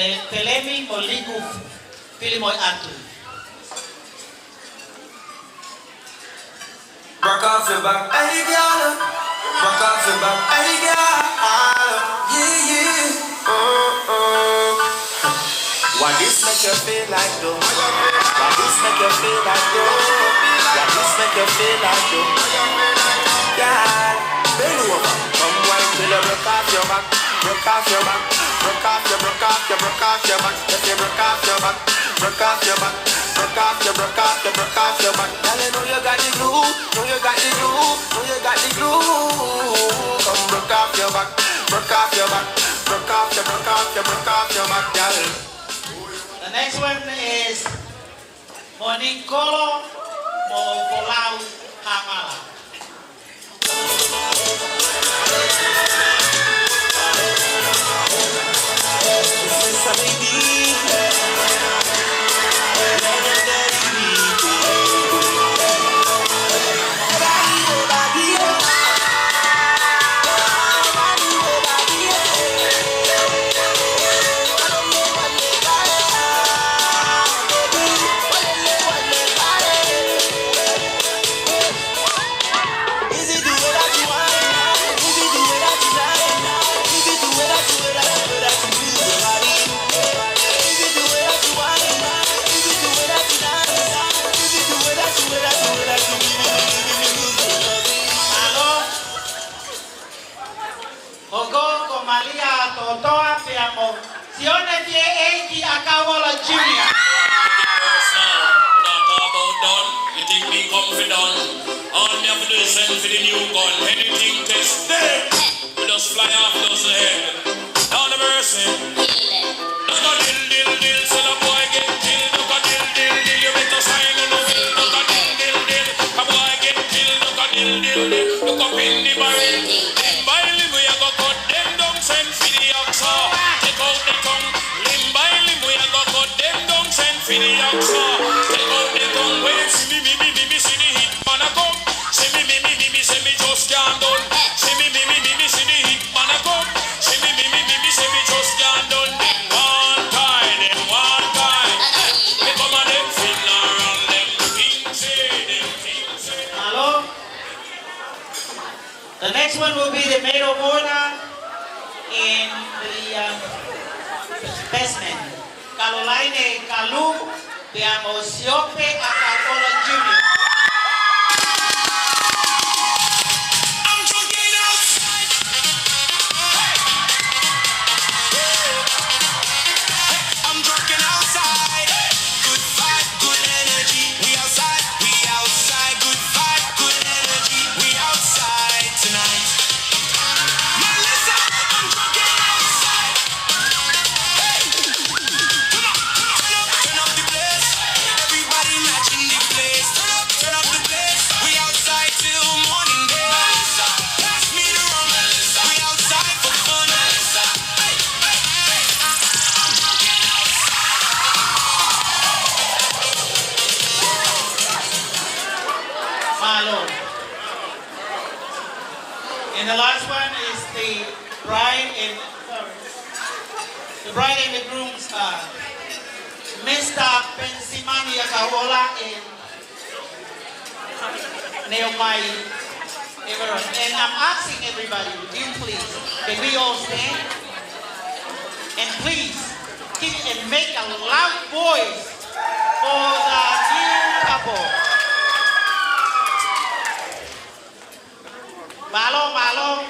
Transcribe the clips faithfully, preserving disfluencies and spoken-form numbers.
ʻE Pelemi mo Liku Filimoeatu. Broke off your back, hey girl. Broke off your back, hey girl. Yeah, yeah. Uh-uh. Why this make you feel like though? Why this make you feel like though? Why this make you feel like though? Girl, bend over. Come wine till you broke off your back. Broke off your back. Broke off your, broke off your, broke off your back. If you broke off your back. Broke off your back. Broke off your, broke off your, broke off your back. Girl, I know you got the glue. Know you got the glue. Know you got the glue. Come broke off your back. Broke off your back. Broke off your, broke off your, broke off your back, girl. The next one is Monikolo mo Folau Hamala. Mālō. Hoko ko Malia Totoa pea mo Sione Fieʻeiki ʻAkauola Junior. Personal, not about done. You think me confident? All me have to do is send for the new gun. Anything test them. We just fly off those head. Down the mercy. Duck a dill, dill, dill, sell a boy get killed. Duck a dill, dill, dill, you better sign on the will. Duck a dill, dill, dill, a boy get killed. Duck a dill, dill, dill, look up in the barrel. Limb by limb, we a go cut them down, send for the oxa. Take out the tongue. Limb by limb, we a go cut them down, send for the oxa. Take out the tongue. When them see me, me, me, me, me, see the hit man a come. See me, me, me, me, me, see me just can't done. See me, me, me, me, me, see the hit man a come. See me, me, me, me, me, see me just can't done. One time, them one time. Me come and them funeral, them things say, them things say. Mālō. The next one will be the maid of honor in the, um, basement. Caroline Kalu, pea mo Siope ʻAkauola Junior. I'm drunk and outside. I'm drunk and outside. Good vibe, good energy. We outside, we outside. Good vibe, good energy. We outside tonight. Melissa, I'm drunk and outside. Hey! Come on, come on. Turn up, turn up the place. Everybody matching the place. Turn up, turn up the place. We outside till morning day. Melissa, pass me the rum. Melissa, we outside for fun. Melissa, hey, hey, hey. I'm drunk and outside. Mālō. And the last one is the bride and, sorry, the bride and the groom's, uh, Mister Pensimani ʻAkauola and Naomi Everett. And I'm asking everybody, would you please, can we all stand? And please, keep and make a loud voice for the new couple. Mālō, mālō.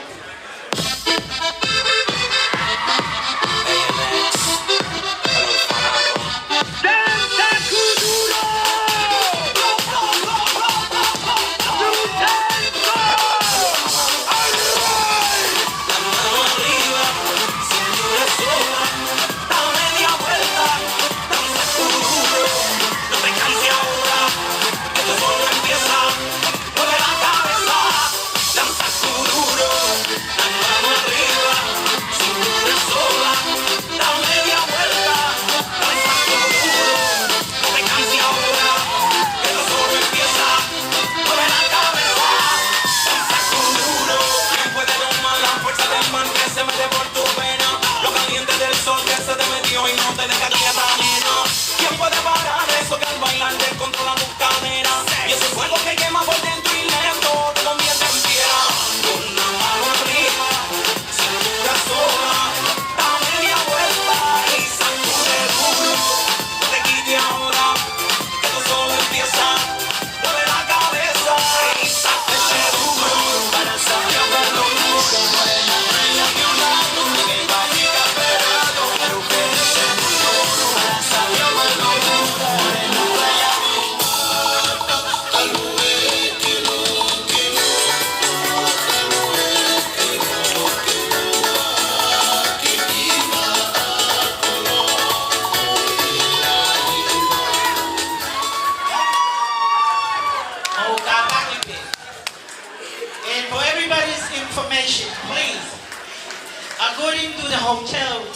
hotel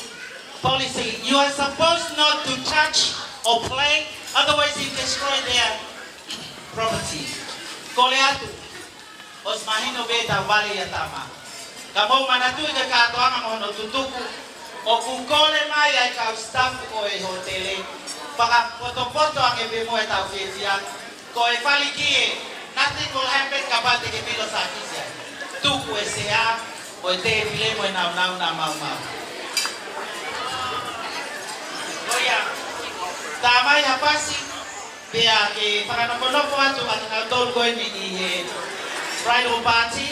policy. You are supposed not to touch or play, otherwise you destroy their property. Kole atu, ʻosi mahino pē ʻetau vale ʻia Tama. Ka mou manatuʻi e kātoanga mo hono tutuku, ʻoku kole mai ʻa e kau sitafu ʻo e hōtele, fakapotopoto ange pē mo ʻetau fiefia. Ko e falikie, nothing will happen kapau te ke pilo sākisi ai. Tuku e sea, ʻo e tēpile mo e nāunau na maumau. Ko ia, tā mai ha pasi, pea ke fakanofonofo atu ʻa kinautolu ko eni ʻi he bridal party,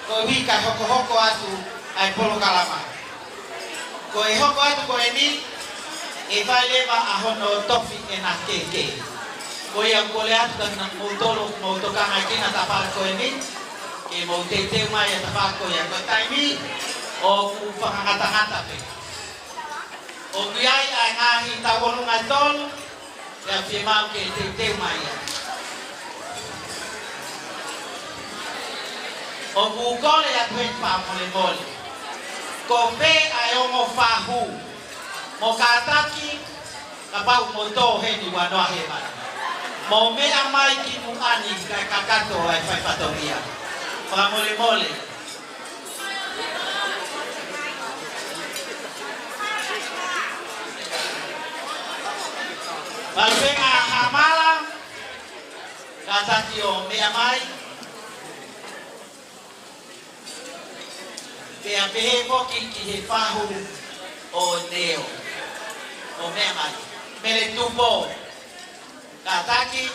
koeʻuhi kae hokohoko atu ʻa e polokalama. Ko e hoko atu ko eni, ʻe fai leva ʻa hono tofi ʻena kehekehe. Ko ia kole atu kia kinautolu ʻoku mou tokangaʻi ʻa e tapala ko eni, ke mou teuteu mai ʻa e tapala ko ia. Ko e taimi, ʻoku fakangatangata pē. ʻOku ʻi ai ʻa e ngaahi tauʻolunga ʻe tolu, ʻe fiemaʻu ke teuteu mai ia. ʻOku ou kole atu heni fakamolemole. Ko e pē ʻa e ongo fahu. Mou kātaki, kapau mou tō heni ua noa he mana. Mou meʻa mai ki muʻa ni kae kakato ʻa e fai fatongia. Fakamolemole. Palopeka Hamala, kātaki ʻo meʻa mai. Pea pehē foki ki he fahu ʻo Neo. ʻO meʻa mai. Mele Tupo. Kātaki.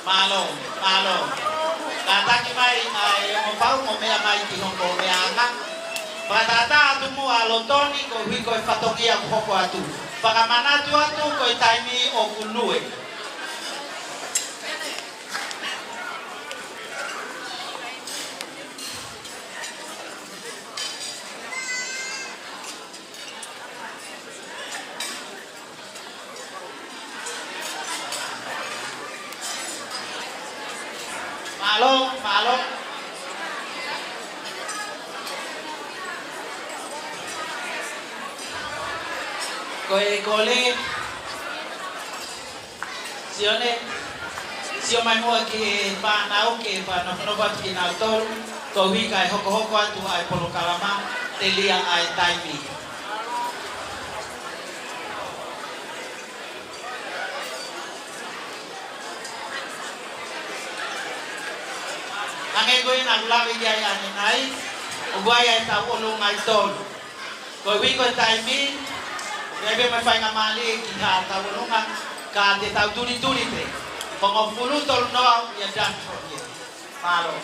Mālō, mālō. Kātaki mai ʻa e ongo fahu mo meʻa mai ki hoʻomou meʻaʻanga. Fakatātā atu muʻa ʻa Lotoni koeʻuhi ko e fatongia kuo hoko atu. Fakamanatu atu ko e taimi ʻoku lue. Mālō, mālō. Ko e kole. Sione, sio mai muʻa ki he fānau ke fakanofonofo atu kinautolu, koeʻuhi kae hokohoko atu ʻa e polokalama, telia ʻa e taimi. Hangē ko ia naʻa ku lave ki ai ʻanenai, ʻoku ʻi ai ʻa e tauʻolunga ʻe tolu. Koeʻuhi ko e taimi, ʻe ʻi ai pē mo e faingamālie ki ha tauʻolunga, ka te tau tulituli pē. Hongofulu tolu noa, we are done from here. Mālō.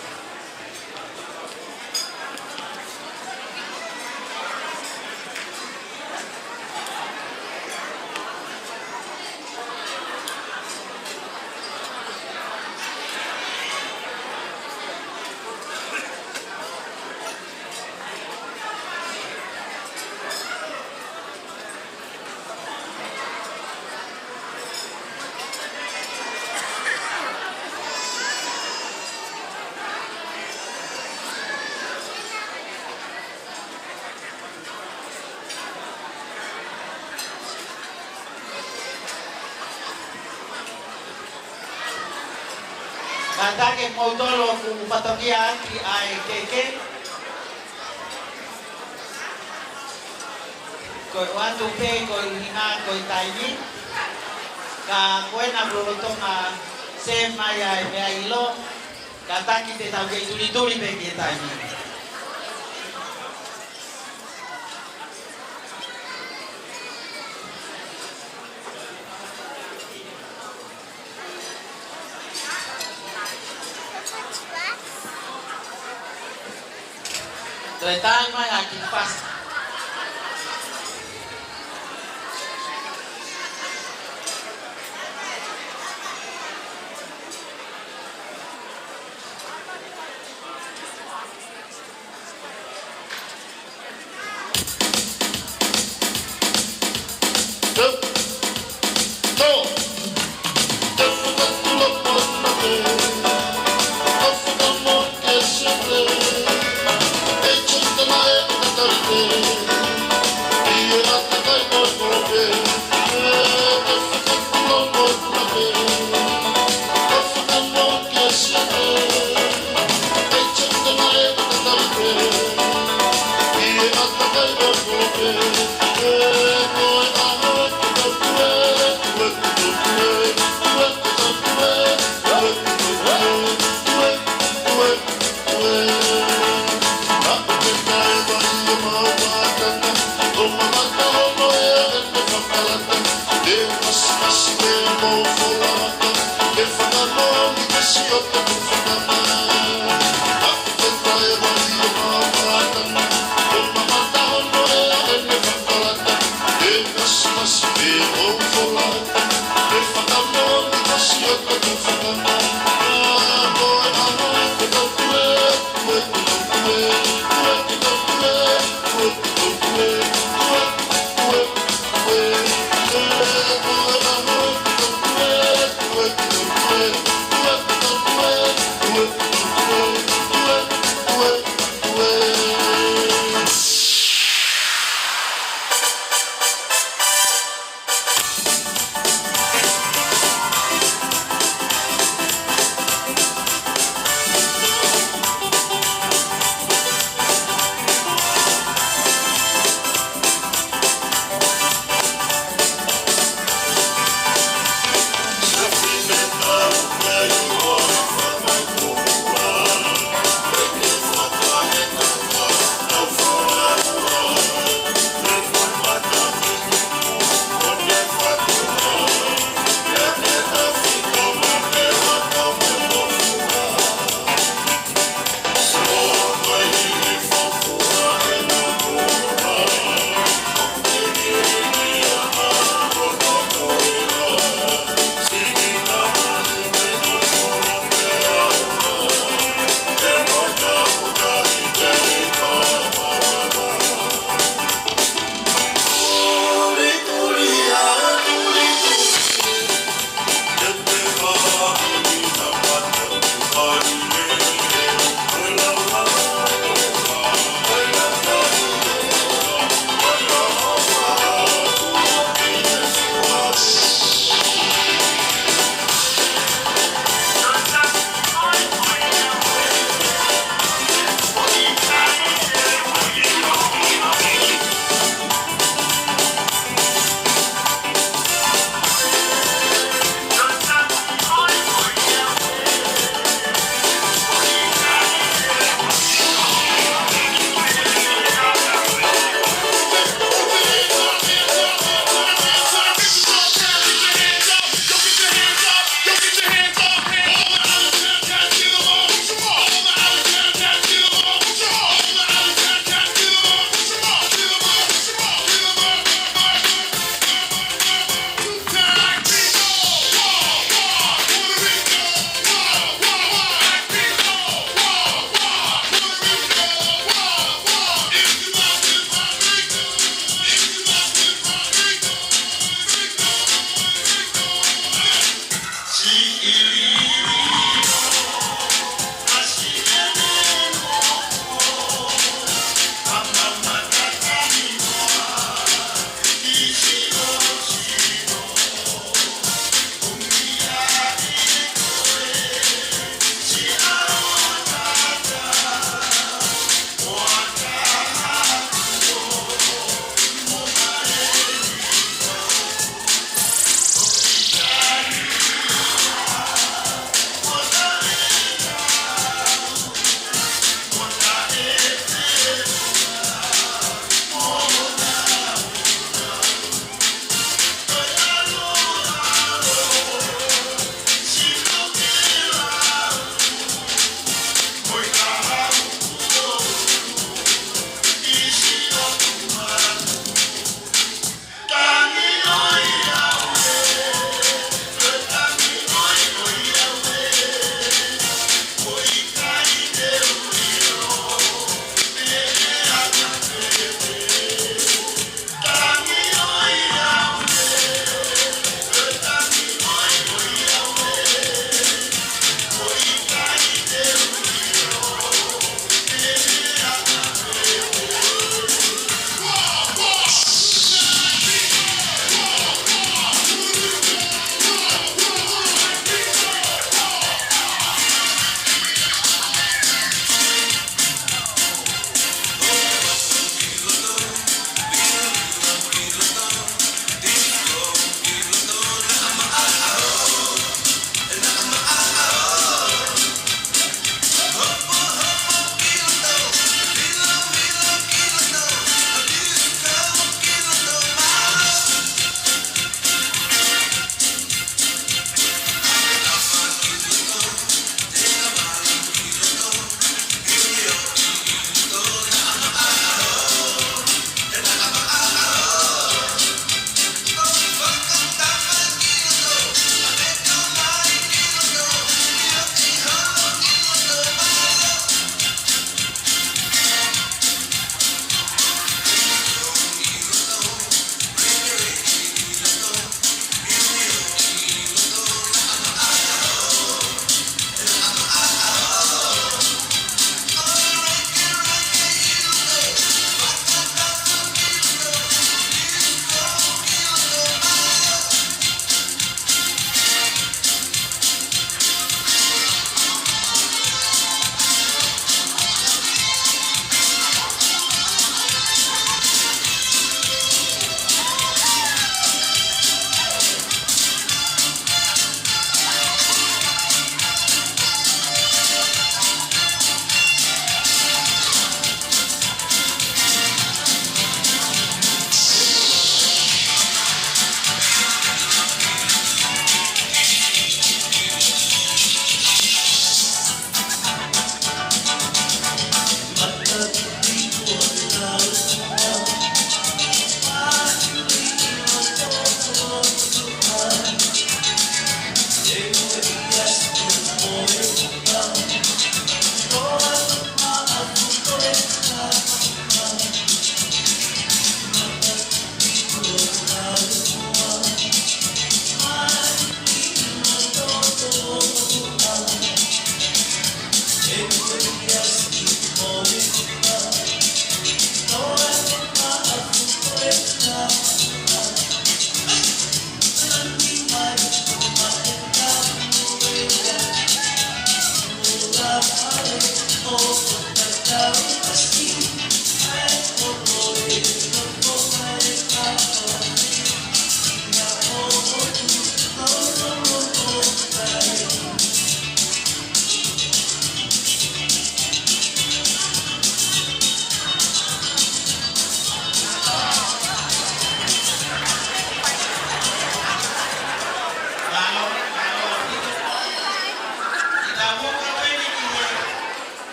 Kātaki kimoutolu ʻoku fatongia ʻaki ʻa e keke. Ko e ʻoatu pē ko e ʻuhinga ko e taimi. Ka ko ena kuo lolotonga save mai ʻa e meʻa ʻilo. Kātaki te tau kei tulituli pē ki he taimi. Toe tali mai ʻa e kiʻi pasi.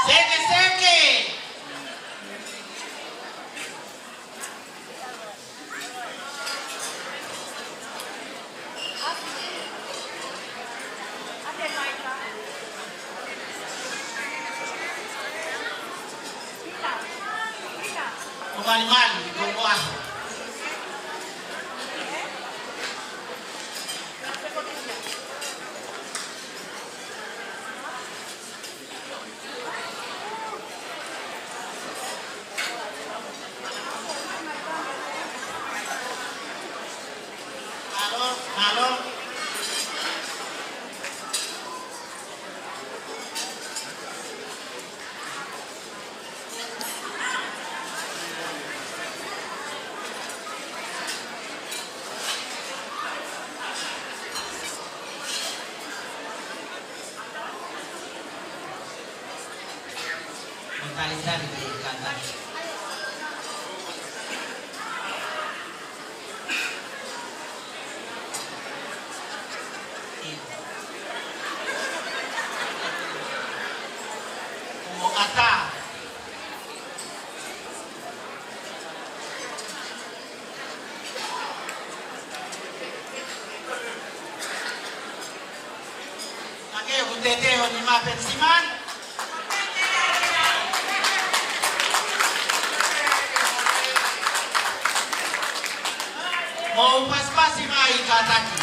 Seke, seke. ʻO malimali, ko koa. Mālō, mālō. Mo talitali ki he kātaki. Mo ʻatā. Ake ʻoku tētē ho nima Penisimani. Mou pasipasi mai kātaki.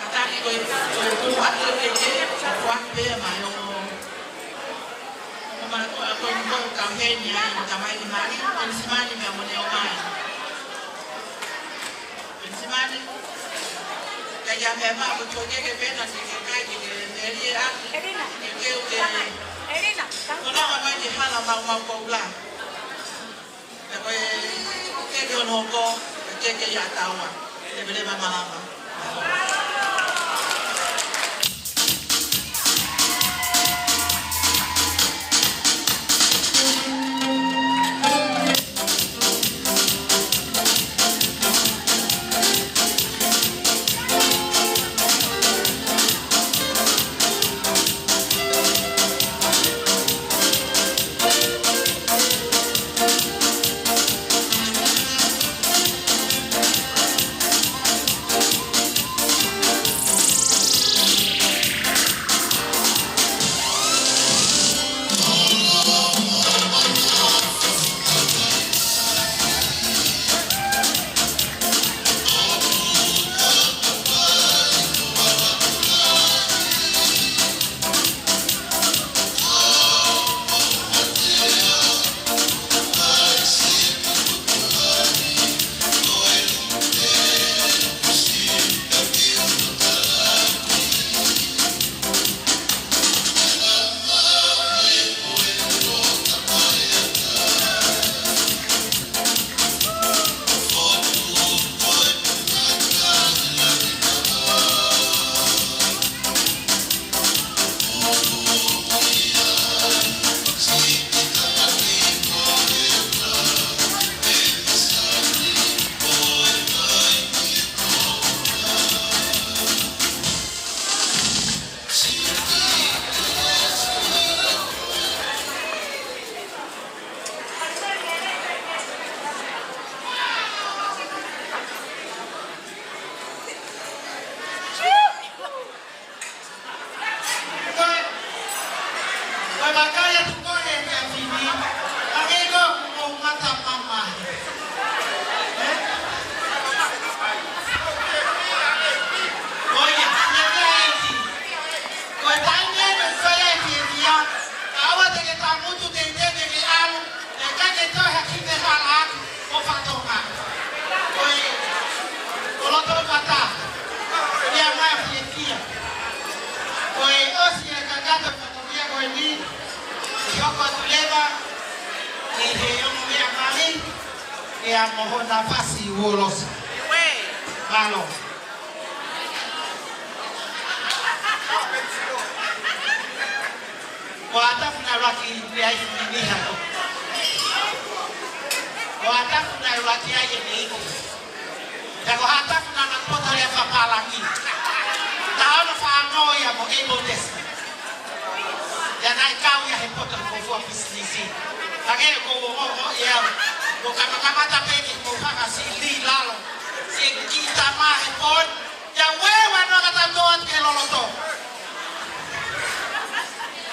Kātaki ko e, ko e tuʻu atu e keke, sa kuaku pē mai ʻo ʻo mātuʻa ko e, ko e kau heni ai, ʻo tamai ni mali, Penisimani meʻa mo ne ʻomai. Penisimani, ka ia meʻa ma ko e keke pē na ke ke kai ke ke melie atu. Ke ke u ke. Ko na ma mai ke hala mau mau ko ula. Pea ko e keke ʻo Noko, ko e keke ia ʻa taua. Leveleva malava. ʻEa mo hona fasi uolosi. Mālō. Ko Haʻatafu naʻe ʻuluaki ʻi ai e niha ko. Ko Haʻatafu naʻe ʻuluaki ai e niha ko. Pea ko Haʻatafu naʻa na poto lea fakapālangi. Taʻu ono fā noa ia mo Abel Tesi. Ia naʻe kau ia he poto ko fua pisinisi. Hangē ko ʻo, ʻo, ʻo, ia. Ko kamakamata pē ke ko hanga si li lalo. Si ki tama he pon. Ia ue ua noa ka tau toa ke loloto.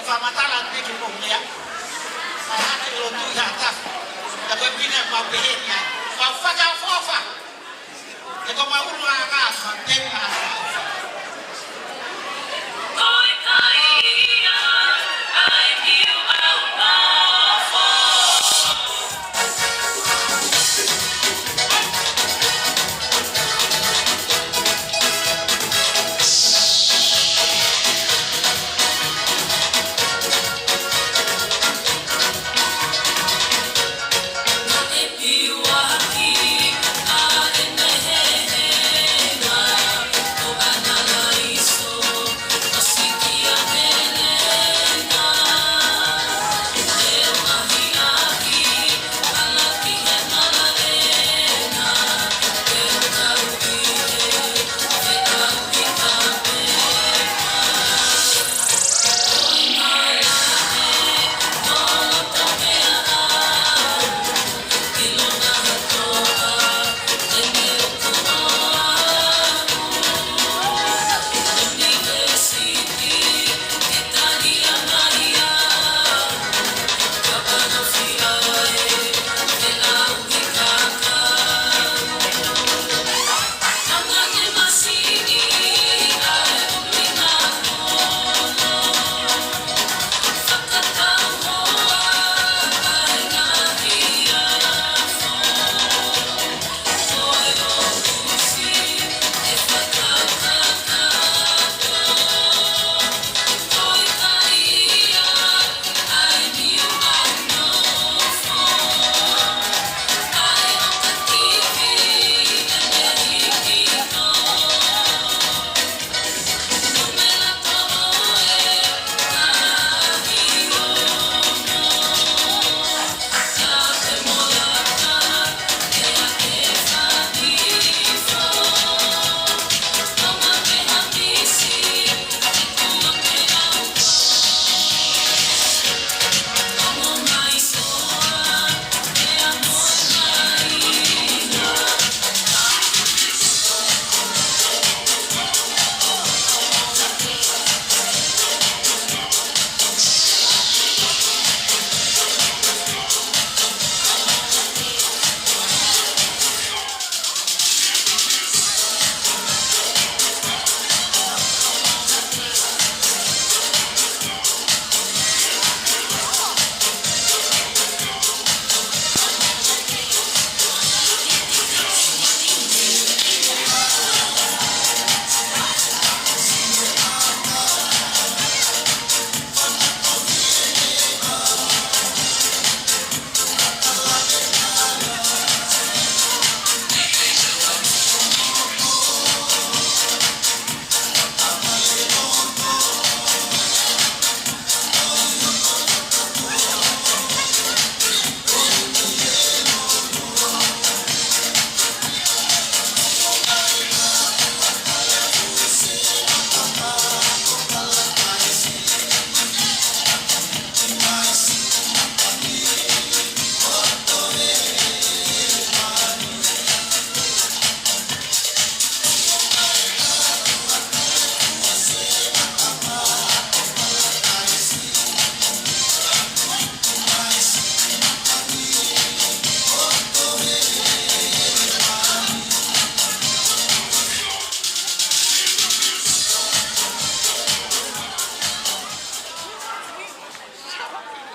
Fakamatala ni ke ko mea. Fakamatala ke lotu ia ta. Ia ko e pine mau pehē ni ai. Mau fakaʻofoʻofa. Te ko mau ulu anga, ma te ma.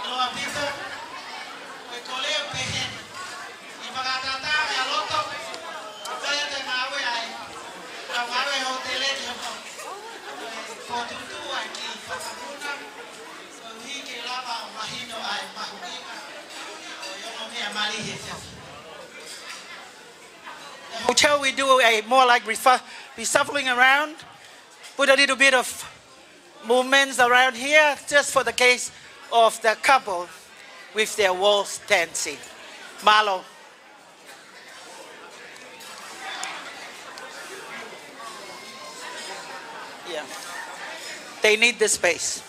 Noa pito, ko e kole ʻo pehē ni. ʻI fakatātā ʻa e loto, ʻa ia te ngāue ai. Ka ngāue hōtele ki hono. Ko e fokotuʻutuʻu ʻa e kiʻi fakapuna, koeʻuhi ke lava ʻo mahino ʻa e mahuʻinga ʻo e ongo meʻa mali he efiafi. Hotel, we do a more like refu-, reshuffling around, put a little bit of movements around here just for the case of the couple with their waltz dancing. Mālō. Yeah. They need the space.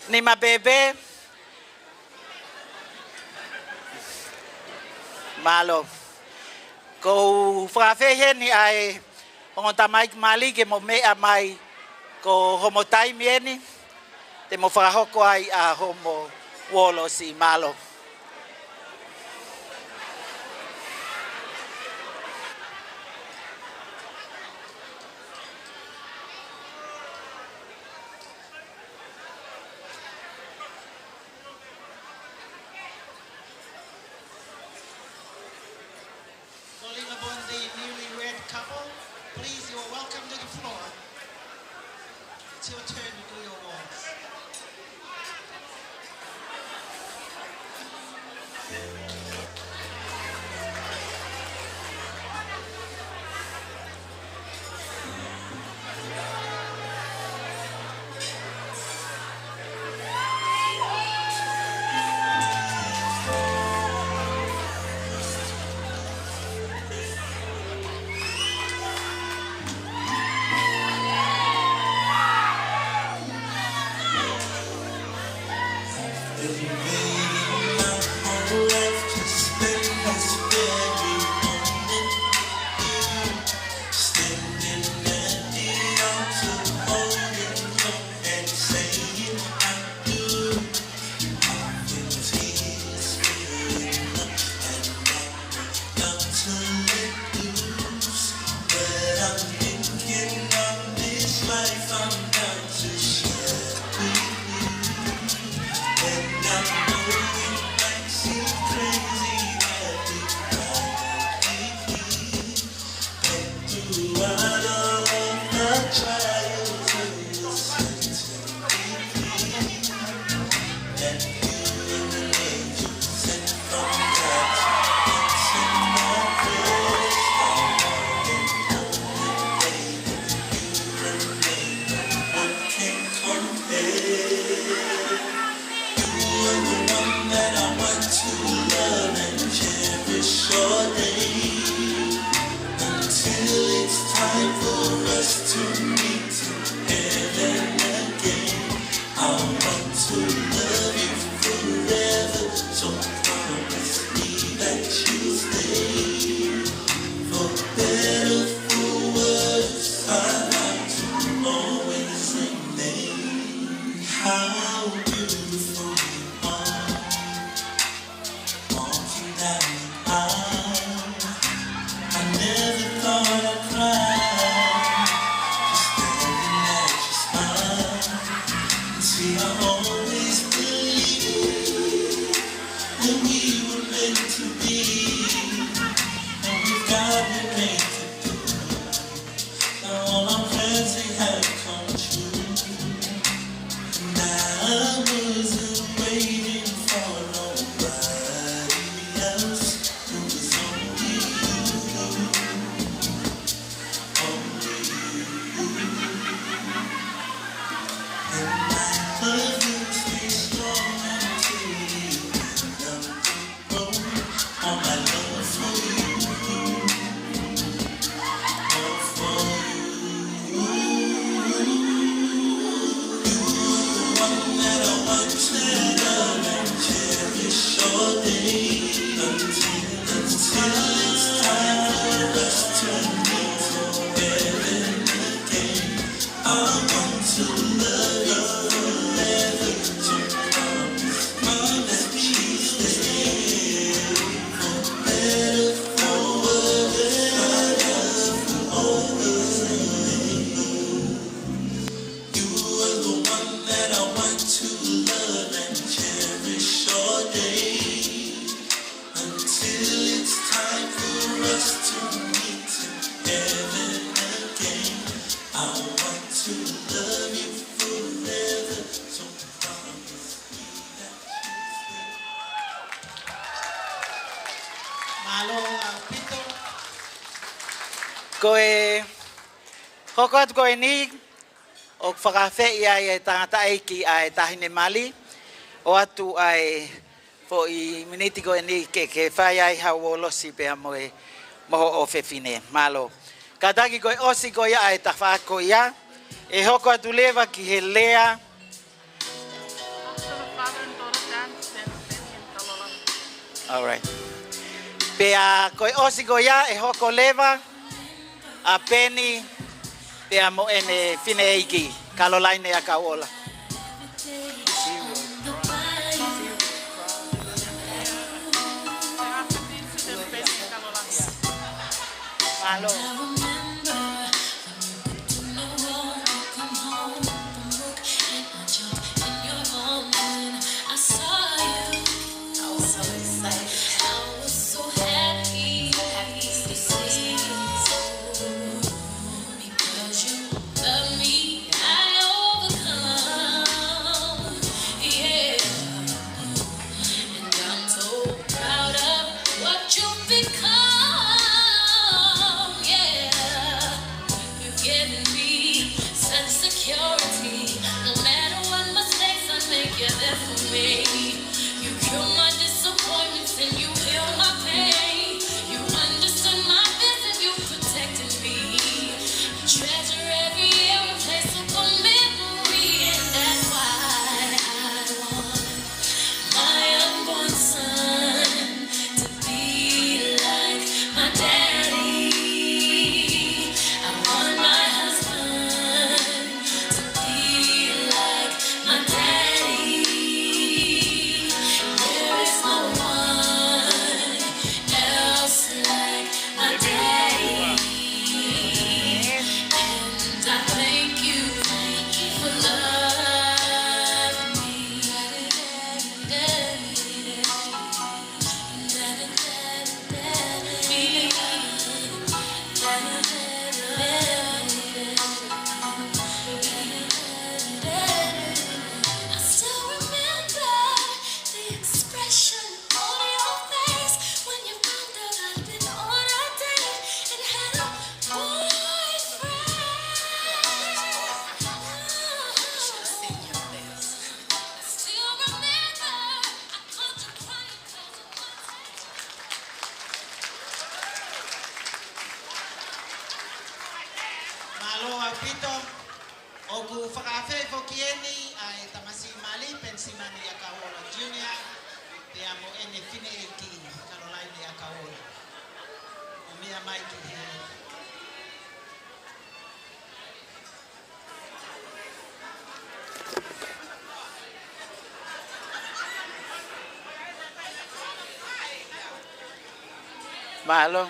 Nima pēpē. Mālō. Ko u fakafeʻao heni ʻa e ongo tamaiki mali ke mo meʻa mai, ko homo taimi eni, te mo fakahoko ai ʻa homo uolosi. Mālō. Calling upon the newlywed couple, please, you are welcome to the floor. It's your turn to do your waltz. You are the one that I want to love and cherish all day, until it's time for us to meet in heaven again. I want to love you forever, so promise me that you'll stay. Mālō ʻaupito. Ko e hoko atu ko eni, ʻoku fakaafeʻi ai e tangataʻeiki ʻa e taʻahine mali, ʻoatu ʻa e foʻi miniti ko eni ke, ke fai ai hao uolosi pea mo e, mo hoʻo ʻofefine. Mālō. Kātaki ko e ʻosi ko ia ʻa e tafaʻaki ko ia, ʻe hoko atu leva ki he lea. After the father and daughter dance, then Benny and Kalolani. All right. Pea ko e ʻosi ko ia ʻe hoko leva ʻa Peni pea mo ʻene fineʻeiki, Kalolaine ʻa Kauola. Mālō. And I'm so proud of what you've become, yeah. You've given me such security. No matter what mistakes I make, you're there for me. You cure my disappointments and you heal my pain. You understood my vision, you protected me. Treasure every year and place upon memory, and that's why I want my unborn son to be like my daddy. I want my husband to be like my daddy. There is no one else like my daddy. And I thank you for loving me. I still remember the expression on your face when you found out I'd been on a date and had a boyfriend. I still remember, I caught you crying 'cause of one time. Mālō ʻaupito. ʻOku fakaafeʻi foki eni ʻa e tamasiʻi mali, Penisimani ʻa Kauola Junior, pea mo ʻene fineʻeiki, Kalolaine ʻa Kauola. ʻOmai mai ki he Mālō.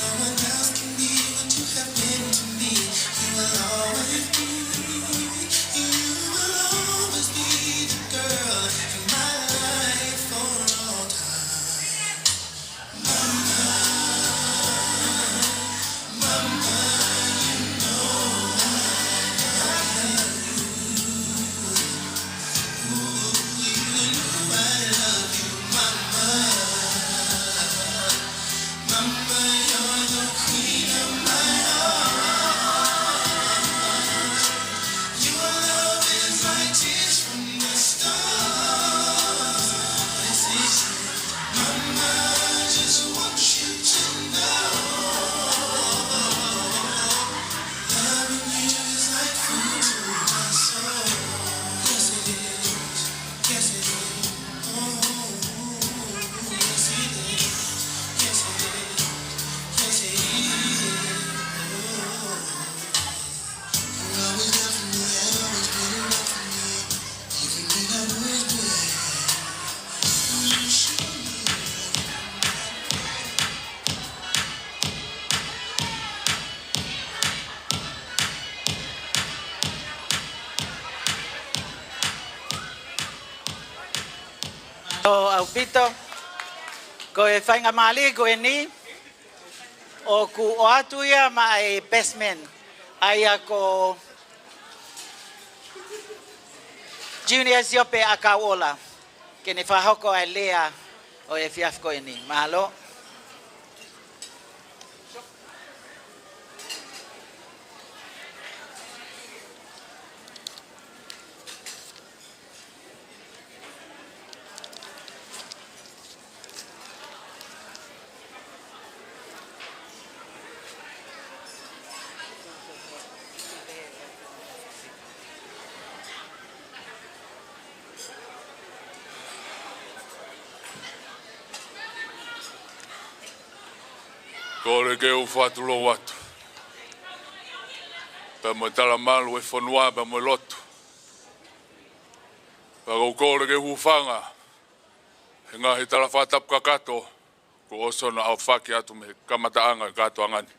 No one else can be what you have been to me. You will always be, you will always be the girl in my life for all time. Mama, mama, you know I love you. Ooh, you know I love you, mama. Mama, you're the queen of my heart. Your love is like tears from the stars. This is true. Mama, I just want you to know. Loving you is like food to my soul. Yes, it is. Yes, it is. Oh, yes, it is. Yes, it is. Yes, it is. Oh. You've always been there for me, always been around for me, even when I was bad. You showed me that. ʻOku ʻaupito, ko e faingamālie ko eni, ʻoku ʻoatu ia maʻa e best man, ʻa ia ko Junior Siope ʻAkauʻola, ke ne fakahoko ʻa e lea ʻo e efiafi ko eni. Mālō. Kole ke u fakatulou atu pea mo e talamalu ʻo e fonua pea mo e lotu. Pea ʻoku ou kole ke u hūfanga he ngaahi tala fakatapu kakato kuo ʻosi hono aofaki atu mei he kamataʻanga ʻo e kātoanga ni.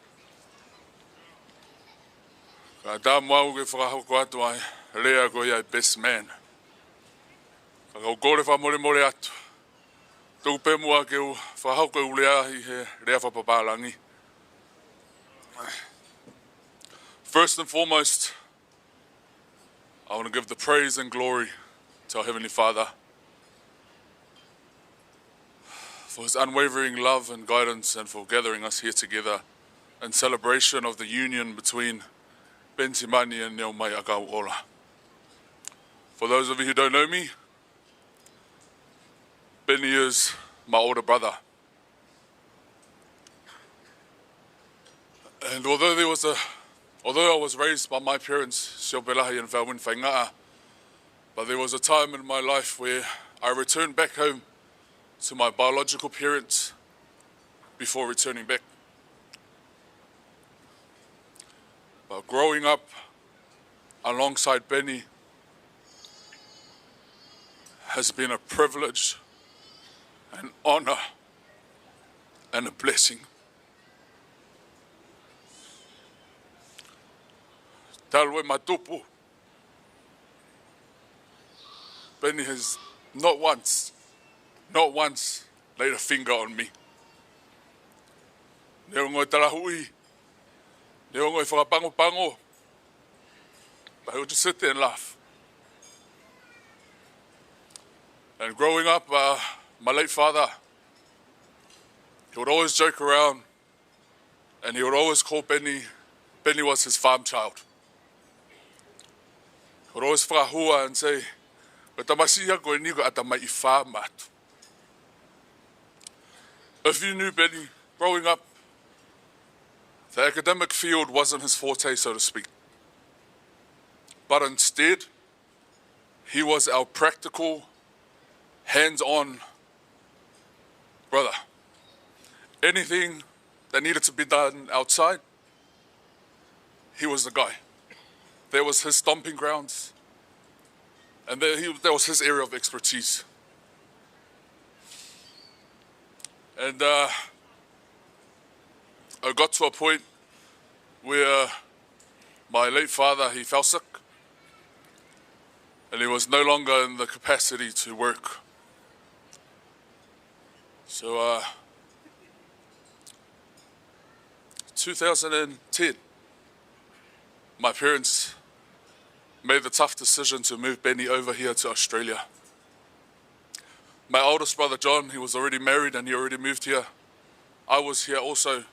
Kae ʻatā mo au ke fakahoko atu ʻa e lea ko ia ʻa e best man. Ka ʻoku ou kole fakamolemole atu, tuku pē muʻa ke u fakahoko ʻeku lea ʻi he lea fakapapālangi. First and foremost, I want to give the praise and glory to our Heavenly Father for his unwavering love and guidance and for gathering us here together in celebration of the union between Penisimani and Neomai ʻAkauʻola. For those of you who don't know me, Benny is my older brother. And although there was a, although I was raised by my parents, Siope Lahi and Faʻauini Faingaʻa, but there was a time in my life where I returned back home to my biological parents before returning back. But growing up alongside Benny has been a privilege, an honor, and a blessing. Talu e mātupu, Benny has not once, not once laid a finger on me. Neongo e talahuʻi, neongo e fakapangopango, but he would just sit there and laugh. And growing up, uh, my late father, he would always joke around and he would always call Benny, Benny was his farm child. He would always fakahua and say, "Ko e tamasiʻi ko eni ko e ʻatamai ʻi fā matu." If you knew Benny growing up, the academic field wasn't his forte, so to speak. But instead, he was our practical, hands-on brother. Anything that needed to be done outside, he was the guy. That was his stomping grounds, and that, he, that was his area of expertise. And, uh, I got to a point where my late father, he fell sick, and he was no longer in the capacity to work. So, uh, two thousand and ten, my parents made the tough decision to move Benny over here to Australia. My oldest brother John, he was already married and he already moved here. I was here also.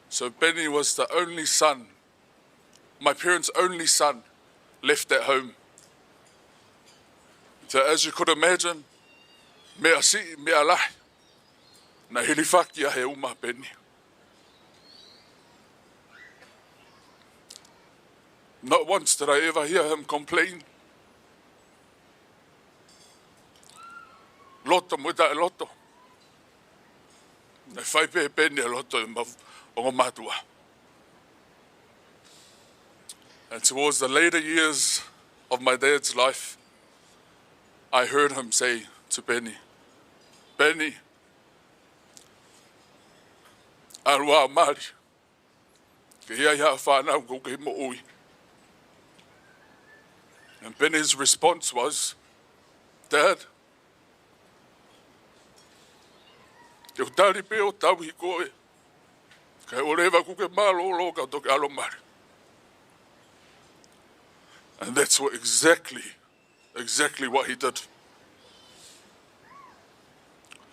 So Benny was the only son, my parents' only son, left at home. So as you could imagine, meʻa siʻi, meʻa lahi, naʻe hilifaki ʻa e uma ʻa Benny. Not once did I ever hear him complain. Loto mo taʻeloto. Naʻe fai pē ʻe Benny e loto ʻo e ma-, ongo mātuʻa. And towards the later years of my dad's life, I heard him say to Benny, "Benny, ʻalu ā ʻo mali. Ke ʻi ai haʻo fānau ʻoku kei moʻui." And Benny's response was, "Dad, te u tali pē ʻo tauhi koe, kae ʻoua leva kuo ke mālōlō ka u toki ʻalu ʻo mali." And that's what exactly, exactly what he did.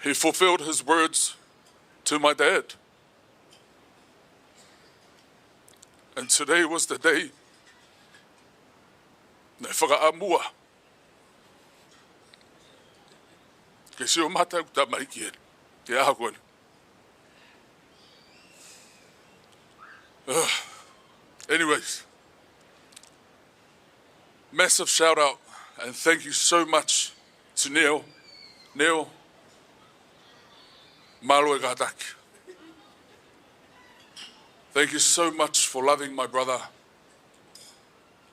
He fulfilled his words to my dad. And today was the day naʻe fakaʻamua ke sio mata ʻeku tamaiki eni, ke ʻaho ko eni. Ugh. Anyways, massive shout out and thank you so much to Neil. Neil, mālō e kātaki. Thank you so much for loving my brother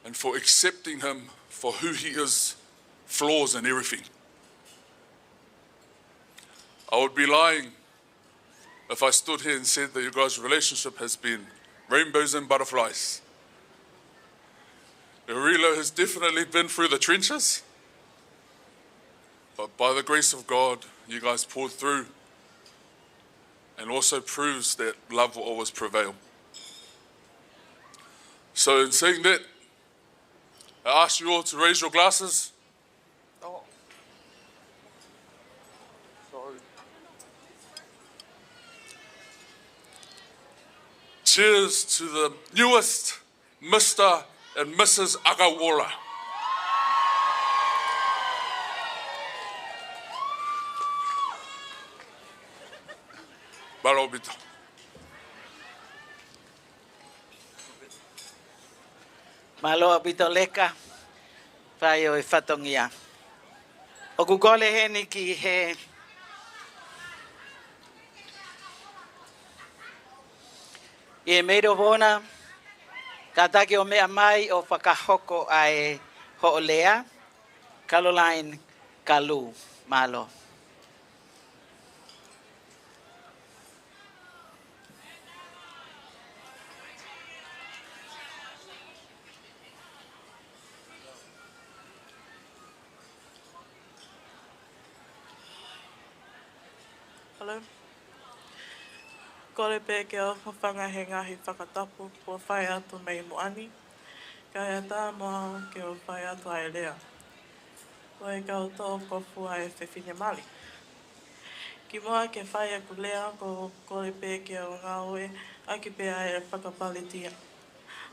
and for accepting him for who he is, flaws and everything. I would be lying if I stood here and said that your guys' relationship has been rainbows and butterflies. Your relo has definitely been through the trenches, but by the grace of God, you guys pulled through and also proves that love will always prevail. So in saying that, I ask you all to raise your glasses. Oh. Sorry. Cheers to the newest Mister and Missus ʻAkauʻola. Mālō ʻaupito. Mālō ʻaupito Leka, fai ʻo e fatongia. ʻOku kole heni ki he, ʻi he Maid of Honor, kātaki ʻo meʻa mai ʻo fakahoko ʻa e hoʻo lea, Caroline Kalu, mālō. Hello. Kole pē ke u hūfanga he ngaahi fakatapu kuo fai atu mei muʻa ni. Kae ʻatā mo au ke u fai atu ʻa e lea. Ko e kau toʻo kofu ʻa e fefine mali. Kimuʻa ke fai ʻeku lea, ʻoku ou kole pē ke u ngāueʻaki pē ʻa e fakapilitānia,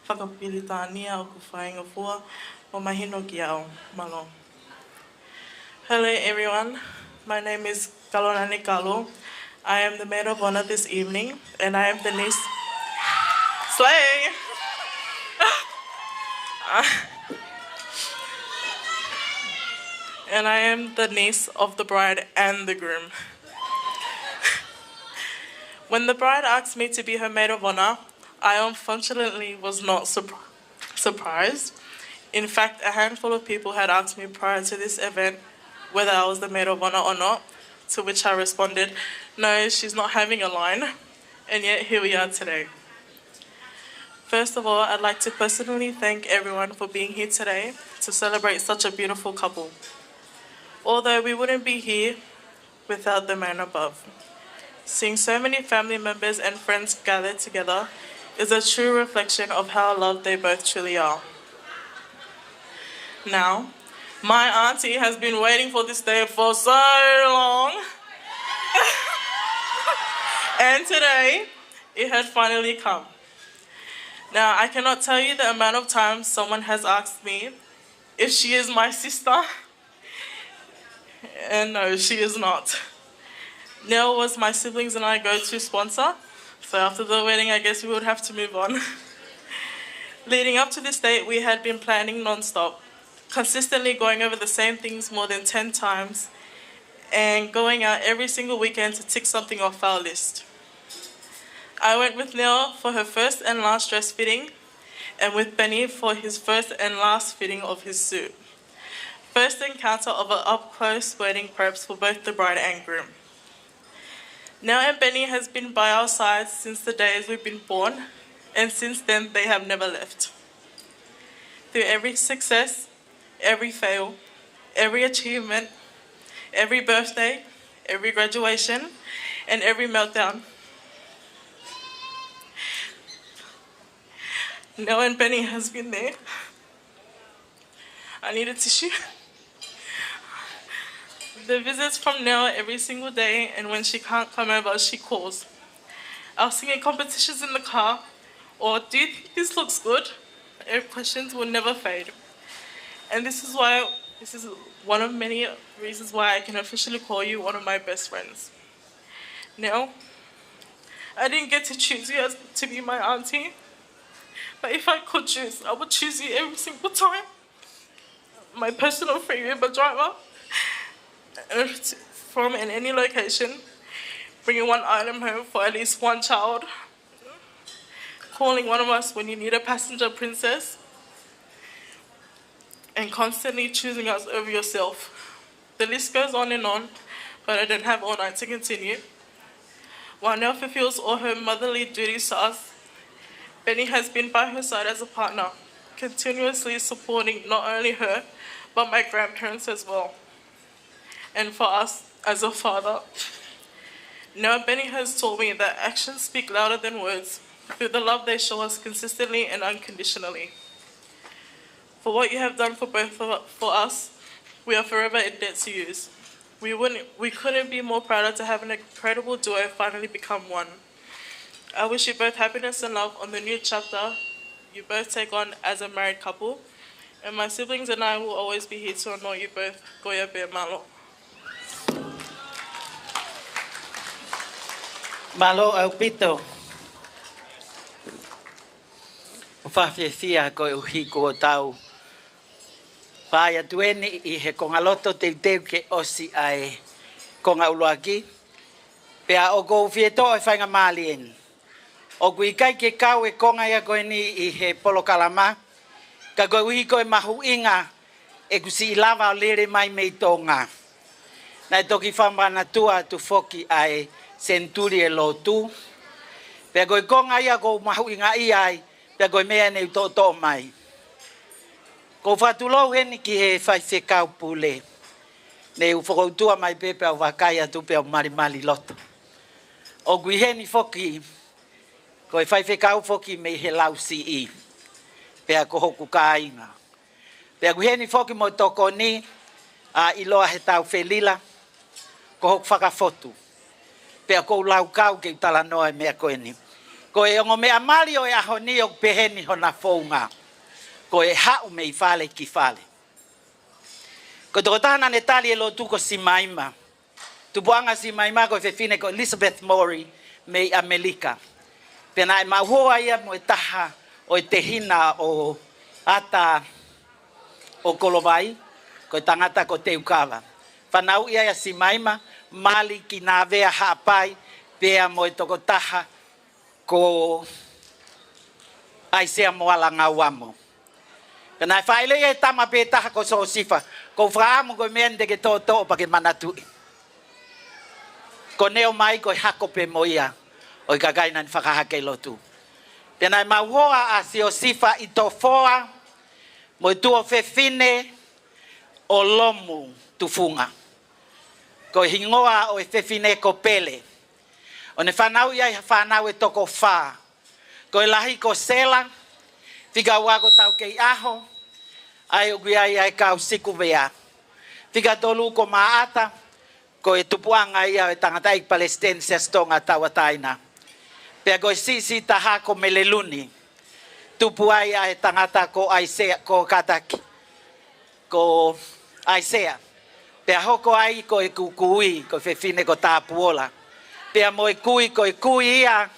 fakapilitānia ʻoku faingofua mo mahino kiate au. Mālō. Hello everyone, my name is Kalonane Kalu. I am the maid of honor this evening, and I am the niece. Slay! And I am the niece of the bride and the groom. When the bride asked me to be her maid of honor, I unfortunately was not surprised. Surprised. In fact, a handful of people had asked me prior to this event whether I was the maid of honor or not, to which I responded, "No, she's not having a line." And yet here we are today. First of all, I'd like to personally thank everyone for being here today to celebrate such a beautiful couple. Although we wouldn't be here without the man above. Seeing so many family members and friends gather together is a true reflection of how loved they both truly are. Now, my auntie has been waiting for this day for so long. And today, it had finally come. Now, I cannot tell you the amount of times someone has asked me if she is my sister. And no, she is not. Nell was my siblings and I go-to sponsor. So after the wedding, I guess we would have to move on. Leading up to this date, we had been planning nonstop, consistently going over the same things more than ten times, and going out every single weekend to tick something off our list. I went with Nell for her first and last dress fitting, and with Benny for his first and last fitting of his suit. First encounter of an up-close wedding preps for both the bride and groom. Nell and Benny has been by our side since the days we've been born, and since then they have never left. Through every success, every fail, every achievement, every birthday, every graduation, and every meltdown, Nell and Benny has been there. I need a tissue. The visits from Nell every single day, and when she can't come over, she calls. Our singing competitions in the car, or "Do you think this looks good?" Her questions will never fade. And this is why, this is one of many reasons why I can officially call you one of my best friends. Nell, I didn't get to choose you as, to be my auntie, but if I could choose, I would choose you every single time. My personal favorite driver from in any location, bringing one item home for at least one child, calling one of us when you need a passenger princess, and constantly choosing us over yourself. The list goes on and on, but I don't have all night to continue. While Nell fulfills all her motherly duties to us, Benny has been by her side as a partner, continuously supporting not only her, but my grandparents as well. And for us as a father. Now Benny has taught me that actions speak louder than words through the love they show us consistently and unconditionally. For what you have done for both of, for us, we are forever in debt to you. We wouldn't, we couldn't be more prouder to have an incredible duo finally become one. I wish you both happiness and love on the new chapter you both take on as a married couple, and my siblings and I will always be here to honor you both. Ko ia pē, mālō. Mālō ʻaupito. ʻOku ou fiefia koeʻuhi kuo tau fai atu eni ʻi he kongaloto teuteu ke ʻosi ʻa e konga ʻuluaki. Pea ʻoku ou fie toʻo e faingamālie ni. ʻOku ʻikai ke kau e konga ia ko eni ʻi he polokalama, ka koeʻuhi ko e mahuʻinga ʻeku siʻi lava ʻo lele mai mei Tonga. Naʻe toki fakamanatua atu foki ʻa e senituli e lotu. Pea ko e konga ia ʻoku ou mahuʻingaʻia ai, pea ko e meʻa ne u toʻotoʻo mai. ʻOku ou fakatulou heni ki he faifekau pule. Ne u fokoutua mai pē pea u vakai atu pea u malimali loto. ʻOku ʻi heni foki, ko e faifekau foki mei he Lausiʻi. Pea ko hoku kāinga. Pea ʻoku ʻi heni foki mo e tokoni ʻa ʻIloa Hetau Felila, ko hoku fakafotu. Pea ʻoku ou laukau ke u talanoa e meʻa ko eni. Ko e ongo meʻa mali ʻo e ʻaho ni ʻoku peheni hona founga. Ko e haʻu mei fale ki fale. Ko e tokotaha naʻa ne tali e lotu ko Simaima. Tupuʻanga Simaima ko e fefine ko Elizabeth Mori mei ʻAmelika. Pea naʻe maʻu hoa ia mo e taha ʻo e tehina ʻo Ata ʻo Kolovai, ko e tangata ko Teukava. Fanauʻi ai ʻa Simaima, mali ki Navea Haʻapai, pea mo e tokotaha ko ʻAisea Moala Ngauamo. Pea naʻe fāʻeleʻi e tama pē taha ko Sosifa, ʻoku ou fakaʻamu ko e meʻa ni te ke toʻotoʻo pea ke manatuʻi. Ko Neo mai ko e hako pē mo ia. ʻo e kakai naʻa ne fakahake lotu. Pea naʻe maʻu hoa ʻa Siosifa ʻi Tofoa mo e tuofefine ʻo Lomu Tufunga. Ko e hingoa ʻo e fefine ko Pele. ʻO ne fanauʻi ai ha fānau ʻe toko fā. Ko e lahi ko Sela, fika ua ko Taukeiʻaho, ʻa ia ʻoku ʻi ai ʻa e kau Sikuvea. Fika tolu ko Maʻata, ko e tupuʻanga ia ʻo e tangataʻeiki palesiteni Siasi Tonga Tauʻatāina. Pea ko e siʻisiʻi taha ko Meleluni, tupu ai ʻa e tangata ko ʻAisea, ko Kataki, ko ʻAisea. Pea hoko ai ko e kui, ko e fefine ko Tapuola. Pea mo e kui, ko e kui ia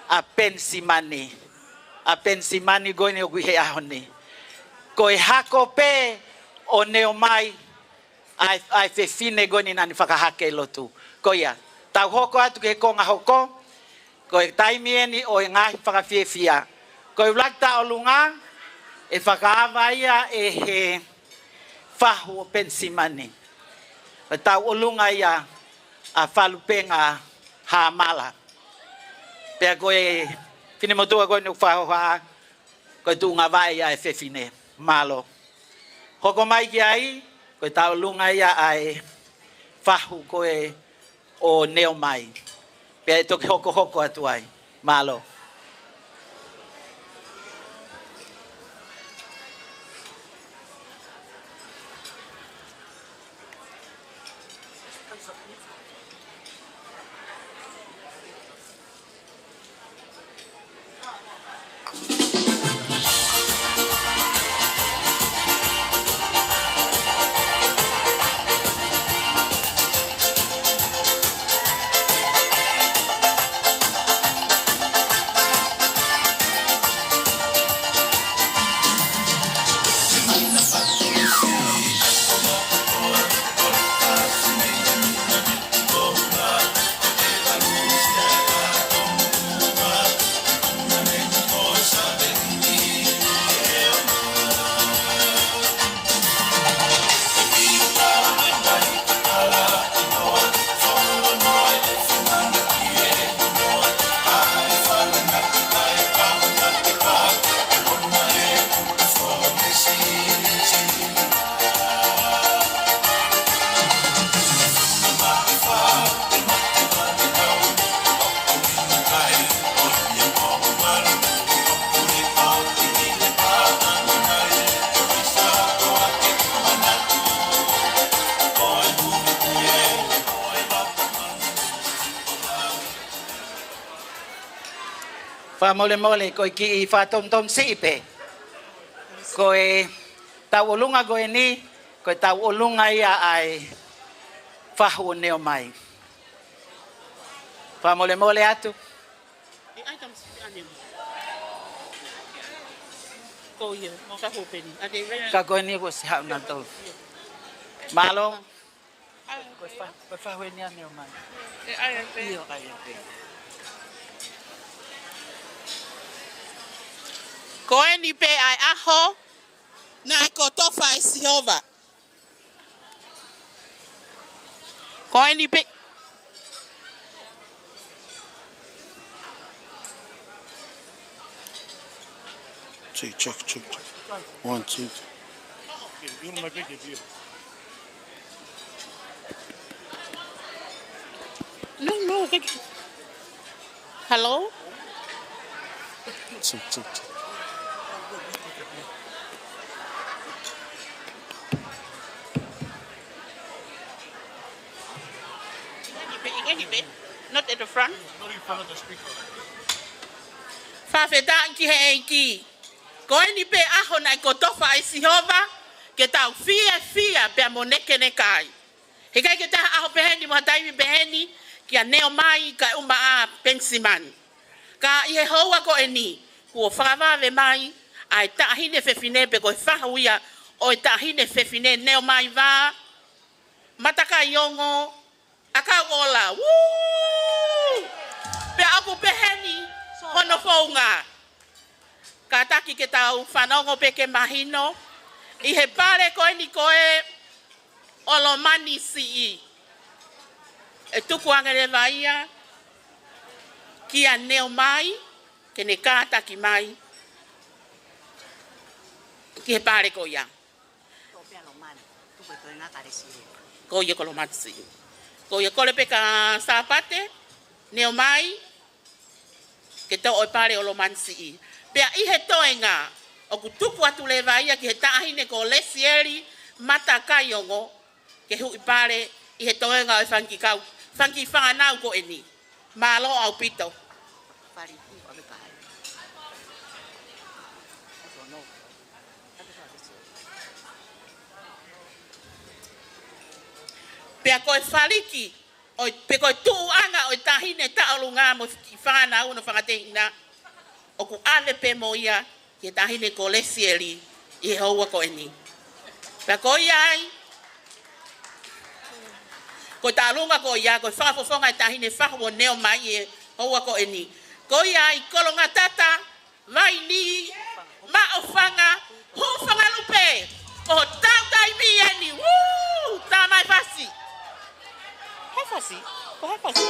ʻa Penisimani. ʻA Penisimani ko eni ʻoku ʻi he ʻaho ni. Ko e hako pē ʻo Neomai ʻa e, ʻa e fefine ko eni naʻa ne fakahake lotu. Ko ia, tau hoko atu ki he konga hoko, ko e taimi eni ʻo e ngaahi fakafiefia. Ko e ʻuluaki tauʻolunga, ʻe fakaava ia ʻe he fahu ʻo Penisimani. Ko e tauʻolunga ia ʻa Falupenga Hamala. Pea ko e finemotuʻa ko eni ʻoku fakahoha, ko e tuʻunga vaʻe ia ʻa e fefine. Mālō. Hoko mai ki ai, ko e tauʻolunga ia ʻa e fahu ko ē ʻo Neomai. Pea ʻe toki hokohoko atu ai. Mālō. Fakamolemole, ko e kiʻi fakatomtom siʻi pē. Ko e tauʻolunga ko eni, ko e tauʻolunga ia ʻa e fahu ʻo Neomai. Fakamolemole atu. Ka ko eni kuo ʻosi haʻu nautolu. Mālō. Ko e fa-, ko e fahu eni ʻa Neomai. ʻIo, ʻa ia pē. Ko eni pē ʻa e ʻaho naʻe kotofa ʻe Sihova. Ko eni pē. Check, check, check, check. One, two, three. No, no, thank you. Hello? Check, check, check. Not at the front. Fakafetaʻi ki he ʻEiki. Ko eni pē ʻaho naʻe kotofa ʻe Sihova ke tau fiefia pea mo nekeneka ai. Heʻikai ke ʻi ai ha ʻaho peheni mo ha taimi peheni kia Neomai kae ʻumaʻā Penisimani. Ka ʻi he houa ko eni, kuo fakavave mai ʻa e taʻahine fefine pe ko e fahu ia ʻo e taʻahine fefine Neomai Vā, Matakaiongo, ʻAkauʻola. Ū! Pea ʻoku peheni hono founga. Kātaki ke tau fanongo pē ke mahino. ʻI he pale ko eni ko ē ʻo Lomani Siʻi, ʻe tuku ange leva ia kia Neomai, ke ne kātaki mai ki he pale ko ia. Ko ia ko Lomani Siʻi. Ko ia, kole pē kia Sāpate, Neomai, ke toʻo e pale ʻo Lomani Siʻi. Pea ʻi he toenga, ʻoku tuku atu leva ia ki he taʻahine ko Lesieli Matakaiongo, ke huʻi pale ʻi he toenga ʻo e fanga kiʻi kau, fanga kiʻi fānau ko eni. Mālō ʻaupito. Pea ko e faliki, ʻo e, pe ko e tuʻuʻanga ʻo e taʻahine Taʻolunga mo e kiʻi fānau hono fanga tehina, ʻoku ʻave pē mo ia ki he taʻahine ko Lesieli ʻi he houa ko eni. Pea ko ia ai, ko Taʻolunga ko ia, ko e fakafofonga e taʻahine fahu ʻo Neomai ʻi he houa ko eni. Ko ia ai, Kolongatata, Vaini, Maʻufanga, Hūfangalupe, ko hotau taimi eni. Woo! Tā mai fasi. Hai fasi. Ko hai fasi.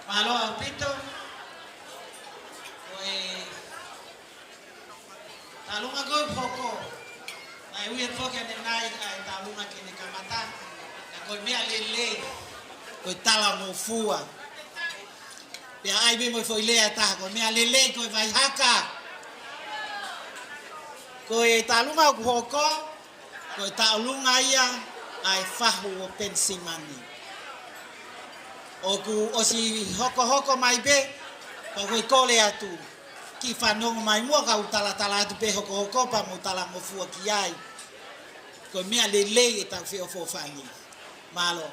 Mālō ʻaupito. Ko e Taʻolunga ko ē ʻoku hoko. Naʻe ui atu foki ʻanenai ʻa e Taʻolunga ke ne kamata. Ka ko e meʻa lelei, ko e talangofua. Pea ʻai pē mo e foʻi lea ʻe taha, ko e meʻa lelei ko e vaihaka. Ko e Taʻolunga ʻoku hoko, ko e Taʻolunga ia ʻa e fahu ʻo Penisimani. ʻOku ʻosi hokohoko mai pē, ka ko e kole atu ke fanongo mai muʻa kau talatala atu pē hokohoko pea mou talangofua ki ai. Ko e meʻa lelei ʻetau feʻofoʻofani. Mālō.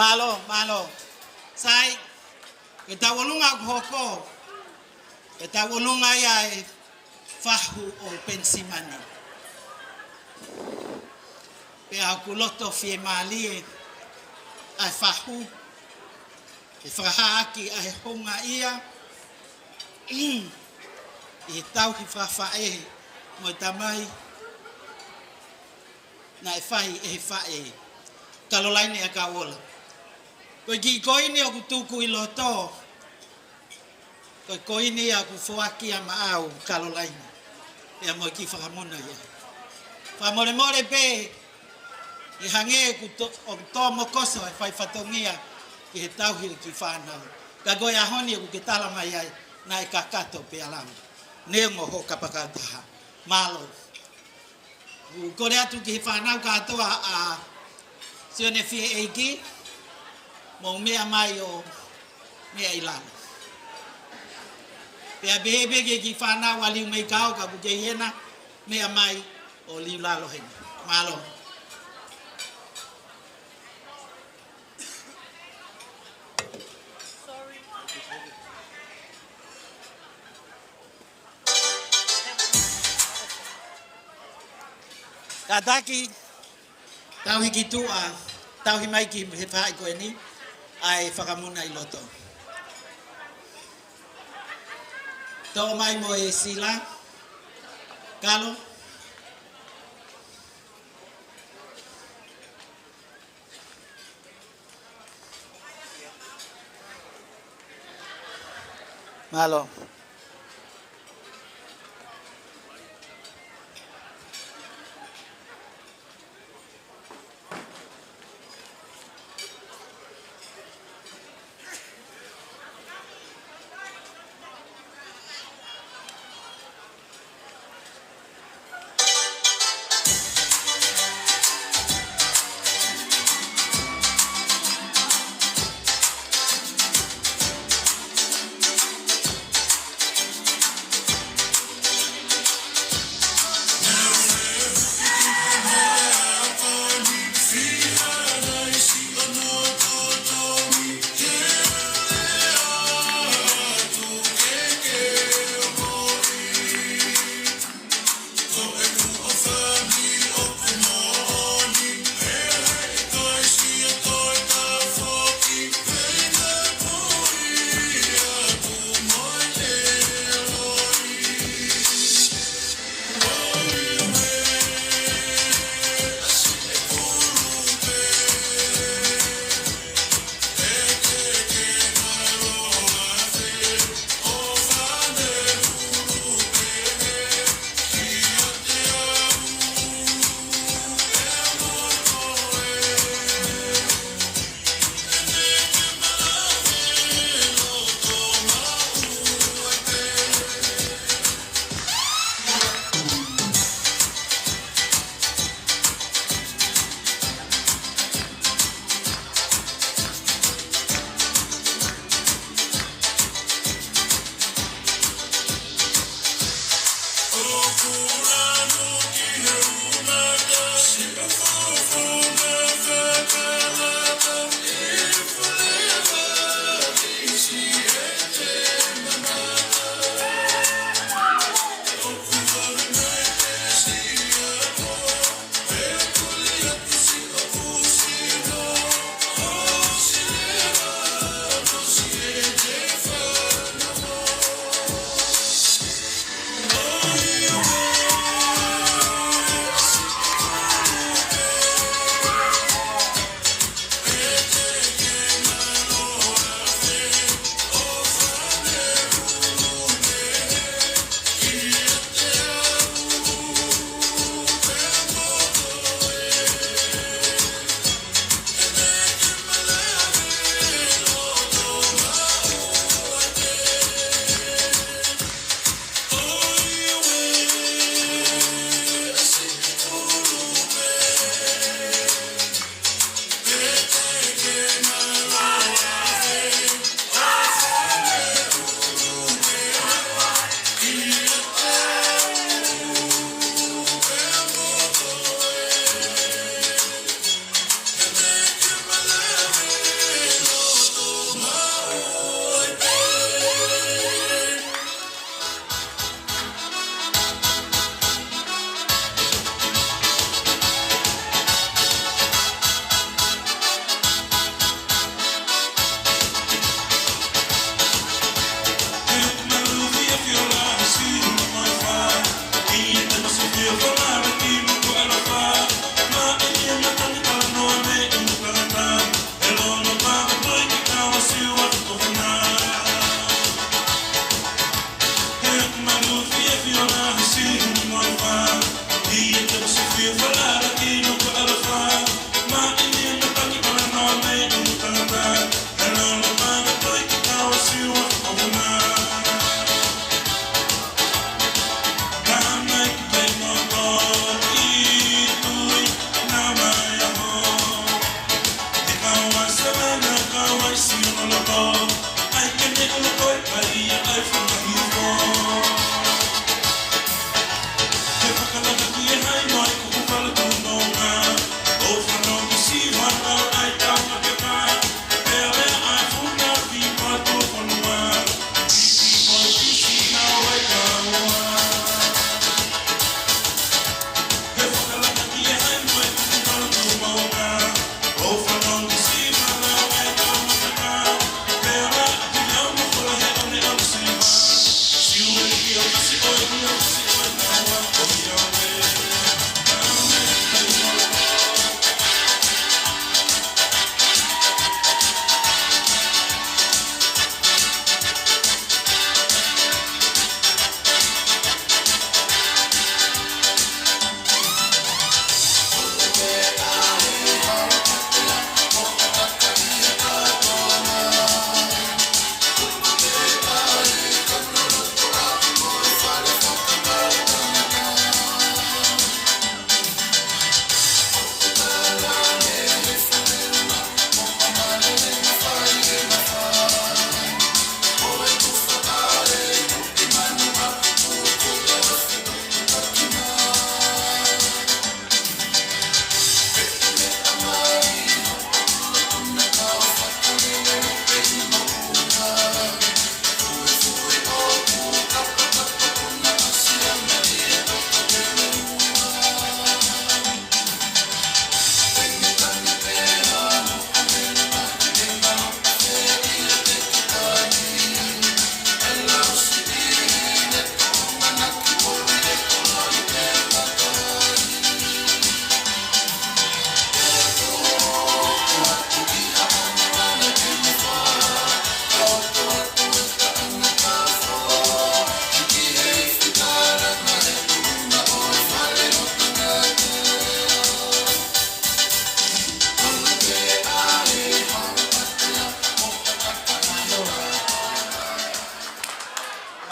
Mālō, mālō. Sai, ko e tauʻolunga ʻoku hoko, ko e tauʻolunga ia e fahu ʻo Penisimani. Pea ʻoku loto fiemālie ʻa e fahu, ʻe fakahā ʻaki ʻa e houngaʻia ʻi he tauhi fakafaʻē mo e tamai naʻe fai ʻe he faʻē, Kalolaine ʻAkauola. Ko e kiʻi koini ʻoku tuku ʻi loto, ko e koini ia ʻoku foaki ia maʻau, Kalolaine. Pea mo e kiʻi fakamuna ia. Fakamolemole pē, ʻe hangē ʻoku to-, ʻoku tō mokoso e fai fatongia ki he tauhi e kiʻi fānau. Ka ko e ʻaho ni ʻoku ke tala mai ai, naʻe kakato pea lava. Neongo hoʻo kapakau taha. Mālō. ʻOku kole atu ki he fānau kātoa ʻa Sione Fieʻeiki, mou meʻa mai ʻo meʻa ʻi lalo. Pea pehē pē ki he kiʻi fānau ʻa Liu Meikao, ka ʻoku kei hena, meʻa mai ʻo liu lalo heni. Mālō. Kātaki, tauhi ki tuʻa, tauhi mai ki he faʻē ko eni, ʻa e fakamuna ʻi loto. Toʻo mai mo e sila, Kalo. Mālō.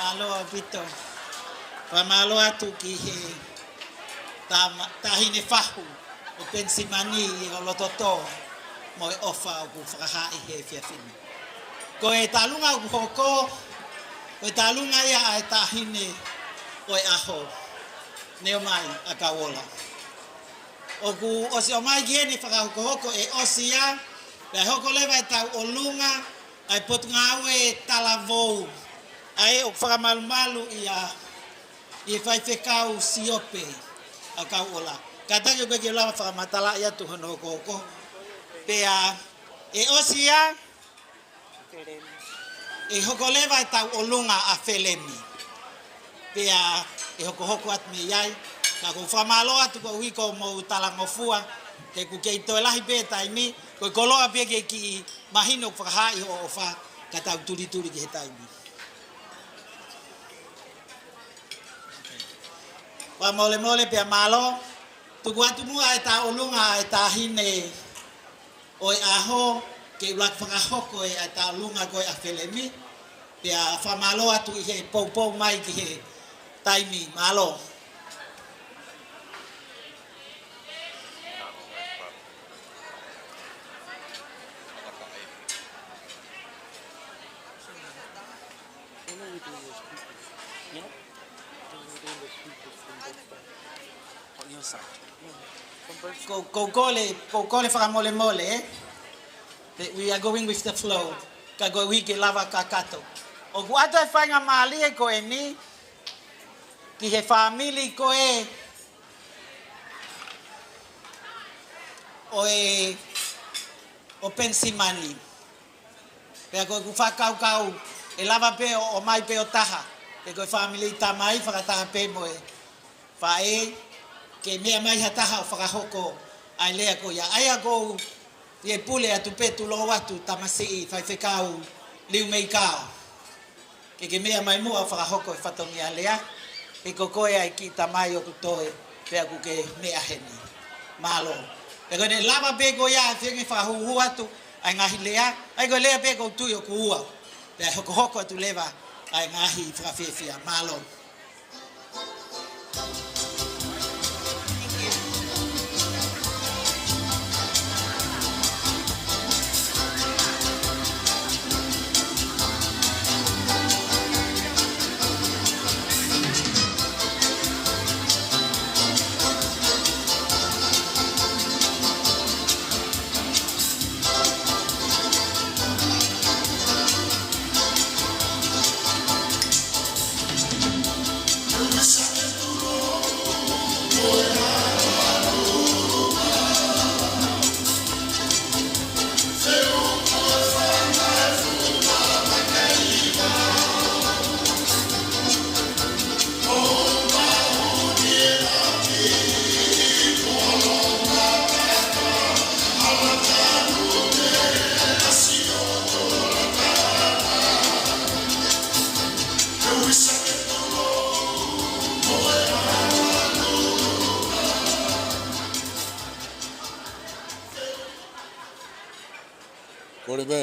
Mālō ʻaupito. Fakamālō atu ki he tama-, taʻahine fahu ʻo Penisimani ʻi hoʻo loto tō mo e ʻofa ʻoku fakahā ʻi he efiafi ni. Ko e tālunga ʻoku hoko, ko e tālunga ia ʻa e taʻahine ʻo e ʻaho. Neomai ʻAkauola. ʻOku ʻosi ʻomai ki heni fakahokohoko ʻe ʻosi ia, pea hoko leva ʻetau ʻolunga, ʻa e potungāue talavou, ʻa ē ʻoku fakamalumalu ia ʻi he faifekau Siope ʻAkauola. Kātaki ʻoku ʻikai ke lava fakamatalaʻi atu hono hokohoko. Pea ʻe ʻosi ia, ʻe hoko leva ʻetau ʻolunga ʻa Felemi. Pea ʻe hokohoko atu mei ai. Ka ʻoku ou fakamālō atu koeʻuhi ko hoʻomou talangofua, he ʻoku kei toe lahi pē taimi, ko e koloa pē ke kiʻi mahino ʻoku fakahā ʻi hoʻo ʻofa, ka tau tulituli ki he taimi. Fakamolemole pea mālō, tuku atu muʻa ʻetau ʻolunga ʻa e taʻahine ʻo e ʻaho, ke ʻuluaki fakahoko ʻe ʻetau ʻolunga ko ē ʻa Felemi, pea fakamālō atu ʻi he poupou mai ki he taimi, mālō. Ko, ko kole, ko kole fakamolemole, ē? That we are going with the flow. Ka ko e uike lava kakato. ʻOku ʻoatu e faingamālie ko eni ki he fāmili ko ē ʻo e, ʻo Penisimani. Pea ko ʻeku fakakaukau, ʻe lava pē ʻo, ʻomai pē ʻo taha. He ko e fāmili tamai fakataha pē mo e faʻē, ke meʻa mai ha taha ʻo fakahoko ʻa e lea ko ia. ʻA ia ʻoku ou fie pule atu pē, tulou atu tamasiʻi faifekau Liumeikao. Ke ke meʻa mai muʻa ʻo fakahoko e fatongia lea, he ko koe ʻa e kiʻi tamai ʻoku toe, pea ʻoku ke meʻa heni. Mālō. Pea ko ʻene lava pē ko ia ʻa e feinga fakahūhū atu ʻa e ngaahi lea, ʻa ia ko e lea pē ʻoku ou tui ʻoku ua. Pea hokohoko atu leva ʻa e ngaahi fakafiefia. Mālō. Kole pē.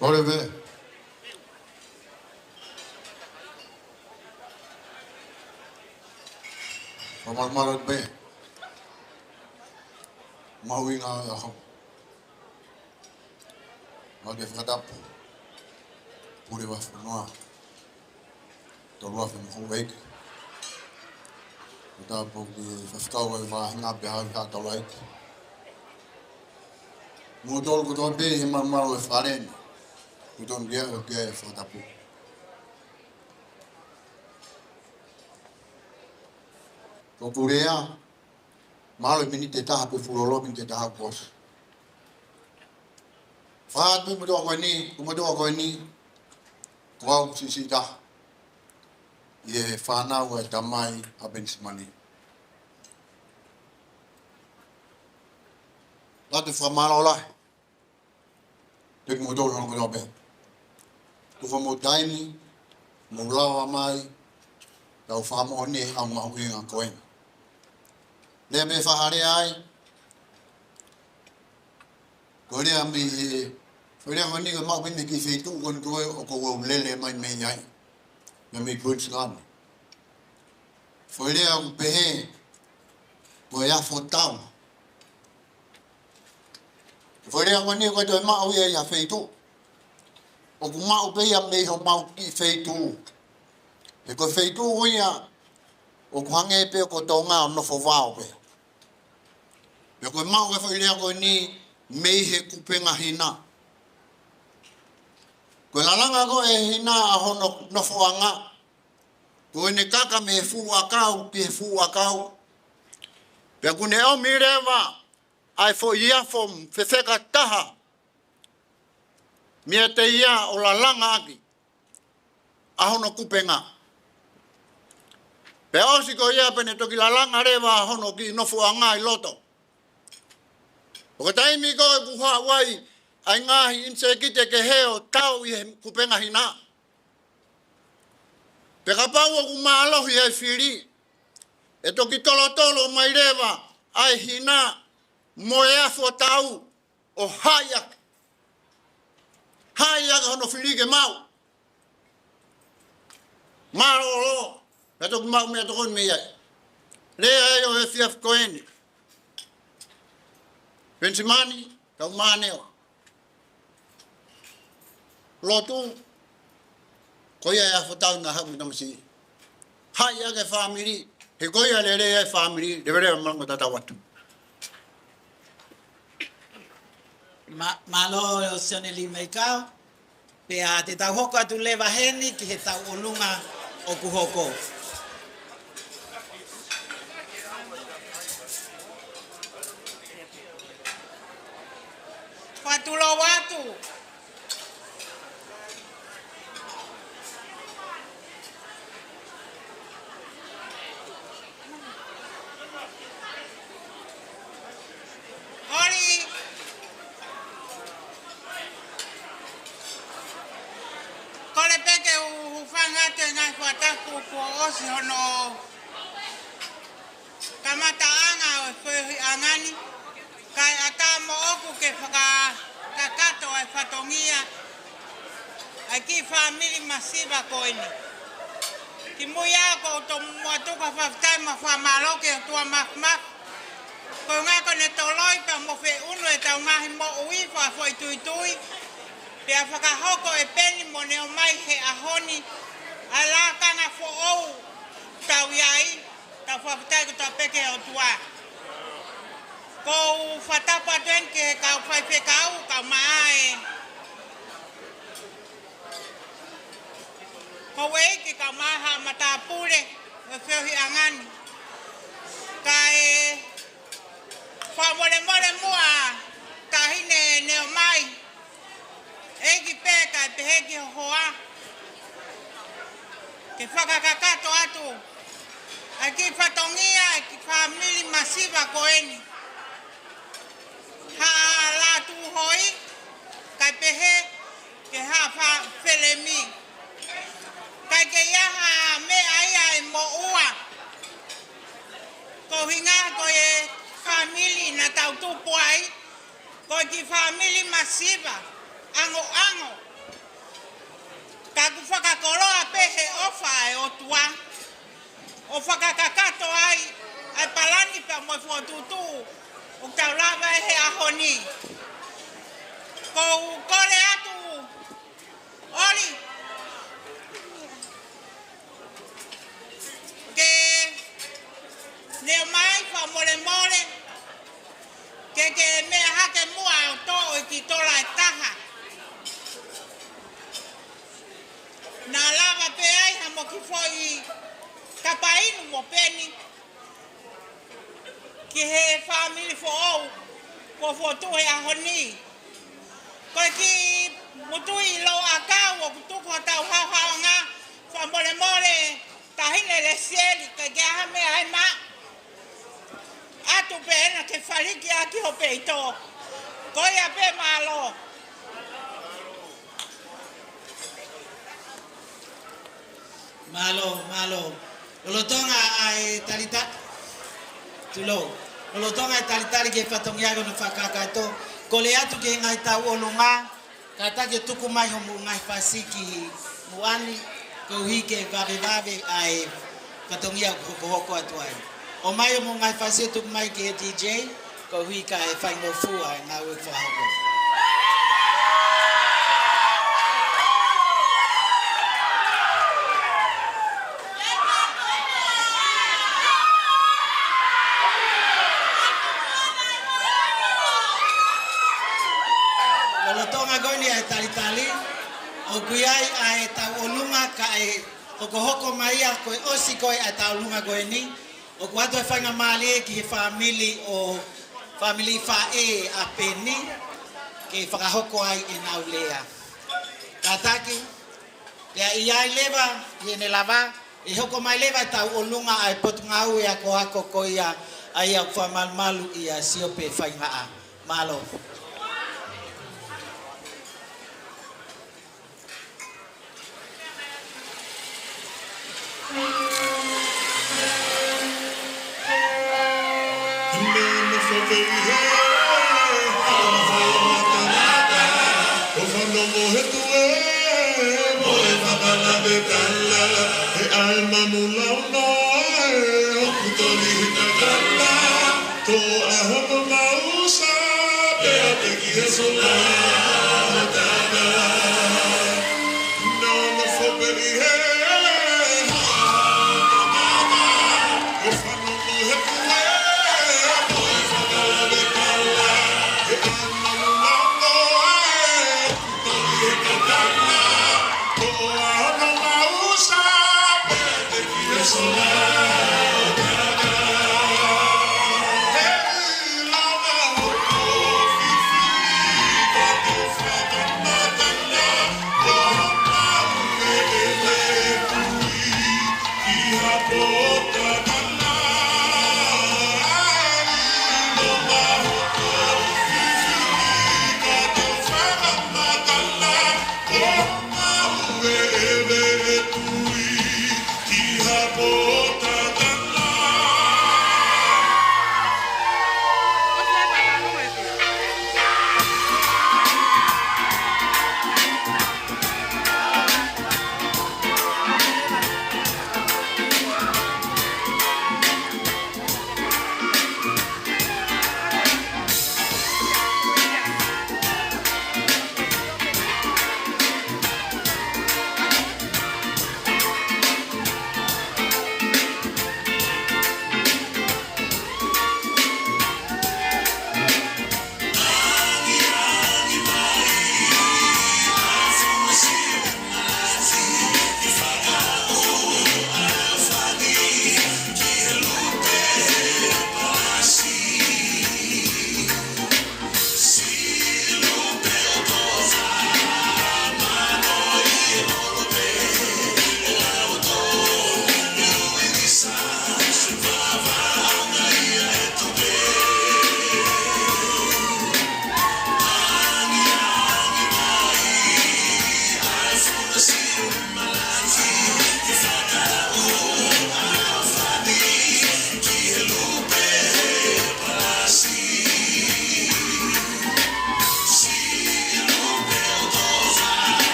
Kole pē. Fakamalumalu pē. Mahuʻinga ʻaho. Mau ke fakatapu. Pule vahefonua. Tolu afe mo e houʻeiki. Fakatapu ki he faifekau ʻo e faʻahinga pea mo e kau taulaʻeiki. Mo kimoutolu kotoa pē he malumalu ʻo e fale ni. Kimoutolu kia, kia fakatapu. Ko e pule ia, mahalo miniti ʻe taha pe fuoloa miniti ʻe taha kuo ʻosi. Fakatapu mo e tokoua ko eni, mo e tokoua ko eni, ko au siʻisiʻi taha ʻi he fānau ʻa e tamai ʻa Penisimani. Tau ʻoatu e fakamālō lahi. Pea kimoutolu hono kotoa pē. Tuku hoʻomou taimi, mou lava mai, tau fakamoʻoni ʻa e ʻaho mahuʻinga ko eni. Lea mei he fakalea ai, ko e lea mei he Foʻi lea ko eni ʻoku maʻu mei he kiʻi feituʻu ko eni ko ē ʻoku ou lele mai mei ai. Mei Queensland. Foʻi lea ʻoku pehē, ko e afo tau. Foʻi lea ko eni ʻoku ʻikai toe maʻu ia ʻi ha feituʻu. ʻOku maʻu pē ia mei homau kiʻi feituʻu. He ko e feituʻu ia ʻoku hangē pē ko Tonga ʻo nofo vao pē. Pea ko e maʻu e foʻi lea ko eni mei he kupenga hina. Ko e lalanga ko ē hina ʻa hono nofoʻanga. Ko ʻene kaka mei he fuʻu ʻakau ki he fuʻu ʻakau. Pea ʻoku ne ʻomi leva ʻa e foʻi afo fefeka taha meiate ia ʻo lalanga ʻaki ʻa hono kupenga. Pea ʻosi ko ia pea ne toki lalanga leva ʻa hono kiʻi nofoʻanga ʻi loto. ʻO ka taimi ko ē ʻoku haʻu ai ʻa e ngaahi ʻinisēkite kehe ʻo tau ʻi he kupenga hina. Pea kapau ʻoku mālohi ʻa e fili, ʻe toki tolotolo mai leva ʻa e hina mo e afo tau ʻo haʻi ʻaki. Haʻi ʻaki hono fili ke maʻu. Mālōlō, pea toki maʻu meʻatokoni mei ai. Lea ʻa e ʻo e efiafi ko eni. Penisimani, kau māneva. Lotu, ko ia e afo tau naʻa haʻu mei tamasiʻi. Haʻi ʻaki e fāmili, he ko ia lelei e fāmili, leveleva malanga tatau atu. Ma-, mālō Sione Limeikau, pea te tau hoko atu leva heni ki he tauʻolunga ʻoku hoko. Fakatulou atu. ʻOli. Kole pē ke u hūfanga atu he ngaahi fakatapu kuo ʻosi hono kamataʻanga ʻo e feohiʻanga ni, kae ʻatā moʻoku ke fakakakato ʻa e fatongia ʻa e kiʻi fāmili masiva ko eni. Kimui ā ʻoku ou tomuʻa tuku ha fakafetaʻi mo e fakamālō ki he ʻOtua Māfimafi. Koeʻuhi ko ʻene toloi pea mo feʻunu ʻetau ngaahi moʻui fakafoʻituitui, pea fakahoko ʻe Peni mo ʻene ō mai he ʻaho ni ʻa e lakanga foʻou ʻoku tau ʻi ai. Tau fakafetaʻi kotoa pē ki he ʻOtua. ʻOku ou fakatapu atu eni ki he kau faifekau, kau mai houʻeiki, kau mai haʻa matāpule ʻo e feohiʻanga ni. Kae fakamolemole muʻa, taʻahine Neomai, ʻEiki pē kae pehē ki ho hoa, ke fakakakato atu ʻa e kiʻi fatongia ʻa e kiʻi fāmili masiva ko eni. Haʻa Lātūhoi, kae pehē ki he Haʻa Fa-, Felemi. ʻIkai ke ʻi ai ha meʻa ia ʻe moʻua. Ko e ʻuhinga ko e fāmili naʻa tau tupu ai, ko e kiʻi fāmili masiva, ʻangoʻango. Ka ʻoku fakakoloa pē he ʻofa ʻa e ʻOtua ʻo fakakakato ai ʻa e palani pea mo e fokotuʻutuʻu ʻoku tau lava ai he ʻaho ni. ʻOku ou kole atu, ʻOli, ke Neomai, fakamolemole, ke ke meʻa hake muʻa ʻo toʻo e kiʻi tola ʻe taha. Naʻa lava pē ai ha mo kiʻi foʻi kapa inu mo Peni ki he fāmili foʻou kuo fokotuʻu he ʻaho ni. Ko e kiʻi mutuʻi lōʻakau ʻoku tuku hotau haohaoʻanga, fakamolemole, taʻahine Lesieli, ʻikai ke ʻi ai ha meʻa ʻe maʻu. ʻAtu pē ena ke faliki ʻaki ho peito. Ko ia pē, mālō. Mālō, mālō. Lolotonga ʻa e talita-, tulou. Lolotonga ʻa e talitali ki he fatongia ko eni ʻo e fakakakato, kole atu ki he ngaahi tauʻolunga, Kātaki ʻo tuku mai hoʻomou ngaahi fasi ki muʻa ni, koeʻuhi ke vavevave ʻa e fatongia ʻoku hokohoko atu ai. ʻOmai hoʻomou ngaahi fasi ʻo tuku mai ki he D J, koeʻuhi kae faingofua e ngāue fakahoko. Lolotonga ko eni ʻa e talitali, ʻoku ʻi ai ʻa e tauʻolunga kae hokohoko mai ia, ko e ʻosi ko ē ʻa e tauʻolunga ko eni, ʻoku ʻoatu e faingamālie ki he fāmili ʻo, fāmili faʻē ʻa Peni, ke fakahoko ai ʻenau lea. Kātaki, pea ʻi ai leva, ʻi heʻene lava, ʻe hoko mai leva e tauʻolunga ʻa e Potungāue Akoako ko ia, ʻa ia ʻoku fakamalumalu ʻia Siope Faingaʻa. Mālō.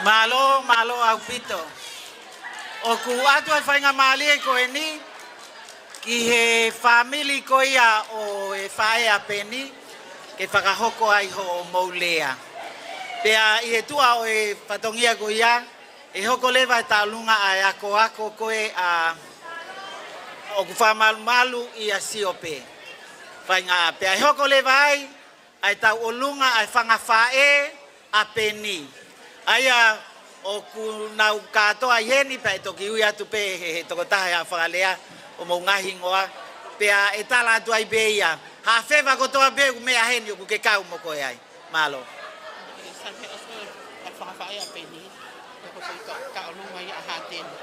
Mālō, mālō ʻaupito. ʻOku ʻoatu ʻa e faingamālie ko eni ki he fāmili ko ia ʻo e faʻē ʻa Peni, ke fakahoko ai hoʻomou lea. Pea ʻi he tuʻa ʻo e fatongia ko ia, ʻe hoko leva e tauʻolunga ʻa e akoako ko ē ʻa ʻoku fakamalumalu ʻia Siope Faingaʻa. Pea ʻe hoko leva ai ʻa e tauʻolunga ʻa e fanga faʻē ʻa Peni. ʻA ia ʻoku nau kātoa ʻi heni pea ʻe toki ui atu pē he, he tokotaha ʻe fakalea ʻo mou ngaahi hingoa. Pea ʻe tala atu ai pē ia. Haʻa feva kotoa pē ʻoku meʻa heni ʻoku ke kau mo koe ai. Mālō. Sa me oso e fanga faʻē ʻa Peni, ko e tauʻolunga ia ʻa Hāteni,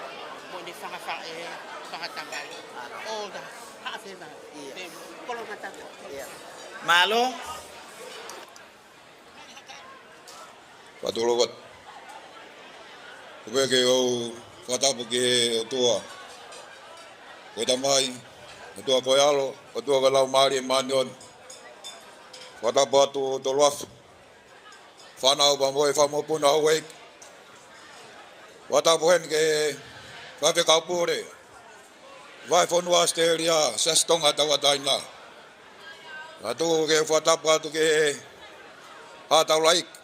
mo ʻene fanga faʻē, fanga tamai. ʻO ta, haʻa feva. Ia. Pe, kolo matata. Ia. Mālō. Fatulovat. Kupe ke u fakatapu ki he ʻOtua ko e Tamai, ʻOtua ko e ʻAlo, ʻOtua ko e Laumālie Māʻoniʻoni. Fakatapu atu ʻo tolu afe. Fānau pea mo e fanga mokopuna ʻo e ʻEiki. Fakatapu heni ki he faifekau pule Vahefonua ʻAositelēlia, Siasi Tonga Tauʻatāina. Pea tuku ke u fakatapu atu ki he Haʻa Taulaʻeiki.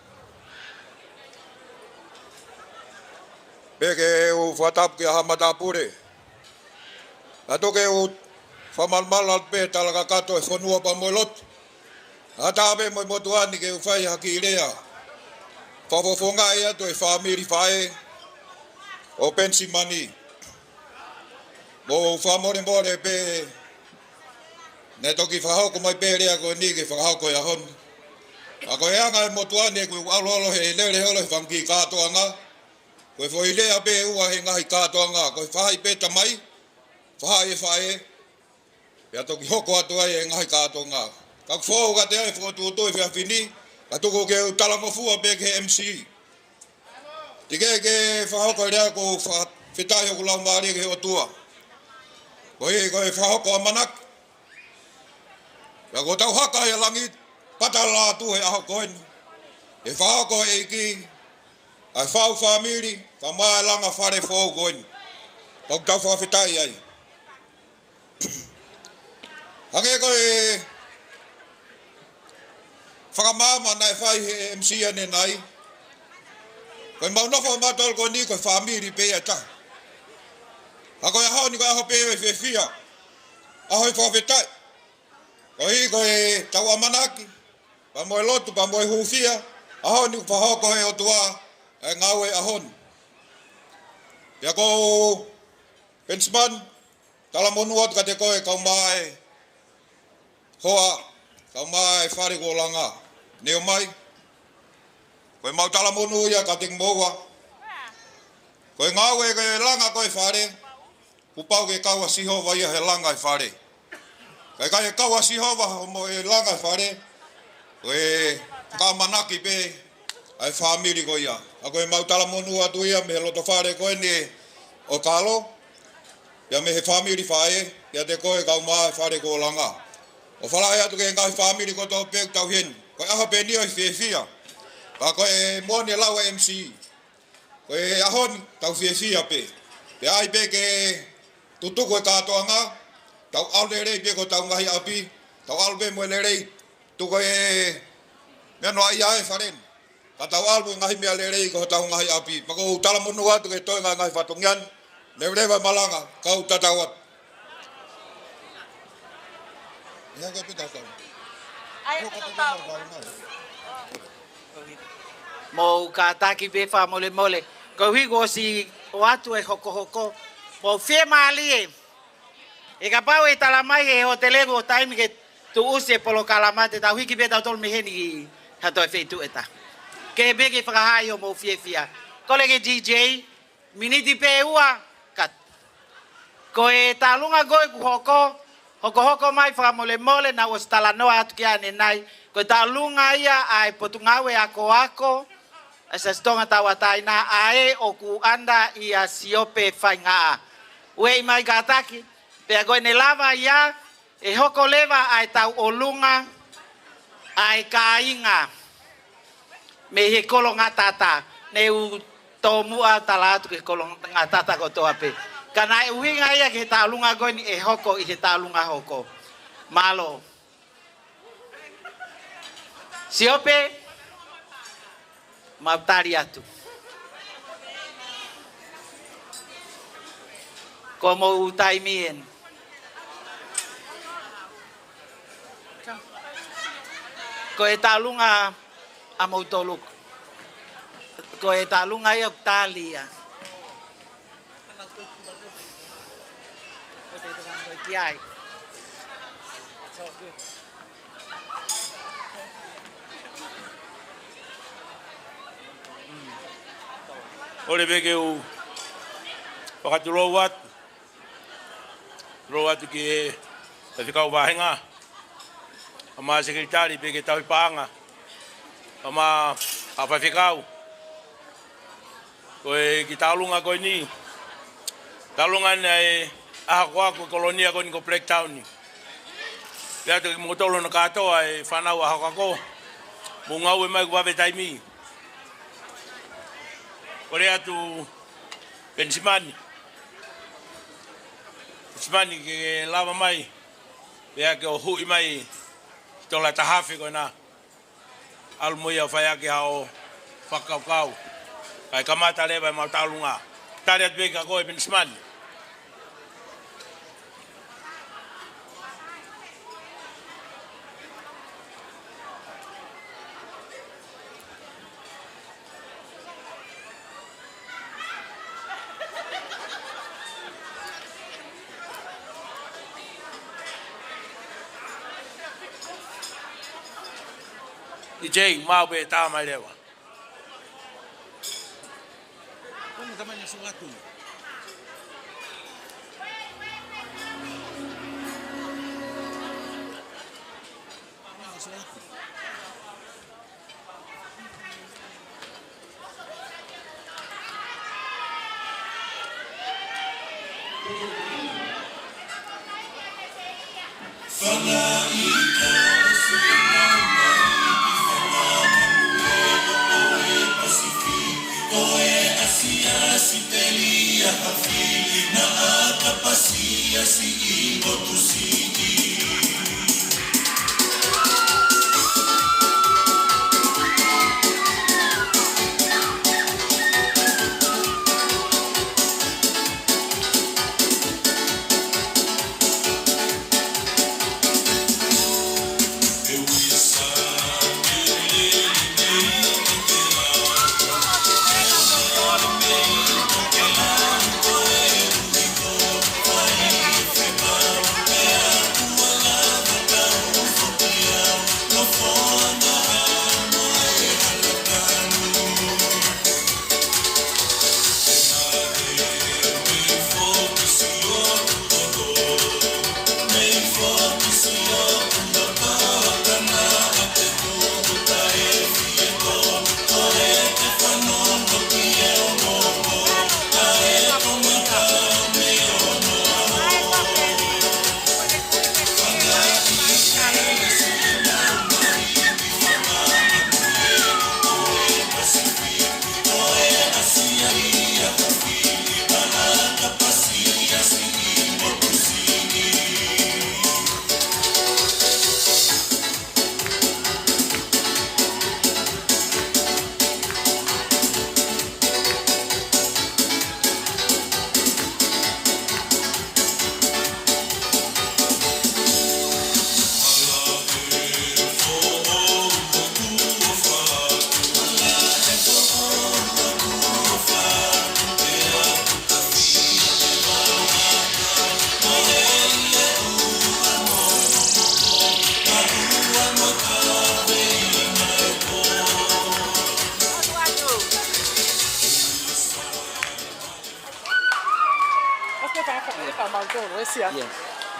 Pea ke u fakatapu ki he Haʻa Matāpule. Pea tuku ke u fakamalumalu atu pē tala kakato e fonua pea mo e lotu. Kae ʻatā pē mo e motuʻa ni ke u fai ha kiʻi lea fakafofongaʻi atu e fāmili faʻē ʻo Penisimani. Mou fakamolemole pē, naʻe toki fakahoko mai pē lea ko eni ke fakahoko he ʻaho ni. Ka ko e anga e motuʻa ni ʻoku ʻalu holo he lele holo he fanga kiʻi kātoanga. Ko e foʻi lea pē ʻe ua he ngaahi kātoanga, ko e faʻahi pē tamai, faʻahi e faʻē, pea toki hoko atu ai e ngaahi kātoanga. Ka ʻoku foʻou kiate au e fokotuʻutuʻu he efiafi ni, ka tuku ke u talangofua pē ki he M C. Teʻeki ke fakahoko e lea, ʻoku ou fakafetaʻi hoku laumālie ki he ʻOtua. Koeʻuhi ko e fakahoko ʻamanaki. Pea kuo tau haka ʻi he langi, pata lātū he ʻaho ko eni. ʻE fakahoko ʻe he ʻEiki ʻa e fau fāmili, kae ʻumaʻā e langa fale foʻou ko eni. Pea ʻoku tau fakafetaʻi ai. Hangē ko e fakamaama naʻe fai he M C ʻanenai, ko ʻemau nofo ʻamautolu ko eni ko e fāmili pē ia ʻe taha. Ka ko e ʻaho ni ko e ʻaho pē ʻo e fiefia, ʻaho e fakafetaʻi. Koeʻuhi ko ʻetau ʻamanaki, pea mo e lotu, pea mo e hūfia, ʻaho ni ʻoku fakahoko ʻe he ʻOtua e ngāue ʻaho ni. Pea ko Penisimani, talamonū atu kiate koe kae ʻumaʻā e hoa, kae ʻumaʻā e fale kuo langa. Neongo mai, ko ʻemau talamonū ia kiate kimoua. Ko e ngāue ko e langa ko e fale, kuo pau ke kau ʻa Sihova ia he langa e fale. Ka ʻikai ke kau ʻa Sihova mo e langa e fale, ko e fakaʻamanaki pē ʻa e fāmili ko ia. Ka ko ʻemau talamonū atu ia mei he loto fale ko eni ʻo Kalo, pea mei he fāmili faʻē, kiate koe kae ʻumaʻā e fale kuo langa. ʻOfa lahi atu ki he ngaahi fāmili kotoa pē ʻoku tau ʻi heni. Ko e ʻaho pē eni ʻo e fiefia. Ka ko e moʻoni e lau ʻa e M C. Ko e ʻaho ni, tau fiefia pē. Pea ʻai pē ke tutuku e kātoanga, tau ʻalu lelei pē ki hotau ngaahi ʻapi, tau ʻalu pē mo e lelei, tuku e meʻa noaʻia e fale ni. Ka tau ʻalu mo e ngaahi meʻa lelei ki hotau ngaahi ʻapi. Pea ʻoku ou talamonū atu ki he toenga e ngaahi fatongia ni, leveleva e malanga, kau tatau atu. Mou kātaki pē fakamolemole. Koeʻuhi kuo ʻosi ʻoatu e hokohoko. Mou fiemālie. ʻE kapau ʻe tala mai he hōtele kuo taimi ke tuʻusi e polokalama, te tau hiki pē tautolu mei heni ki ha toe feituʻu ʻe taha. Ke pē ke fakahā ai hoʻomou fiefia. Kole ki he D J, miniti pē ʻe ua, cut. Ko e tauʻolunga ko ē kuo hoko, hokohoko mai fakamolemole, naʻa ku ʻosi talanoa atu ki ai ʻanenai. Ko e tauʻolunga ia ʻa e Potungāue Akoako ʻa e Siasi Tonga Tauʻatāina, ʻa ē ʻoku ʻanda ʻia Siope Faingaʻa. Ueʻi mai kātaki, pea ko ʻene lava ia, ʻe hoko leva ʻa e tauʻolunga ʻa e kāinga mei he Kolongatata. Ne u Tōmuʻa tala atu ki he kolongatata kotoa pē. Ka naʻe ʻuhinga ia ki he tauʻolunga ko eni ʻe hoko ʻi he tauʻolunga hoko. Mālō. Siope, mau tali atu. Ko hoʻomou taimi eni. Ko e tauʻolunga ʻamoutolu. Ko e tauʻolunga ia ʻoku tali ia. Ki ai. ʻOle pē ke u fakatulou atu. Tulou atu ki he faifekau vāhenga, ʻa e sekelitali pea ki he tauhi paʻanga, ʻa e faifekau. Ko e kiʻi tauʻolunga ko eni, tauʻolunga eni ʻa e ʻaho ko ē ko e kolonia ko eni ko Blacktown. Pea ʻoatu kimoutolu hono kātoa e fānau ʻaho ko ē. Mou ngāue mai kuo vave taimi. ʻOle atu Penisimani. Penisimani ke lava mai. Pea ke ʻohuʻi mai. Tola tahafe ko ena. ʻAlu mo ia ʻo fai ʻaki haʻo fakakaukau. Kae kamata leva ʻemau tauʻolunga. Tali atu pē kia koe Penisimani. ʻIo, mau pē tā mai leva.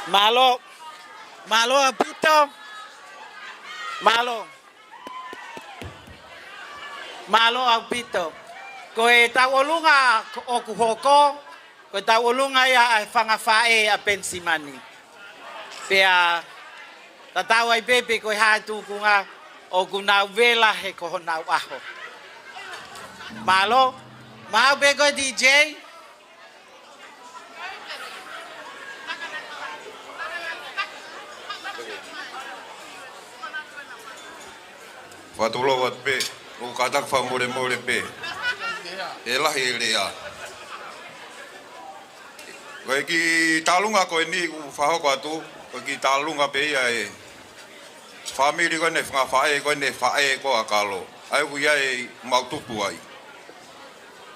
Mālō. Mālō ʻaupito. Mālō. Mālō ʻaupito. Ko e tauʻolunga ʻoku hoko, ko e tauʻolunga ia ʻa e fanga faʻē ʻa Penisimani. Pea tatau ai pē pe ko e hā e tūkunga ʻoku nau vela he ko honau ʻaho. Mālō. Maʻu pē ko e D J. Fakatulou atu pē, ʻoku kātaki fakamolemole pē. ʻE lahi e lea. Ko e kiʻi tālunga ko eni ʻoku fakahoko atu, ko e kiʻi tālunga pē ia e fāmili ko eni, fanga faʻē ko eni, faʻē ko ē ʻa Kalo. ʻA ia ʻoku ʻi ai ʻemau tupu ai.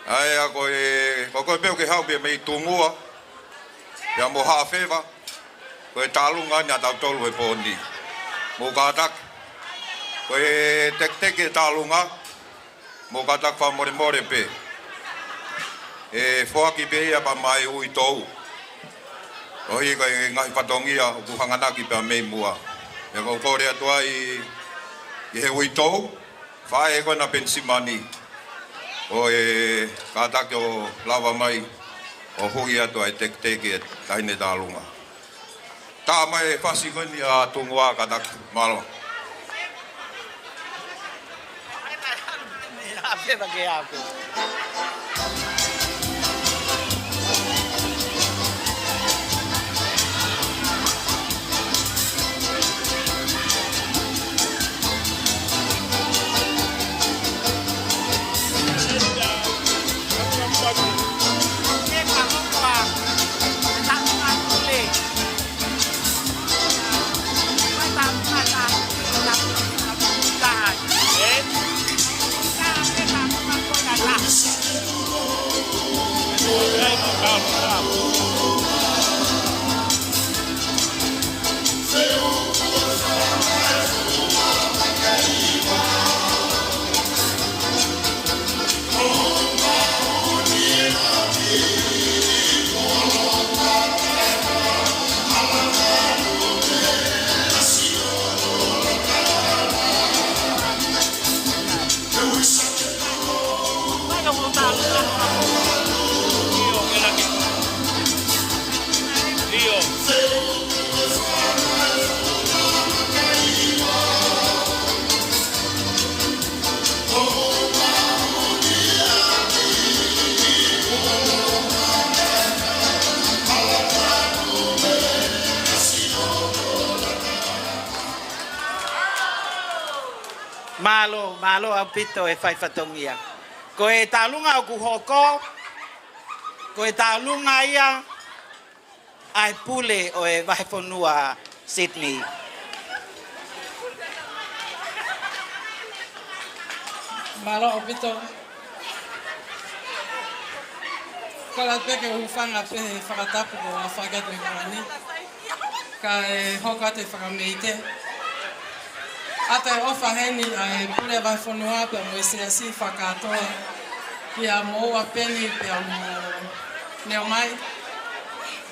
ʻA ia ko e, ko koe pē ʻoku ke haʻu pē mei Tungua, pea mo Haʻafeva, ko e tālunga eni ʻa tautolu he pō ni. Mou kātaki. Ko e teketeke e tālunga, mou kātaki fakamolemole pē. ʻE foaki pē ia pea mei uitou. ʻOku ʻi ai e ngaahi fatongia ʻoku hanganaki pea mei muʻa. ʻE kole atu ai ʻi he uitou, faʻē ko ena Penisimani, ʻo ʻe kātaki ʻo lava mai ʻo huʻi atu ai e teketeke e taʻahine tālunga. Tā mai e fasi ko eni ʻa Tungua, kātaki. Mālō. Mālō, mālō ʻaupito e fai fatongia. Ko e tālunga ʻoku hoko, ko e tālunga ia ʻa e pule ʻo e vahefonua Sydney. Mālō ʻaupito. Kole atu pē ke u hūfanga pē he fakatapu kuo aofaki atu ʻi he ʻaho ni. Kae hoko atu e fakameite. ʻOatu e ʻofa heni ʻa e pule vahefonua pea mo e siasi fakakātoa kia Moua Peni pea mo Neomai.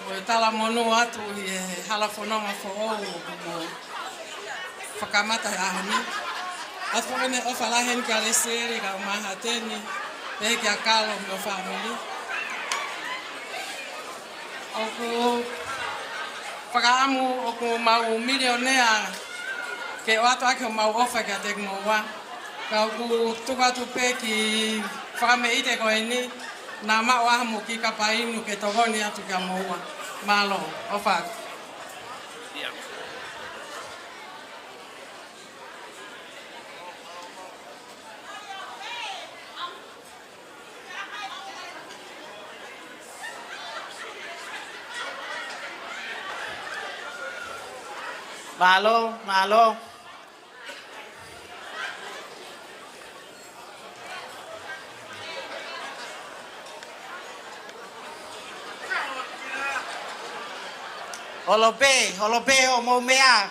Mo e talamonū atu ʻi he hala fononga foʻou ʻoku mou fakamata he ʻaho ni. ʻOatu foki ʻene ʻofa lahi heni kia Lesieli, kia Mahateni, pehē kia Kalo mo e fāmili. ʻOku fakaʻamu ʻoku mau milionea ke ʻoatu ʻaki homau ʻofa kiate kimoua. Ka ʻoku tuku atu pē kiʻi fakameite ko eni, naʻa mau ʻaho mo e kiʻi kapa inu ke tokoni atu kia moua. Mālō, ʻofa atu. Mālō, mālō. Holo pē, holo pē hoʻomou meʻa.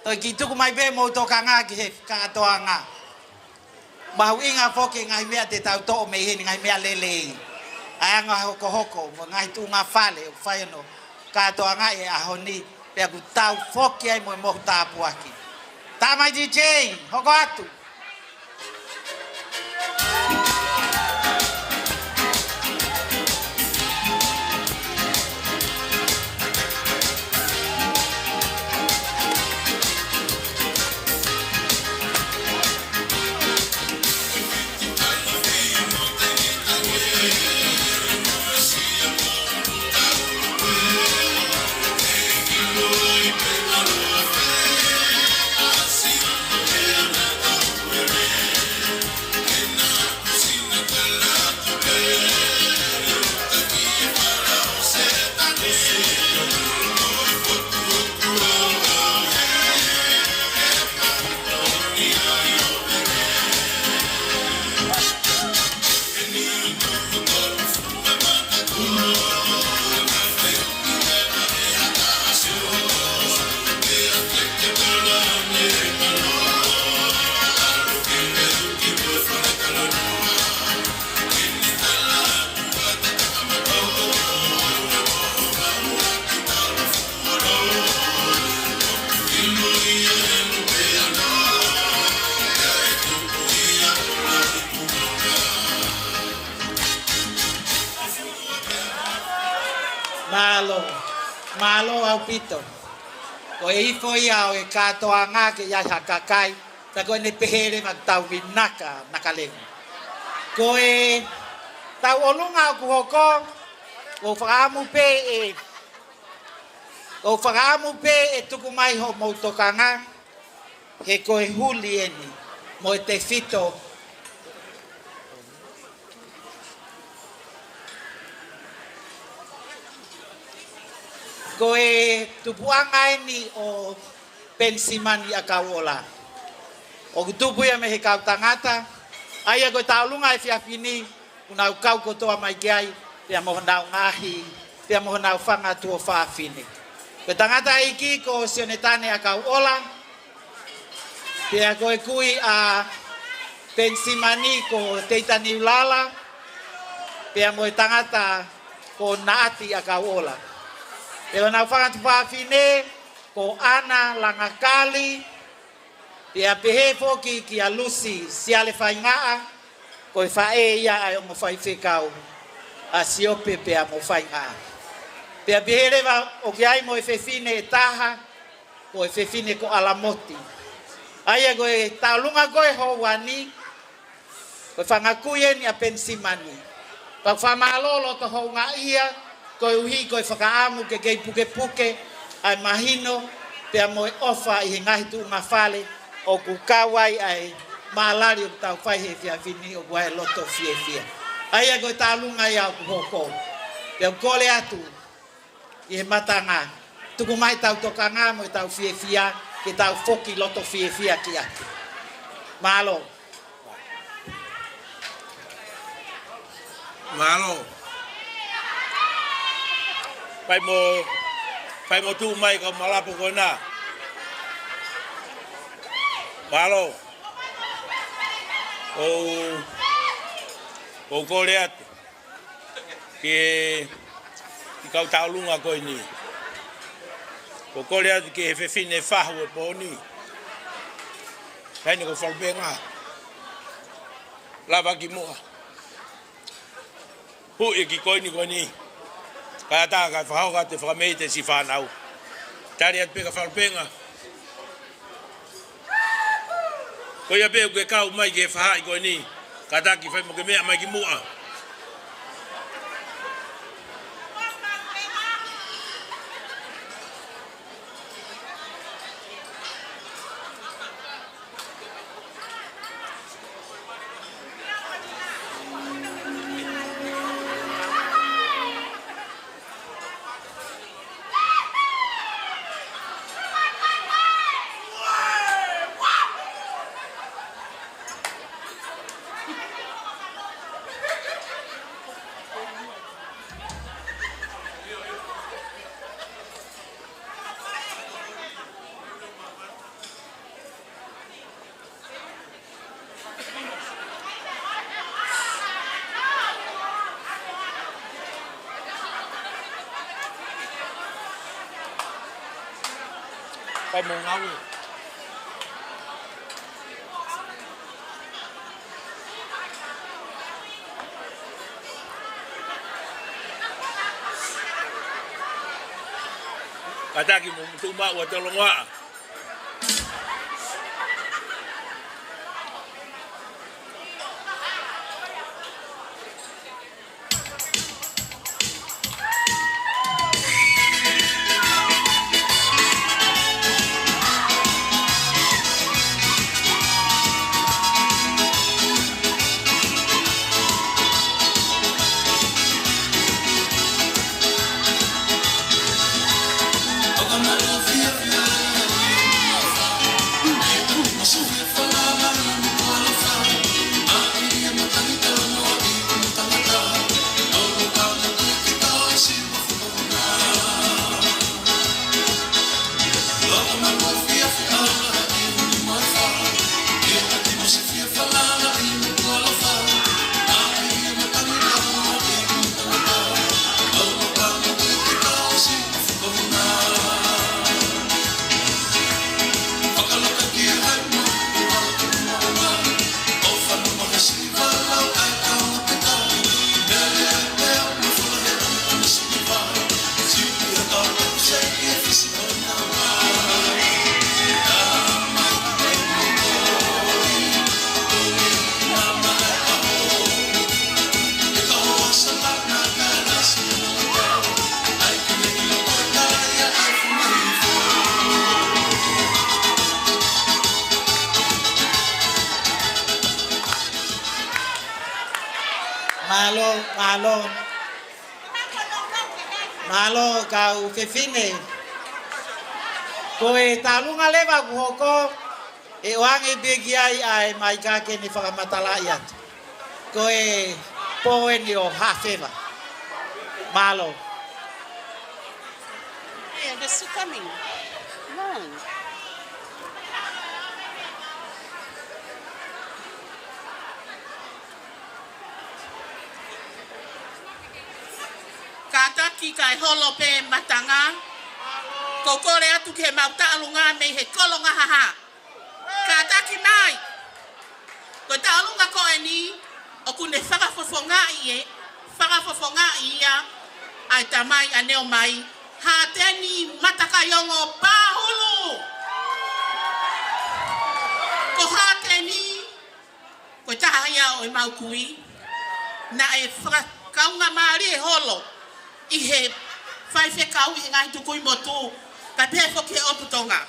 Toe kiʻi tuku mai pē hoʻomou tokanga ki he kātoanga. Mahuʻinga foki e ngaahi meʻa te tau toʻo mei heni, ngaahi meʻa lelei. ʻA e anga hokohoko, mo e ngaahi tuʻunga fale ʻoku fai hono kātoangaʻi e ʻaho ni, pea ʻoku tau foki ai mo e mohu tāpuaki. Tā mai D J, hoko atu. Mālō, mālō ʻaupito. Ko e ifo ia ʻo e kātoanga ke ʻi ai ha kakai, tā ko ʻene pehē leva tau vinaka, nakaleu. Ko e tau ʻolunga ʻoku hoko, ʻoku ou fakaʻamu pē ʻe, ʻoku ou fakaʻamu pē ʻe tuku mai hoʻomou tokanga, he ko e huli eni, mo e tefito. Ko e tupuʻanga eni ʻo Penisimani ʻAkauʻola. ʻOku tupu ia mei he kau tangata, ʻa ia ko e tauʻolunga ʻo e efiafi ni, ʻoku nau kau kotoa mai ki ai, pea mo honau ngaahi, pea mo honau fanga tuofāfine. Ko e tangataʻeiki ko Sionetane ʻAkauʻola, pea ko e kui ʻa Penisimani ko Teitaniulala, pea mo e tangata ko Naʻati ʻAkauʻola. Pea honau fanga tuofāfine ko ʻAna Langakali, pea pehē foki kia Lusi Siale Faingaʻa, ko e faʻē ia ʻa e ongo faifekau ʻa Siope pea mo Faingaʻa. Pea pehē leva ʻoku ʻi ai mo e fefine ʻe taha, ko e fefine ko ʻAlamoti. ʻA ia ko e tauʻolunga ko ē houa ni, ko e fanga kui eni ʻa Penisimani. Pea ʻoku fakamālō loto houngaʻia, koeʻuhi ko e fakaʻamu ke kei pukepuke ʻa e mahino, pea mo e ʻofa ʻi he ngaahi tuʻunga fale, ʻoku kau ai ʻa e mālali ʻoku tau fai he efiafi ni, ʻoku ʻi loto fiefia. ʻA ia ko e tauʻolunga ia ʻoku hoko. Pea ʻoku kole atu, ʻi he matanga, tuku mai ʻetau tokanga mo ʻetau fiefia, ke tau foki loto fiefia ki atu. Mālō. Mālō. Fai mo, fai mo tuʻu mai kau malapo ko ena. Mālō. ʻOku, ʻoku kole atu ki he, ki he kau tauʻolunga ko eni. ʻOku kole atu ki he fefine fahu e pō ni. Kae ʻi ai ko Falupenga. Lava ki muʻa. Huʻi ki ko eni ko eni. Kae ʻatā kae fakahoko atu e fakamei ʻa e siʻi fānau. Tali atu pē kia Falupenga. Ko ia pē ʻoku ke kau mai ki he fahaʻi ko eni. Kātaki fai mo ke meʻa mai ki muʻa. Kai mo ngau. Kātaki mo mutu maʻu ʻa Tolongoaʻa. Mālō, mālō. Mālō kau fefine. Ko e tauʻolunga leva kuo hoko, ʻe ʻoange pē ki ai ʻa e maika ke ne fakamatalaʻi atu. Ko e pō eni ʻo Haʻafeva. Mālō. Yeah, they're still coming. No. Kātaki kae holo pē Matanga. Ko e kole atu ki he mau tauʻolunga mei he Kolo Ngahaha. Kātaki mai. Ko e tauʻolunga ko eni, ʻoku ne fakafofongaʻi ē, fakafofongaʻi ia ʻa e tamai ʻaneomai, Hāteni Matakaiongo Pāhulu. Ko Hāteni, ko e taha ia ʻo e mau kui, naʻe fakakaungāmālie holo ʻi he faifekau ʻi he ngaahi tukui motu, kae pehē foki he ʻotu Tonga.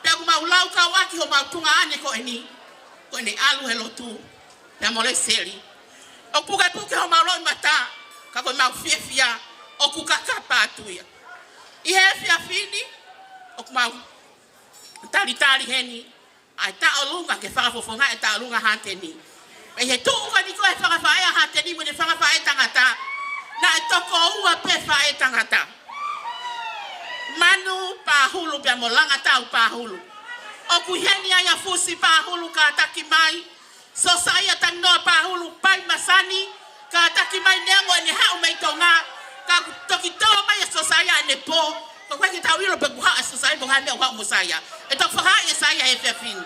Pea ʻoku mau lau kau ʻaki homau tuongaʻane ko eni, ko ʻene ʻalu he lotu, pea mo Lēseli. ʻOku pukepuke homau loʻimata, ka ko e mau fiefia, ʻoku kakapa atu ia. ʻI he efiafi ni, ʻoku mau talitali heni, ʻa e tauʻolunga ke fakafofongaʻi e tauʻolunga Hāteni. Pea ʻi he tuʻu ko eni ko e fakafaʻē ʻa Hāteni mo ʻene fakafaʻē tangata, naʻe toko ua pē faʻē tangata. Manu Pāhulu pea mo Langatau Pāhulu. ʻOku ʻi heni ai ʻa Fusi Pāhulu, kātaki mai. Sosaia Tanginoa Pāhulu, Pai Masani, kātaki mai neongo ʻene haʻu mei Tonga, ka toki tō mai ʻa Sosaia ʻene pō, ko e ʻikai ke tau ʻilo pe kuo haʻu ʻa Sosaia pe ko e hā e meʻa ʻoku haʻu mo Saia. ʻE toki fakahā ʻe Saia he efiafi ni.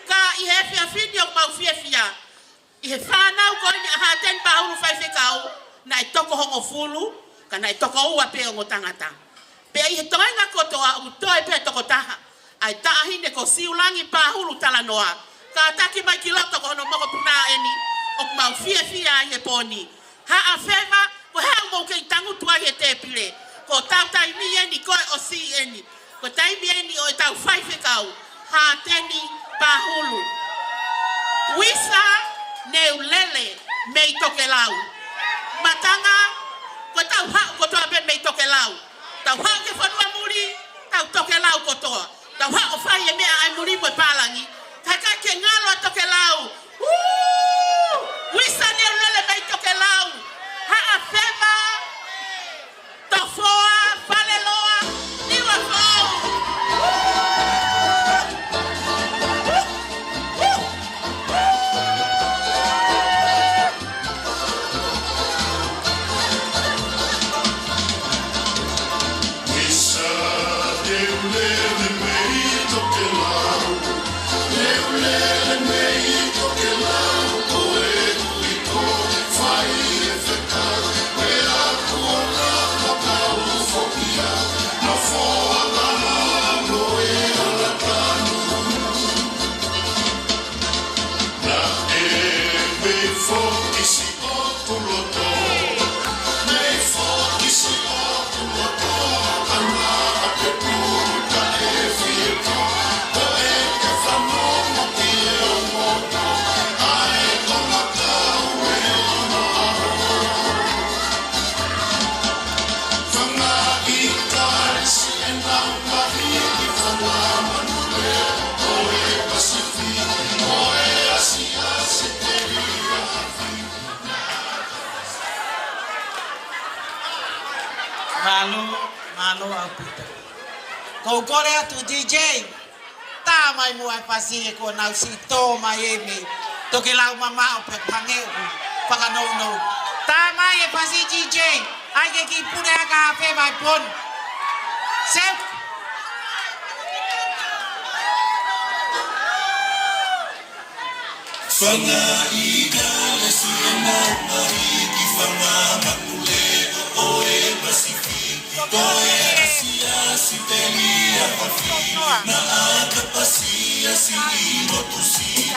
Ka ʻi he efiafi ni ʻoku mau fiefia. ʻI he fānau ko eni ʻa Hāteni Pāhulu faifekau, naʻe toko hongofulu, ka naʻe toko ua pē ongo tangata. Pea ʻi he toenga kotoa ʻoku toe pē toko taha, ʻa e taʻahine ko Siulangi Pāhulu Talanoa. Kātaki mai ki loto ko hono mokopuna eni, ʻoku mau fiefia ai he pō ni. Haʻafeva, ko e hā ʻoku mou kei tangutu ai he tēpile? Ko ʻetau taimi eni, ko e ʻosi eni. Ko e taimi eni ʻo ʻetau faifekau, Hāteni Pāhulu. Uisa Neulele mei Tokelau. Matanga, ko ʻetau haʻu kotoa pē mei Tokelau. Tau haʻu ki he fonua muli, tau Tokelau kotoa. Tau haʻu ʻo fai e meʻa ʻa e muli mo e pālangi. Kae ʻikai ke ngalo ʻa Tokelau. Ū! Uisa Neulele mei Tokelau. Haʻafeva. Tofoa, Faleloa, Niuafoʻou. Uisa Neulele mei Tokelau, Neulele mei Tokelau, ko e kuo fai e fekau, ko e akua ka kau foki au, nofoʻanga mo e ala tanu. Naʻe pehē foki siʻoku loto, pehē foki siʻoku loto, ka naʻa ke puta e fie ko, ko e ke fanongo ki he ongo tō, ʻa e ongo tō e ongo aho. Mālō, mālō ʻaupito. Ko u kole atu D J. Tā mai muʻa e fasi ʻe ko nau si tō mai e mei Tokelau mamaʻo pē hangē ʻoku fakanounou. Tā mai e fasi D J, ʻai ke kiʻi pule ʻa Haʻafeva ʻi he pō ni. Sef. Fanga i ka lesi e nau mahi ki fanga makule o e Pasifiki. Ko e Asia, Sitelia, Pafili, na aka Pasia, si i motu si.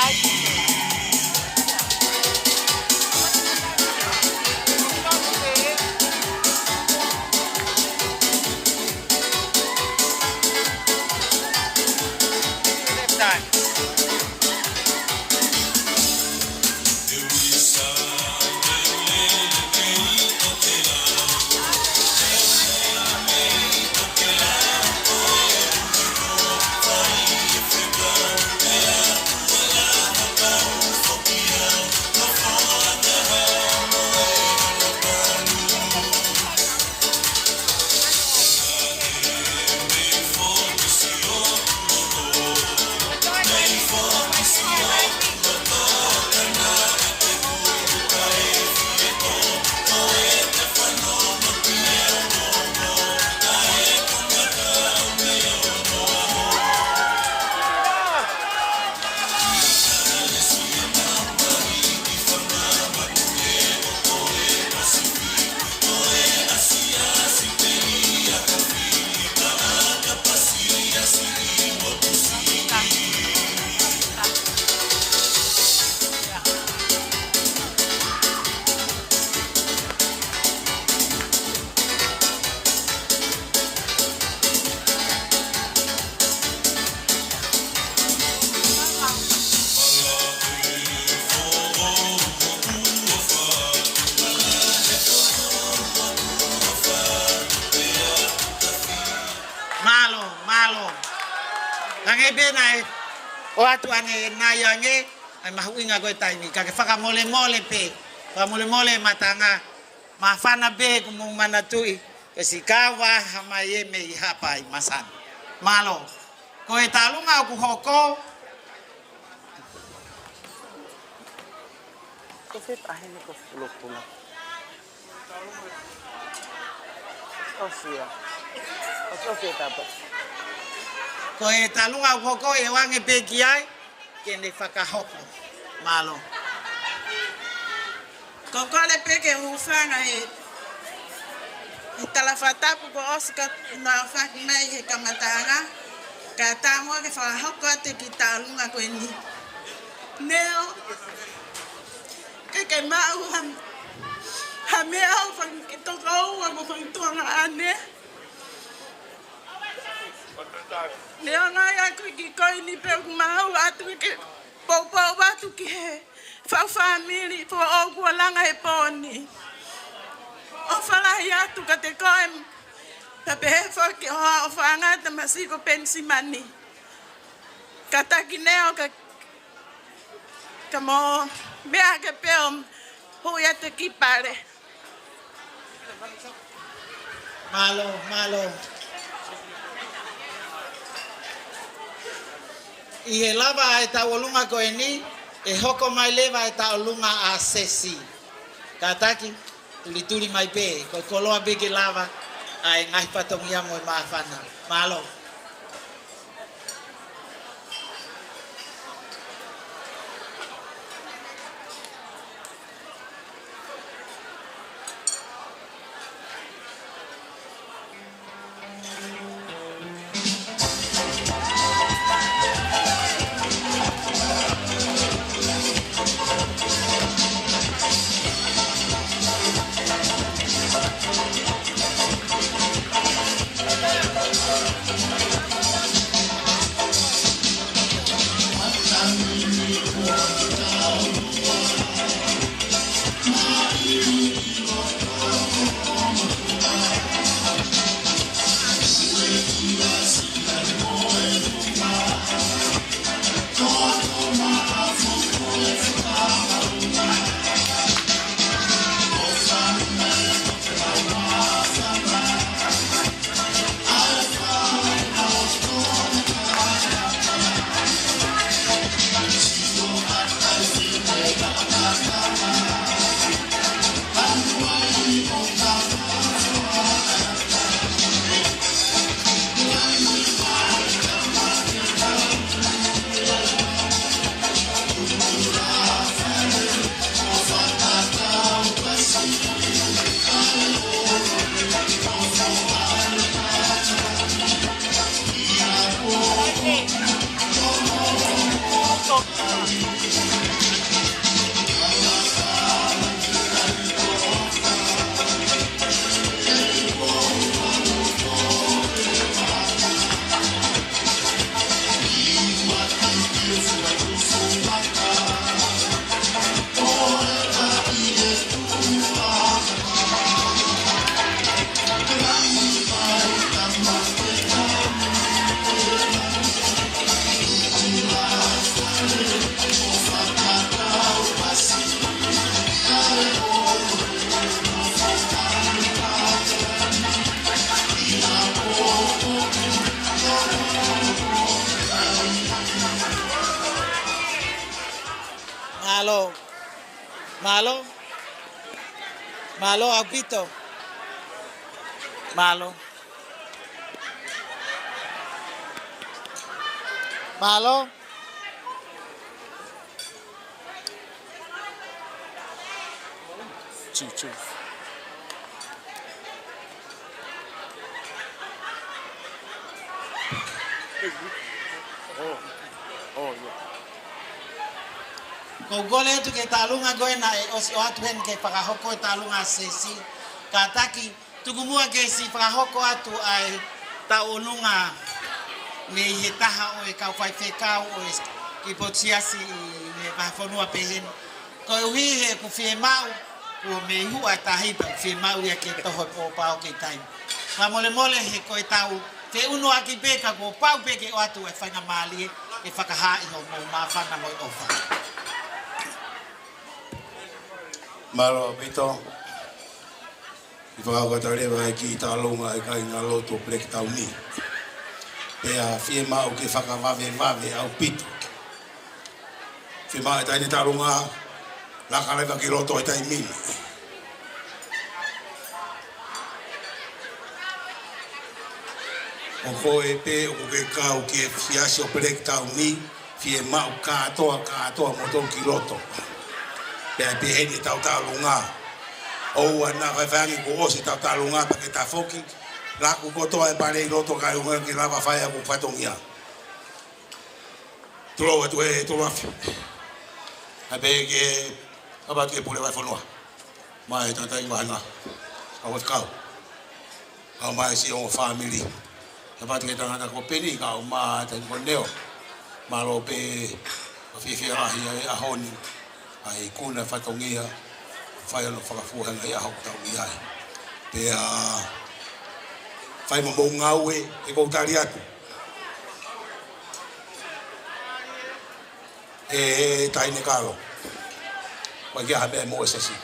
Pea naʻe ʻoatu ange, naʻe ʻi ai ange ʻa e mahuʻinga ko e taimi, ka ke fakamolemole pē, fakamolemole Matanga, māfana pē, ʻoku mou manatuʻi, ke siʻi kau ā ha mai e mei Haʻapai Masani. Mālō. Ko e taʻolunga ʻoku hoko. Ko e fē pē ʻa heni ko e fulofula. ʻOsi ia. ʻOsi, ʻosi e tapa. Ko e taʻolunga ʻoku hoko, ʻoange pē ki ai ke ne fakahoko. Mālō. Ko e kole pē ke u hūfanga he, he tala fakatapu kuo ʻosi ka na faki mai he kamataʻanga. Ka tā muʻa ke fakahoko atu e kiʻi taʻolunga ko eni. Neo, ke ke maʻu ha, ha meʻa ʻo fanga kiʻi tokoua mo fanga tuongaʻane. Neo, ngaahi aku ki ko eni pē ʻoku mau ʻoatu ke poupou atu ki he fau fāmili, foʻou kuo langa he pō ni. ʻOfa lahi atu kiate koe, pea pehē foki ki hoʻo ʻofaʻanga tamasiʻi ko Penisimani. Kātaki Neo ka, ka mo meʻa ke peo hui atu ki pale. Mālō, mālō. ʻI he lava ʻa e taʻolunga ko eni, ʻe hoko mai leva e taʻolunga ʻa Sesi. Kātaki, tulituli mai pē, ko e koloa pē ke lava ʻa e ngaahi fatongia mo e māfana. Mālō. Mālō. Mālō. Mālō ʻaupito. Mālō. Mālō. Two, two. Oh. Oh, yeah. Ko e kole atu ki he taʻolunga ko ē naʻe ʻosi ʻoatu heni ke fakahoko e taʻolunga ʻa Sesi. Kātaki, tuku muʻa ke siʻi fakahoko atu ʻa e taʻolunga mei he taha ʻo e kau faifekau ʻo e kiʻi potu siasi ʻi he vahefonua pehē ni. Koeʻuhi he ʻoku fiemaʻu, kuo mei huʻa tahi pea ʻoku fiemaʻu ia ke toho e pōpao ke taimi. Fakamolemole he ko e tau Ke ʻunu ʻaki pē ka kuo pau pē ke ʻoatu e faingamālie ke fakahā ʻi hoʻomou māfana mo e ʻofa. Mālō ʻaupito. ʻI he fakakaukau leva e kiʻi taʻalonga e kāingalotu ʻo Blacktown ni. Pea fiemaʻu ke fakavavevave ʻaupito. Fiemaʻu e taʻahine taʻalonga, laka leva ki loto he taimi ni. ʻO koe pē ʻoku ke kau ki he siasi ʻo Blacktown ni, fiemaʻu kātoa, kātoa moutolu ki loto. Pea pehē ni ʻetau taʻalonga. ʻOua naʻa faifai ange kuo ʻosi ʻetau taʻalonga pea ke tafoki. Laku kotoa e pale ʻi loto kae ʻuhinga ke lava fai ʻeku fatongia. Tulou atu e tolu afe. ʻAi pē ke, ʻalu atu ki he pule ʻo e fonua. Mai tangataʻeiki vahana. Kau atu kau. Kau mai siʻi ongo fāmili. ʻAlu atu ki he tangata ko Peni, kau mai tangataʻeiki ko Neo. Mālō pē, ʻa fiefia lahi ʻa e ʻaho ni. ʻA e ikuna fatongia, fai hono fakafuaha he ngaahi ʻaho ʻoku tau ʻi ai. Pea, fai mo hoʻomou ngāue, he ʻoku ou tali atu. ʻE, ʻe taʻahine Kalo. ʻOku ʻikai ha meʻa mo e sesi.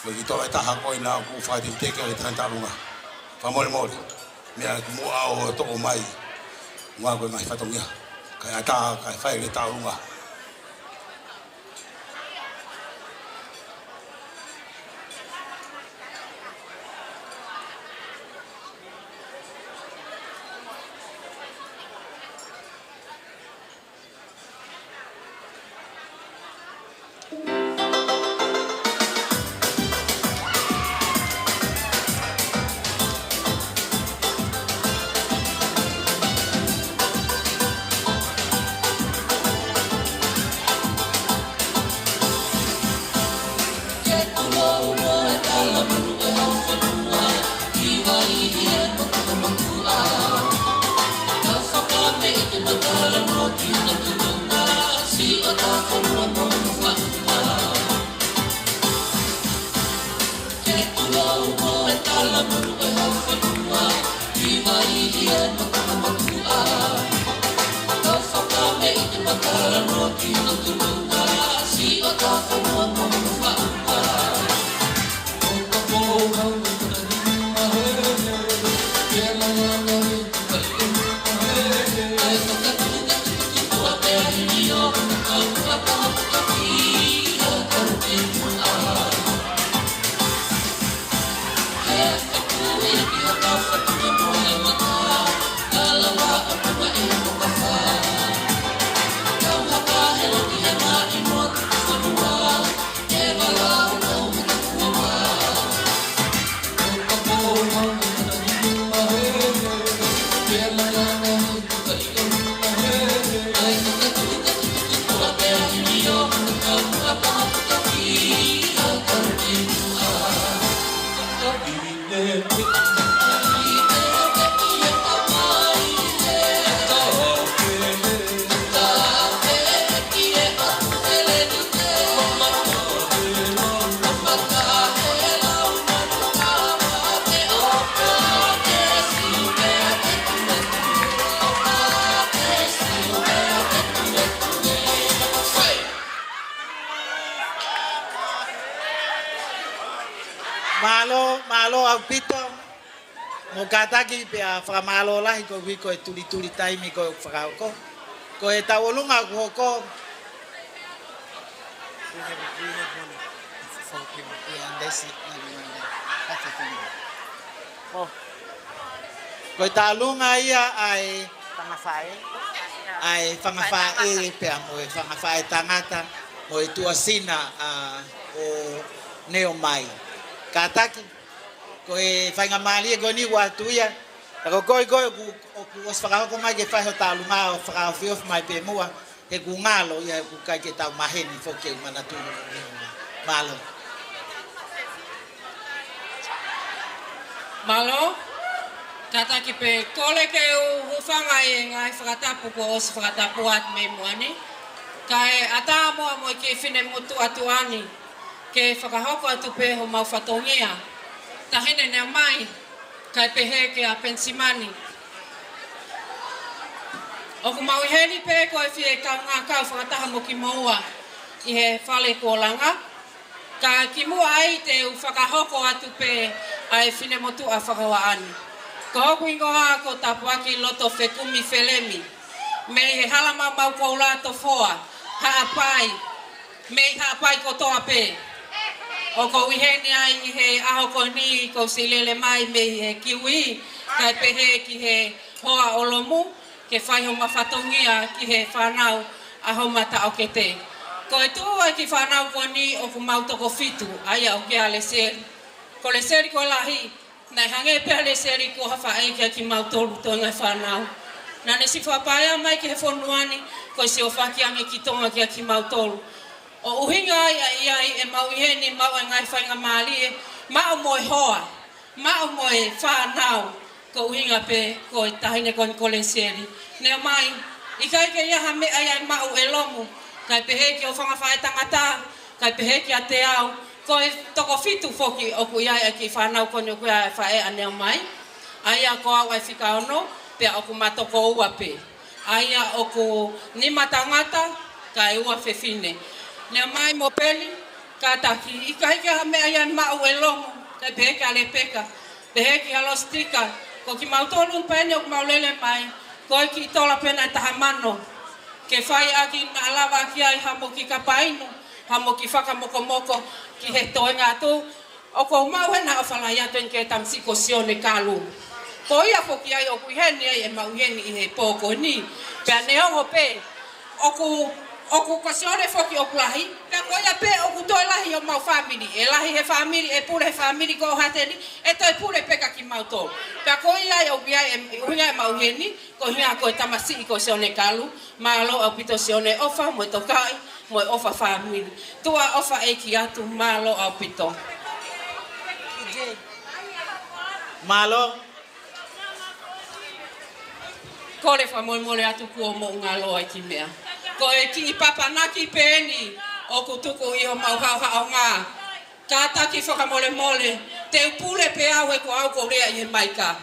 Ko e kiʻi toʻa ʻe taha ko ena ʻoku fakateketeke ʻa e taʻalonga. Fakamolemole. Meʻa ʻoku mou ʻalu ʻo toʻo mai. Ngāue ko e ngaahi fatongia. Kae ʻatā, kae fai e taʻalonga. Mālō, mālō ʻaupito. Mo kātaki pea fakamālō lahi koeʻuhi ko e tulituli taimi ko ē ʻoku fakahoko. Ko e tauʻolunga ʻoku hoko. Ia, ʻe ʻi ai e fanga faʻē. Ko e taʻalonga ia ʻa e fanga faʻē. ʻA e fanga faʻē pea mo e fanga faʻē tangata mo e tuʻasina ʻa ʻo Neo mai. Kātaki. Ko e faingamālie ko eni ʻoku ʻoatu ia. Ka ko koe ko ē ʻoku, ʻoku ʻosi fakahoko mai ke fai ho taʻalonga ʻo fakaofiofi mai pē muʻa. He ʻoku ngalo ia ʻoku ʻikai ke tau maheni foki ke manatuʻi. Mālō. Mālō. Kātaki pē kole ke u hūfanga ʻi he ngaahi fakatapu kuo ʻosi fakatapu atu mei muʻa ni. Kae ʻatā muʻa mo e kiʻi finemotuʻa tuʻa ni. Ke fakahoko atu pē homau fatongia. Taʻahine Neomai. Kae pehē kia Penisimani. ʻOku mau ʻi heni pē ko e fie kaungā kau fakataha mo kimoua ʻi he fale kuo langa. Ka kimuʻa ai te u fakahoko atu pē ʻa e finemotuʻa fakahoa ni. Ko hoku hingoa ko Tapuaki Loto Fekumi Felemi. Mei he hala maumau koula Tofoa, Haʻapai, mei Haʻapai kotoa pē. ʻOku ou ʻi heni ai ʻi he ʻaho ko eni ʻoku ou siʻi lele mai mei he kiwi, kae pehē ki he hoa ʻo Lomu, ke fai homa fatongia ki he fānau ʻa homa taʻokete. Ko e tuʻu ʻa e kiʻi fānau ko eni ʻoku mau toko fitu, ʻa ia ʻoku ʻi ai ʻa Lesieli. Ko Lesieli ko e lahi, naʻe hangē pē ʻa Lesieli ko ha faʻē kia kimautolu toenga e fānau. Naʻa ne siʻi fakapaea mai ki he fonua ni, ko e siʻi ʻofa ki ange ki Tonga kia kimautolu. ʻO ʻuhinga ai ʻa ia ʻi heʻemau ʻi heni maʻu e ngaahi faingamālie, maʻu mo e hoa, maʻu mo e fānau, ko e ʻuhinga pē ko e taʻahine ko eni ko Lesieli. Neongo mai, ʻikai ke ʻi ai ha meʻa ia ʻe maʻu ʻe Lomu, kae pehē ki hoʻo fanga faʻētangata, kae pehē kiate au, ko e toko fitu foki ʻoku ʻi ai ʻa e kiʻi fānau ko eni ʻoku ʻi ai ʻa e faʻē ʻa Neongo mai. ʻA ia ko au ʻa e fika ono, pea ʻoku ma toko ua pē. ʻA ia ʻoku nima tangata, kae ua fefine. Neongo mai mo Peni, kātaki, ʻikai ke ʻi ai ha meʻa ia ʻe maʻu ʻe Lomu, kae pehē kia Lepeka, pehē kia Lositika, ko kimautolu pē eni ʻoku mau lele mai, ko e kiʻi tola pē ena ʻe taha mano. Ke fai ʻaki naʻa lava ki ai ha mo kiʻi kapa inu, ha mo kiʻi fakamokomoko ki he toenga atu, ʻoku ou maʻu hena ʻofa lahi atu eni ki he tamasiʻi ko Sione Kalu. Ko ia foki ai ʻoku ʻi heni ai ʻemau ʻi heni ʻi he pō ko eni. Pea neongo pē, ʻoku, ʻoku ko Sione foki ʻoku lahi. Pea ko ia pē ʻoku toe lahi homau fāmili. ʻE lahi he fāmili, ʻe pule he fāmili ko Hateni, ʻe toe pule pē kia kimautolu. Pea ko ia ai ʻoku ʻi ai e, ʻuhinga ʻemau ʻi heni, ko e ʻuhinga ko e tamasiʻi ko Sione Kalu. Mālō ʻaupito Sione, ʻofa mo e tokaiʻi, mo e ʻofa fāmili. Tuʻa ʻofa ʻeiki atu, mālō ʻaupito. Mālō. Kole fakamolemole atu kuo mou ngalo ai ki meʻa. Ko e kiʻi papanaki pē eni ʻoku tuku ʻi homau haʻohaʻonga. Kātaki fakamolemole, te u pule pē au he ko au ʻoku ou lea ʻi he maika.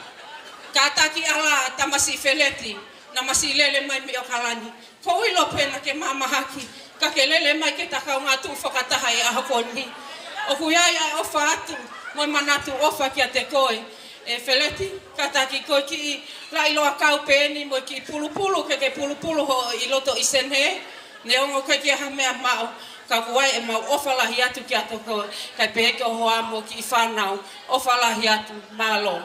Kātaki ʻa e tamasiʻi Feleti, naʻa ma siʻi lele mai mei ʻAokalani. Ko u ʻilo pē naʻa ke mahamahaki, ka ke lele mai ke ta kaungā tuʻu fakataha he ʻaho ko eni. ʻOku ʻi ai ʻa e ʻofa atu, mo e manatu ʻofa kiate koe. ʻE Feleti, kātaki ko e kiʻi laʻiloa kau pē eni mo e kiʻi pulupulu, ke ke pulupulu hoʻo ʻi loto ʻi Senē, neongo ʻoku ʻikai ke ʻi ai ha meʻa maʻu, ka ʻoku ʻi ai ʻemau ʻofa lahi atu kiate koe, kae pehē ki ho hoa mo e kiʻi fānau, ʻofa lahi atu, mālō.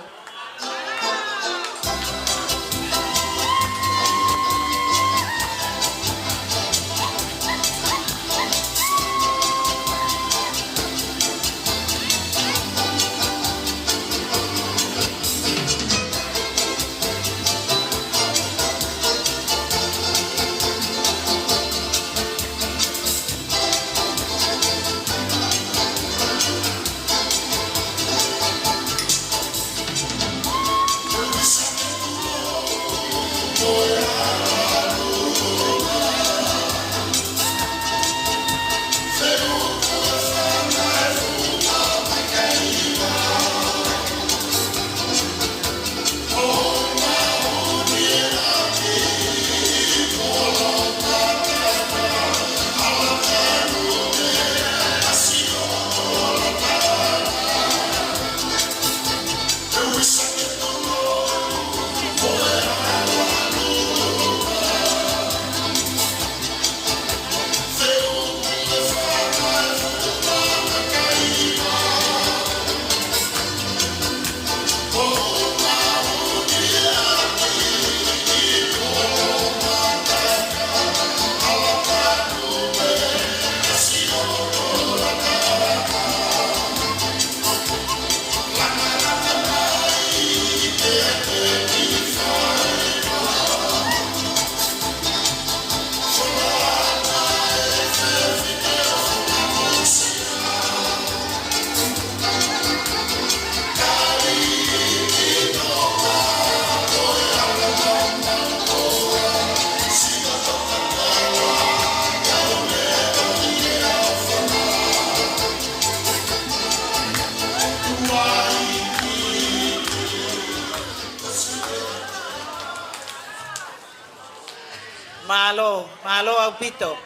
Mālō, mālō ʻaupito.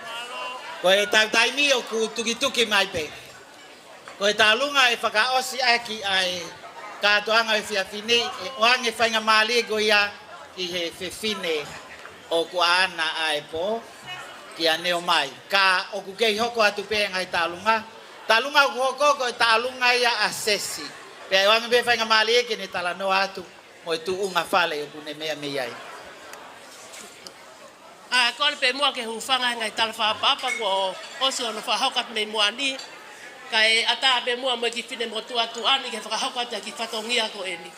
Ko e tau taimi ʻoku tukituki mai pē. Ko e taulunga ʻe fakaʻosi ʻaki ʻa e kātoanga ʻo e efiafi ni, ʻe ʻoange faingamālie ko ia ki he fefine ʻoku ʻaʻana ʻa e pō, kia Neomai. Ka ʻoku kei hoko atu pē ngaahi taulunga. Taulunga ʻoku hoko ko e taulunga ia ʻa Sesi. Pea ʻe ʻoange pē faingamālie ke ne talanoa atu mo e tuʻunga fale ʻoku ne meʻa mei ai. ʻA, kole pē muʻa ke hūfanga he ngaahi tala fakaʻapaʻapa kuo ʻosi hono fakahoko atu mei muʻa ni. Kae ʻatā pē muʻa mo e kiʻi finemotuʻa tuʻa ni ke fakahoko atu ʻa e kiʻi fatongia ko eni.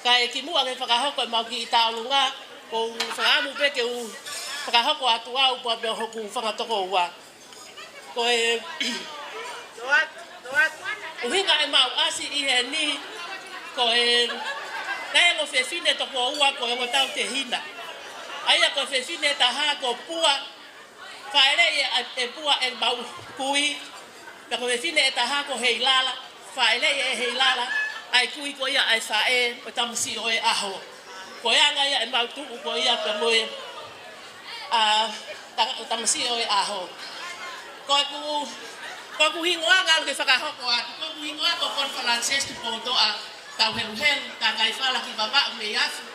Kae kimuʻa ke fakahoko ʻemau kiʻi taulunga, ʻoku ou fakaʻamu pē ke u fakahoko atu au pea pea hoku fanga tokoua. Ko e ʻuhinga ʻemau ʻasi ʻi heni, ko e, naʻe ongo fefine toko ua ko e ongo tautehina. ʻA ia ko e fefine ʻe taha ko Pua, faʻeleʻi ʻe, ʻe Pua ʻemau kui, pea ko e fefine ʻe taha ko Heilala, faʻeleʻi ʻe Heilala ʻa e kui ko ia ʻa e faʻē, ko e tamasiʻi ʻo e ʻaho. Ko e anga ia ʻemau tuʻu ko ia pea mo e, ʻa, ta-, tamasiʻi ʻo e ʻaho. Ko ʻeku, ko ʻeku hingoa ngalu ke fakahoko atu, ko ʻeku hingoa ko Konifalanses Tupoutoʻa Tauheluhelu, Tangaifala ki Vavaʻu mei Afu.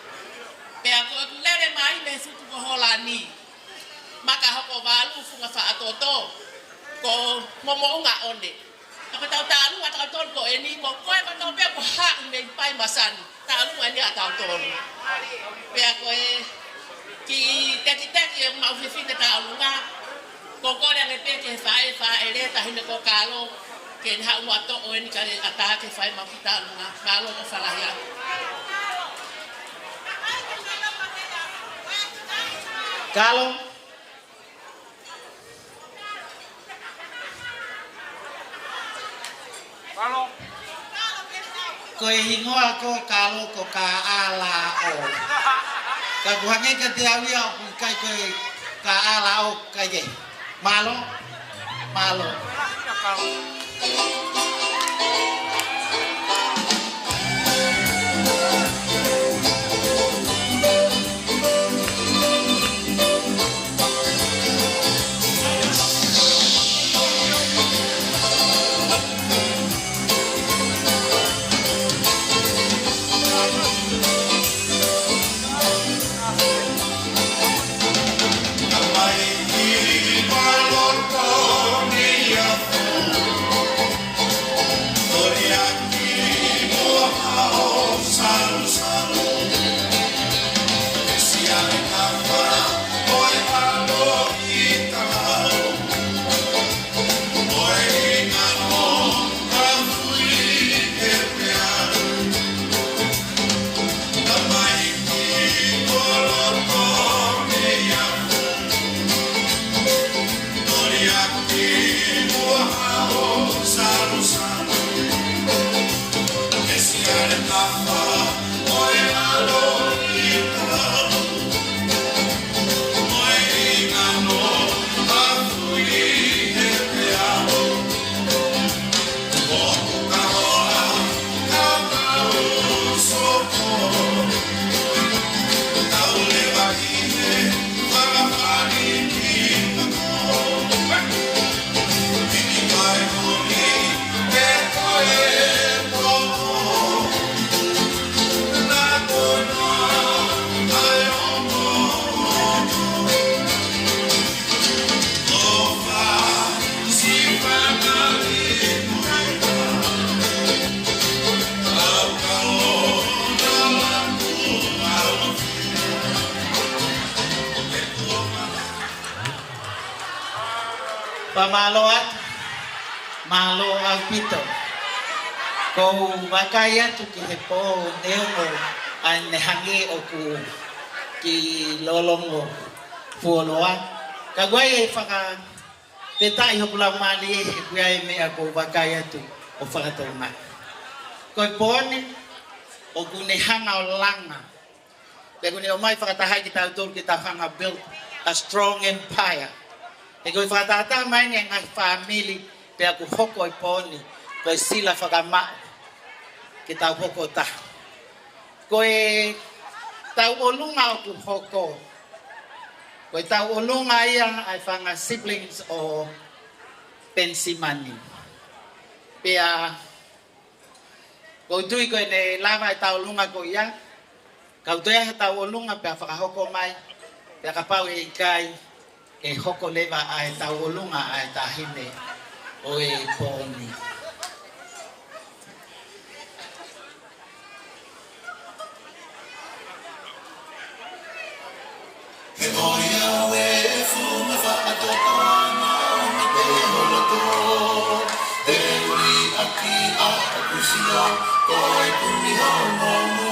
Pea ko ʻeku lele mai mei Futukohola ni. Maka hoko valu, Funga Faʻatoto, ko Momoʻunga ʻOne. Ka ko ʻetau taulunga ʻatautolu ko eni, ko koe kotoa pē kuo haʻu mei Pai Masani, taulunga eni ʻatautolu. Pea ko e kiʻi tekiteki ʻemau fefine taulunga, ko e kole ange pē ki he faʻē, faʻele, taʻahine ko Kalo, ke ne haʻu muʻa ʻo toʻo eni kae ʻatā ke fai ʻemau kiʻi taulunga. Mālō ʻofa lahi atu. Kalo. Ko e hingoa ko Kalo ko Kaʻalaʻo. Ka ʻoku hangē kiate au ia ʻoku ʻikai ko e Kaʻalaʻo, ʻikai ke. Mālō. Mālō. Pea mālō atu, mālō ʻaupito. ʻOku ou vakai atu ki he pō neongo ʻa ʻene hangē ʻoku kiʻi lolongo fuoloa. Ka ʻoku ʻi ai e fakafetaʻi hoku laumālie he ʻoku ʻi ai e meʻa ʻoku ou vakai atu ʻo fakatokangaʻi. Ko e pō ni, ʻoku ne hanga ʻo langa. Pea ʻoku ne ʻomai fakataha ai kitautolu ke tau hanga build a strong empire. He ko e fakatātā mai ʻeni e ngaahi fāmili, pea ʻoku hoko e pō ni, ko e sila fakamaʻu ke tau hoko taha. Ko e tauʻolunga ʻoku hoko, Ko e tauʻolunga ia ʻa e fanga siblings ʻo Penisimani. Pea ʻoku ou tui ko ʻene lava e tauʻolunga ko ia, ka ʻoku toe ʻi ai ha tauʻolunga pea fakahoko mai, pea kapau ʻe ʻikai, ʻe hoko leva ʻa e tauʻolunga ʻa e taʻahine ʻo e pō ni. He ko ia ʻoku funga fakatotoa maʻu mei he loto. He ui ʻaki ʻa e kusi ʻo ko e kumi hau momo.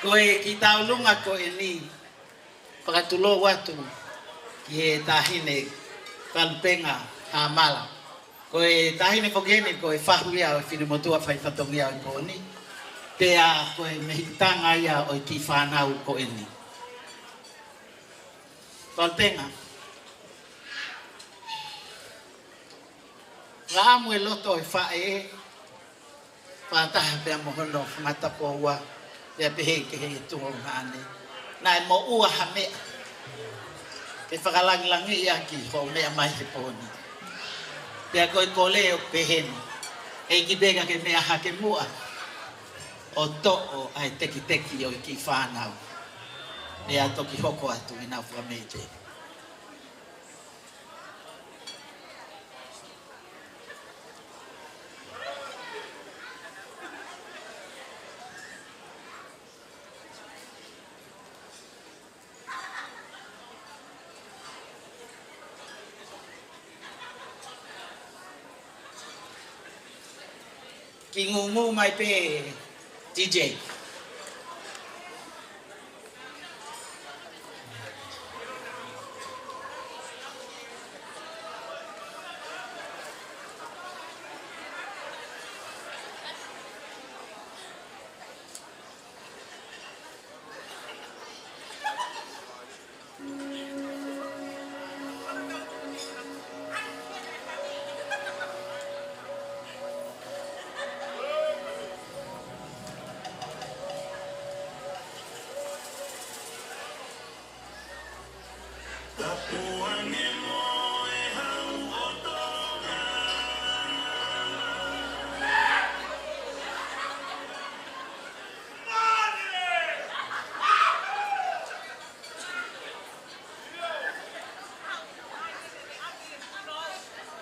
Ko e kiʻi tauʻolunga ko eni, fakatulou atu ki he taʻahine Falupenga Hamala. Ko e taʻahine foki eni, ko e fahu ia ʻo e finemotuʻa faifatongia ʻo e pō ni. Pea ko e mehikitanga ia ʻo e kiʻi fānau ko eni. Falupenga. Naʻa mo e loto ʻo e faʻē, fakataha pea mo hono fanga tapuua, pea pehē ki he tuongaʻane. Naʻe moʻua ha meʻa ke fakalangilangiʻi ʻaki hoʻo meʻa mai he pō ni. Pea ko e kole ʻoku pehē ni, ʻEiki, pea ke meʻa hake muʻa ʻo toʻo ʻa e tekiteki ʻo e kiʻi fānau. Pea toki hoko atu ʻenau fakameitei. Kiʻi ngūngū mai pē, D J.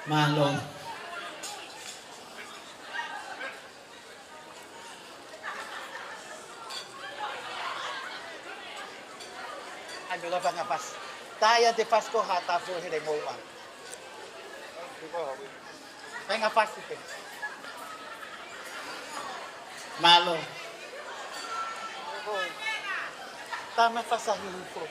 Mālō. Ai, me lava ngā pasi. Tā ia te pasi ko ha tā fo hele moua. Ai, ngā pasi te. Mālō. Tā me pasa hi hifo.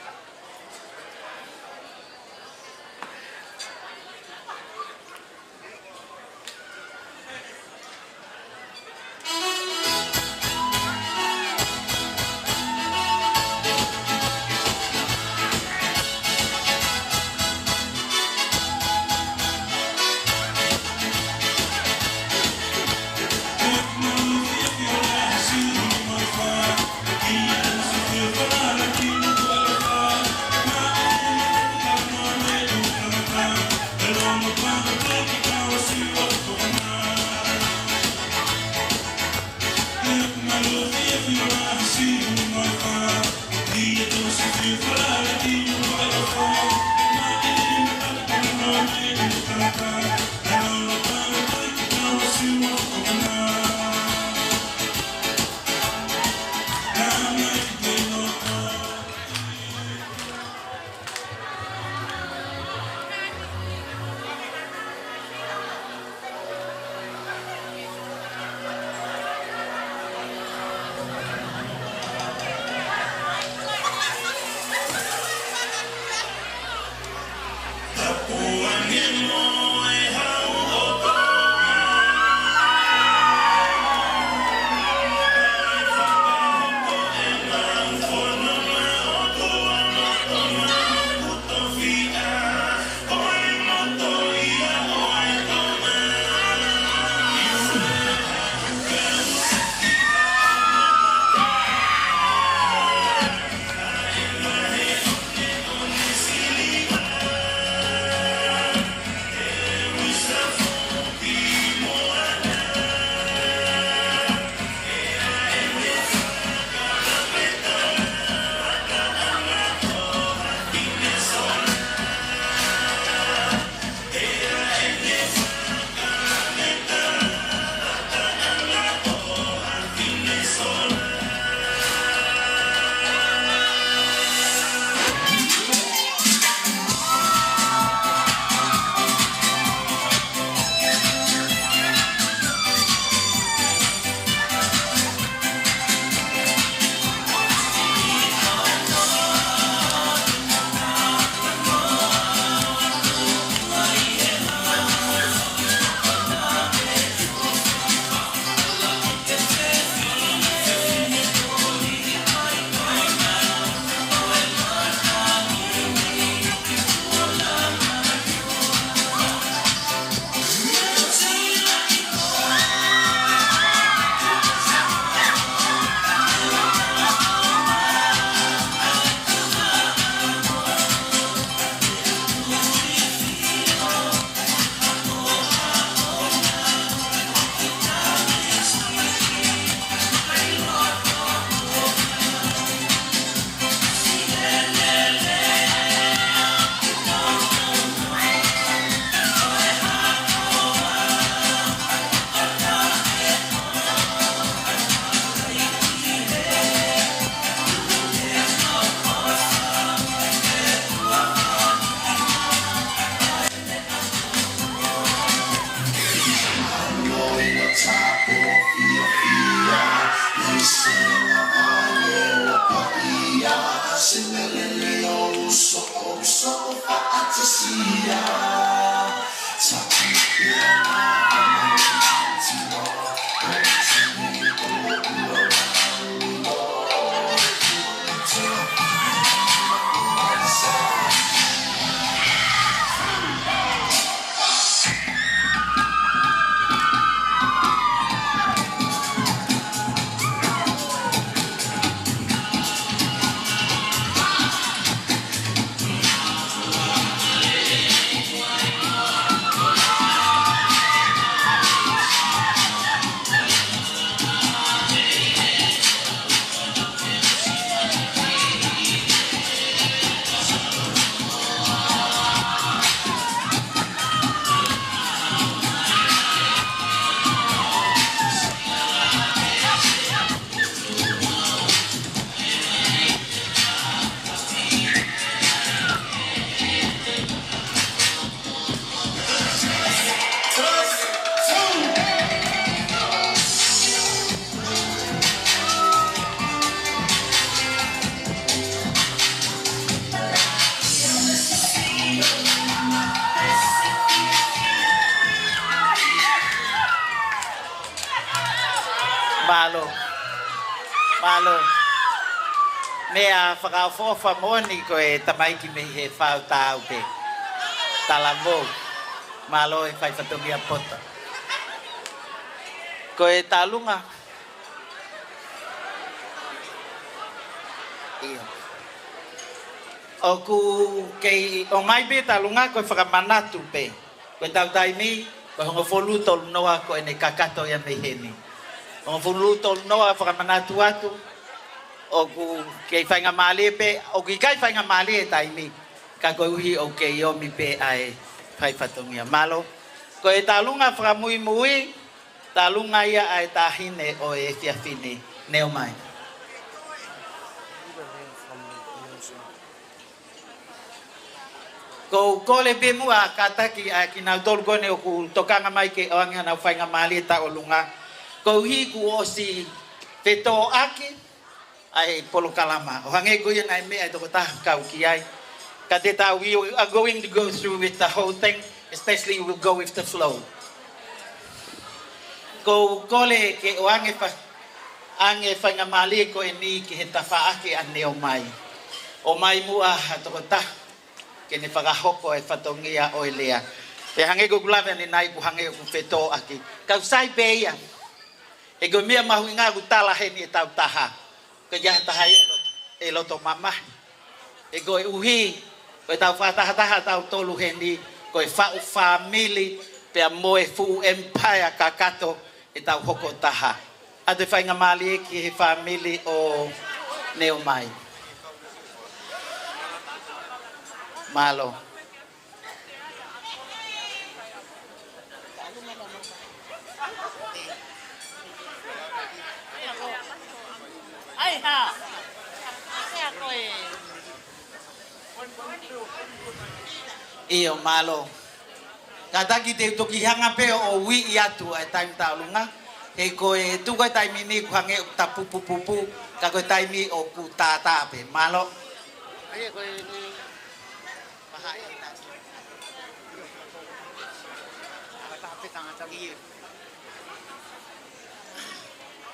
Mālō. Mālō. Meʻa fakaʻofoʻofa moʻoni ko e tamaiki mei he Fautāupe. Talavou. Mālō e fai fatongia poto. Ko e Talunga. ʻIo. ʻOku kei ʻomai pē Talunga ko e fakamanatu pē. Ko e tau taimi, ko e hongofulu tolu noa ko ʻene kakato ia mei heni. Hongofulu tolu noa fakamanatu atu, ʻoku kei faingamālie pē, ʻoku ʻikai faingamālie e taimi, ka koeʻuhi ʻoku kei ʻomi pē ʻa e fai fatongia. Mālō, ko e Talunga fakamuimui, Talunga ia ʻa e taʻahine ʻo e efiafi ni, Neomai. Ko u kole pē muʻa kātaki ʻa kinautolu ko eni ʻoku tokanga mai ke ʻoange ʻenau faingamālie tauʻolunga. Koeʻuhi kuo ʻosi fetōʻaki ʻa e polokalama. ʻO hangē ko ia naʻe meʻa e tokotaha kau ki ai. Ka te tau, we are going to go through with the whole thing, especially we'll go with the flow. Ko u kole ke ʻoange fa-, ʻange faingamālie ko eni ki he tafaʻaki ʻa Neomai. ʻOmai muʻa ha tokotaha ke ne fakahoko e fatongia ʻo e lea. Pea hangē ko ʻeku lave ʻanenai kuo hangē ʻoku fetōʻaki. Ka u sai pē ia. He ko e meʻa mahuʻinga ʻoku tala heni e tau taha. Ko e ʻikai ha taha ia ʻe lo-, ʻe loto mamahi. He koeʻuhi, ko e tau fakatahataha tautolu heni, ko e faʻu fāmili, pea mo e fuʻu empire kakato, ʻe tau hoko taha. ʻA e faingamālie ki he fāmili ʻo Neomai. Mālō. ʻAi hā. ʻIo, mālō. Kātaki te u toki hanga pē ʻo uiʻi atu ʻa e taimi tauʻolunga. He ko e tuku e taimi ni kuo hangē ʻoku tapupupupu, ka ko e taimi ʻoku tātā pē. Mālō. ʻAi, ko e ni.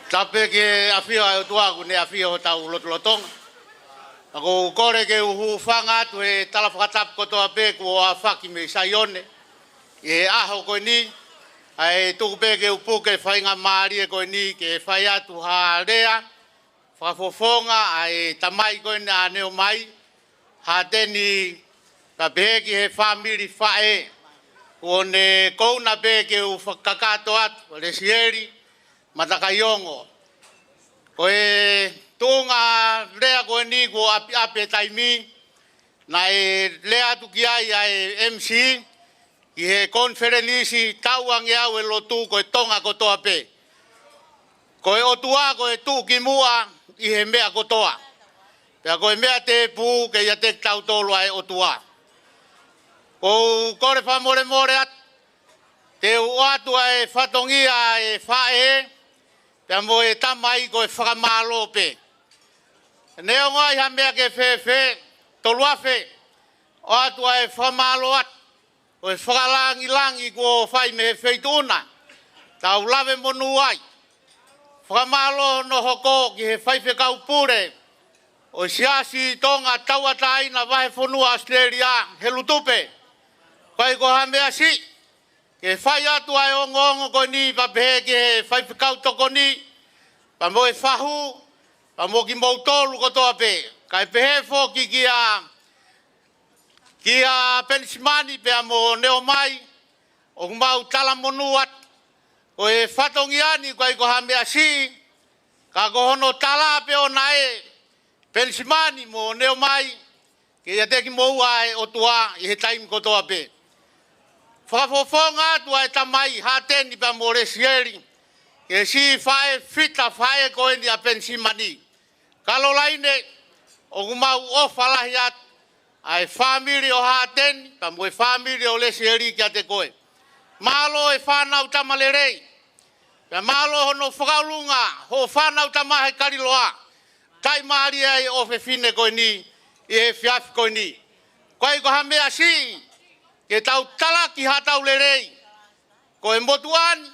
Tapu ki he ʻafio ʻa e ʻOtua kuo ne ʻafio hotau lotolotonga. Ka ko u kole ke u hūfanga atu he tala fakatapu kotoa pē kuo ʻafaki mei Saione. ʻI he ʻaho ko eni, ʻa e tuku pē ke u puke faingamālie ko eni ke fai atu ha lea fakafofonga ʻa e tamai ko eni ʻa Neomai, Hateni, ka pehē ki he fāmili faʻē, kuo ne kouna pē ke u fakakakato atu, Lesieli Matakaiongo. Ko e tuʻunga lea ko eni kuo ʻapiʻapi e taimi, naʻe lea atu ki ai ʻa e M C, ʻi he konifelenisi tauange au e lotu ko e Tonga kotoa pē. Ko e ʻOtua ko e tuʻukimuʻa ʻi he meʻa kotoa. Pea ko e meʻa tēpū ke ʻiate kitautolu ʻa e ʻOtua. Ko u kole fakamolemole atu, te u ʻoatu ʻa e fatongia ʻa e faʻē, pea mo e tamai ko e fakamālō pē. Neongo ai ha meʻa ke fēfē, Toluafe, ʻoatu ʻa e fakamālō atu, ʻo e fakalangilangi kuo fai mei he feituʻu na, tau lave monū ai. Fakamālō hono hoko ki he faifekau pule ʻo e Siasi Tonga Tauʻatāina Vahefonua ʻAositelēlia, Helu Tupe. ʻIkai ko ha meʻa siʻi, ke fai atu ʻa e ongoongo ko eni pea pehē ki he faifekau tokoni, pea mo e fahu, pea mo kimoutolu kotoa pē. Kae pehē foki kia, kia Penisimani pea mo Neomai, ʻoku mau talamonū atu. Ko e fatongia ni ʻikai ko ha meʻa siʻi, ka ko hono tala pē ʻona ē, Penisimani mo Neomai, ke ʻiate kimoua ʻa e ʻOtua ʻi he taimi kotoa pē. Fakafofonga atu ʻa e tamai Hateni pea mo Lesieli, ke siʻi faʻē fita faʻē ko eni ʻa Penisimani. Kalolaine, ʻoku mau ʻofa lahi atu ʻa e fāmili ʻo Hateni, pea mo e fāmili ʻo Lesieli kiate koe. Mālō e fānau tama lelei. Pea mālō hono fakaʻolunga, hoʻo fānau tama he Kaliloa. Taʻimālie ai ʻofefine ko eni, ʻi he efiafi ko eni. ʻIkai ko ha meʻa siʻi, ke tau talaki haʻatau lelei. Ko e motuʻa ni,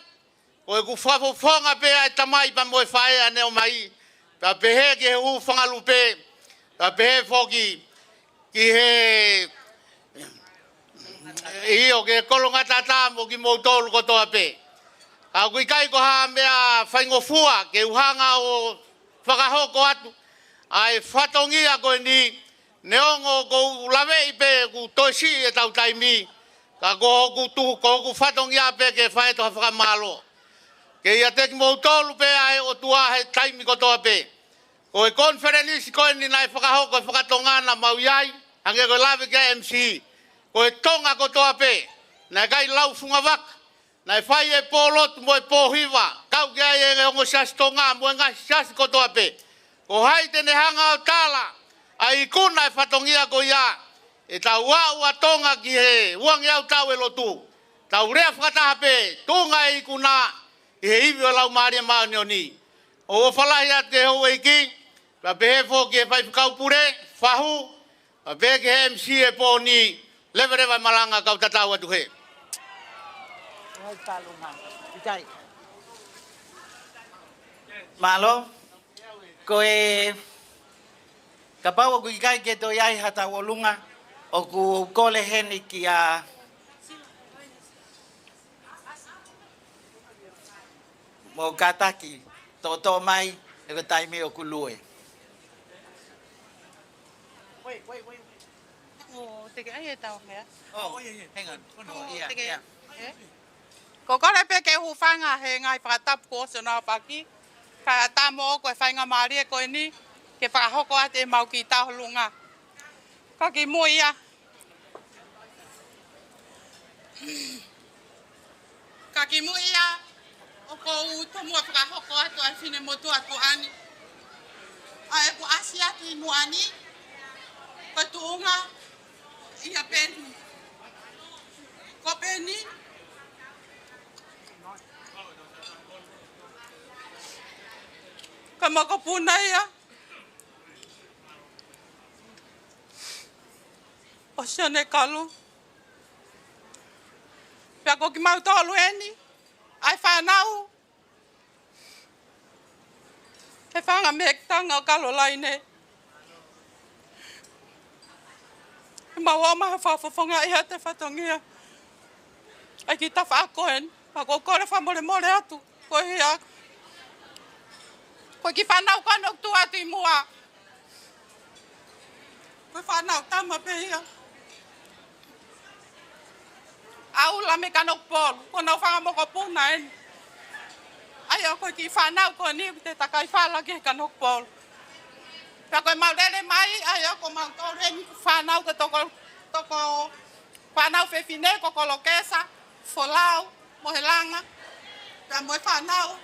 Ko ʻeku fakafofonga pē ʻa e tamai pea mo e faʻē ʻanenai. Pea pehē ki he hūfanga lupe, pea pehē foki ki he, ʻio, ki he kolongatata mo kimoutolu kotoa pē. Ka ʻoku ʻikai ko ha meʻa faingofua ke u hanga ʻo fakahoko atu ʻa e fatongia ko eni, neongo ʻoku ou laveʻi pē ʻoku toe siʻi ʻetau taimi, ka ko hoku tu-, ko hoku fatongia pē ke fai atu ha fakamālō. Ke ʻiate kimoutolu pē ʻa e ʻOtua he taimi kotoa pē. Ko e konifelenisi ko eni naʻe fakahoko ʻe Fakatonga naʻa mau ʻi ai, hangē ko e lave ki ai e M C. Ko e Tonga kotoa pē, naʻe ʻikai lau fungavaka, naʻe fai e pō lotu mo e pō hiva, kau ki ai e ongo siasi Tonga mo e ngaahi siasi kotoa pē. Ko hai te ne hanga ʻo tala ʻa e ikuna e fatongia ko ia, ʻetau aʻu ʻa Tonga ki he uangeau taʻu e lotu? Tau lea fakataha pē, tuʻunga e ikuna ʻi he ivi ʻo e Laumālie Māʻoniʻoni. ʻOku ou ʻofa lahi atu ki he houʻeiki, pea pehē foki ki he faifekau pule, fahu, pea pehē ki he M C e pō ni, leveleva e malanga kau tatau atu hē. Mālō. Ko e, kapau ʻoku ʻikai ke toe ʻi ai ha tauʻolunga, ʻoku ou kole heni kia mo kātaki, toʻotoʻo mai, he ko e taimi ʻoku lue. Wait, wait, wait, wait. ʻO, te ke ʻai e tau hea? Oh, yeah, yeah. Hang on. Oh, yeah, yeah. Ko e kole pē ke u hūfanga he ngaahi fakatapu kuo ʻosi ʻo naʻa paki. Ka tā mo ʻoku ʻi ai e faingamālie ko eni ke fakahoko atu ʻemau kiʻi tauʻolunga. Ka kimuʻa ia. Ka kimuʻa ia, ʻoku ou tomuʻa fakahoko atu ʻa e finemotuʻa tuʻa ni. ʻA ʻeku ʻasi atu ʻi muʻa ni, ko e tuʻunga ia peni. Ko peni. Ko e mokopuna ia ʻo Sione Kalu. Pea ko kimautolu eni, ʻa e fānau, he fanga mekitanga ʻo Kalolaine. Mau ō mai ʻo fakafofongaʻi ʻa e fatongia ʻa e kiʻi tafaʻaki ko eni. Pea ʻoku ou kole fakamolemole atu. Ko ia. Ko e kiʻi fānau ko ena ʻoku tuʻu atu ʻi muʻa. Ko e fānau tama pē ia. ʻAula mei Kanokupolu, ko honau fanga mokopuna eni. ʻA ia ko e kiʻi fānau ko eni ʻoku te takai fala ki Kanokupolu. Pea ko ʻemau lele mai, ʻa ia ko mautolu eni fānau ko e toko, toko fānau fefine ko Kolokesa, Folau, mo Helanga, pea mo e fānau.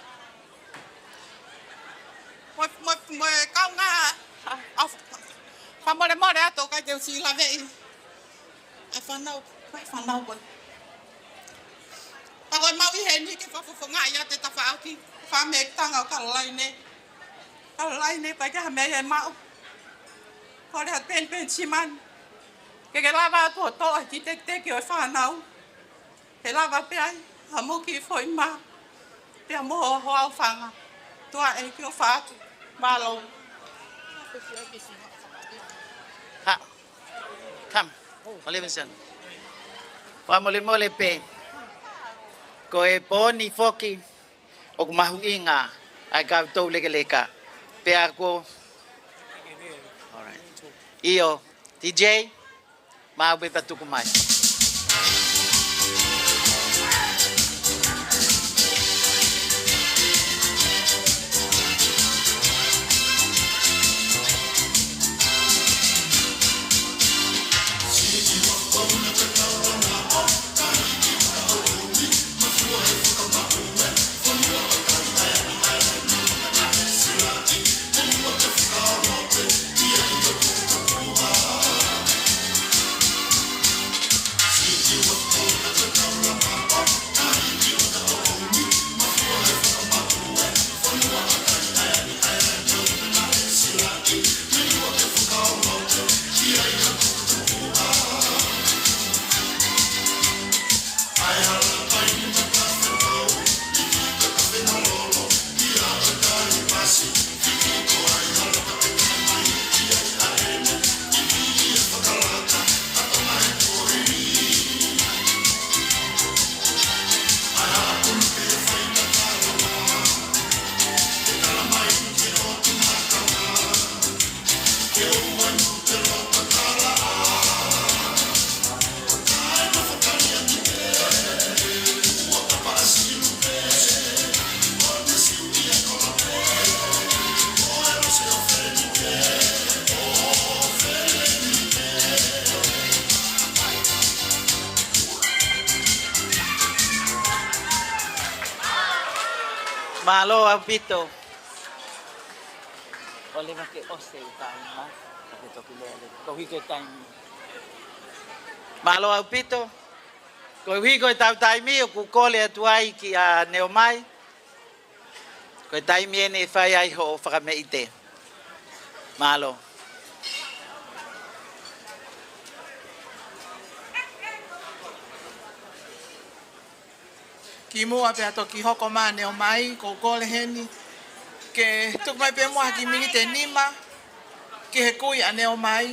Mo, mo, mo e kaungā, ʻa, ʻa, fakamolemole atu ʻoku ʻikai te u siʻi laveʻi ʻa e fānau, ʻa e fānau ko ē. Pea ko ʻemau ʻi heni ke fakafofongaʻi ʻa e tafaʻaki, fanga mekitanga ʻo Kalolaine. Kalolaine, pea ʻikai ha meʻa ia ʻe maʻu. Kole atu pē Penisimani ke ke lava atu ʻo toʻo e kiʻi tekiteki ʻo e fānau. He lava pē ai ʻa hoʻomou kiʻi foʻi mā, pea mo hoʻo aofanga. Tuʻa ʻEiki ʻofa atu. Mālō. Ha. Come. Olivenson. Fakamolemole pē. Ko e pō ni foki, ʻoku mahuʻinga ʻa e kau toulekeleka. Pea ko. All right. ʻIo, T J, maʻu pē pea tuku mai. Mālō ʻaupito. ʻOleva ke ʻosi e taimi, ka ke toki lele. Koeʻuhi ko e taimi. Mālō ʻaupito. Koeʻuhi ko ʻetau taimi, ʻoku kole atu ai kia Neomai. Ko e taimi eni ʻe fai ai hoʻo fakameʻite. Mālō. Kimuʻa pea toki hoko mai Neomai, ʻoku ou kole heni ke tuku mai pē muʻa ha kiʻi miniti ʻe nima ki he kui ʻa Neomai.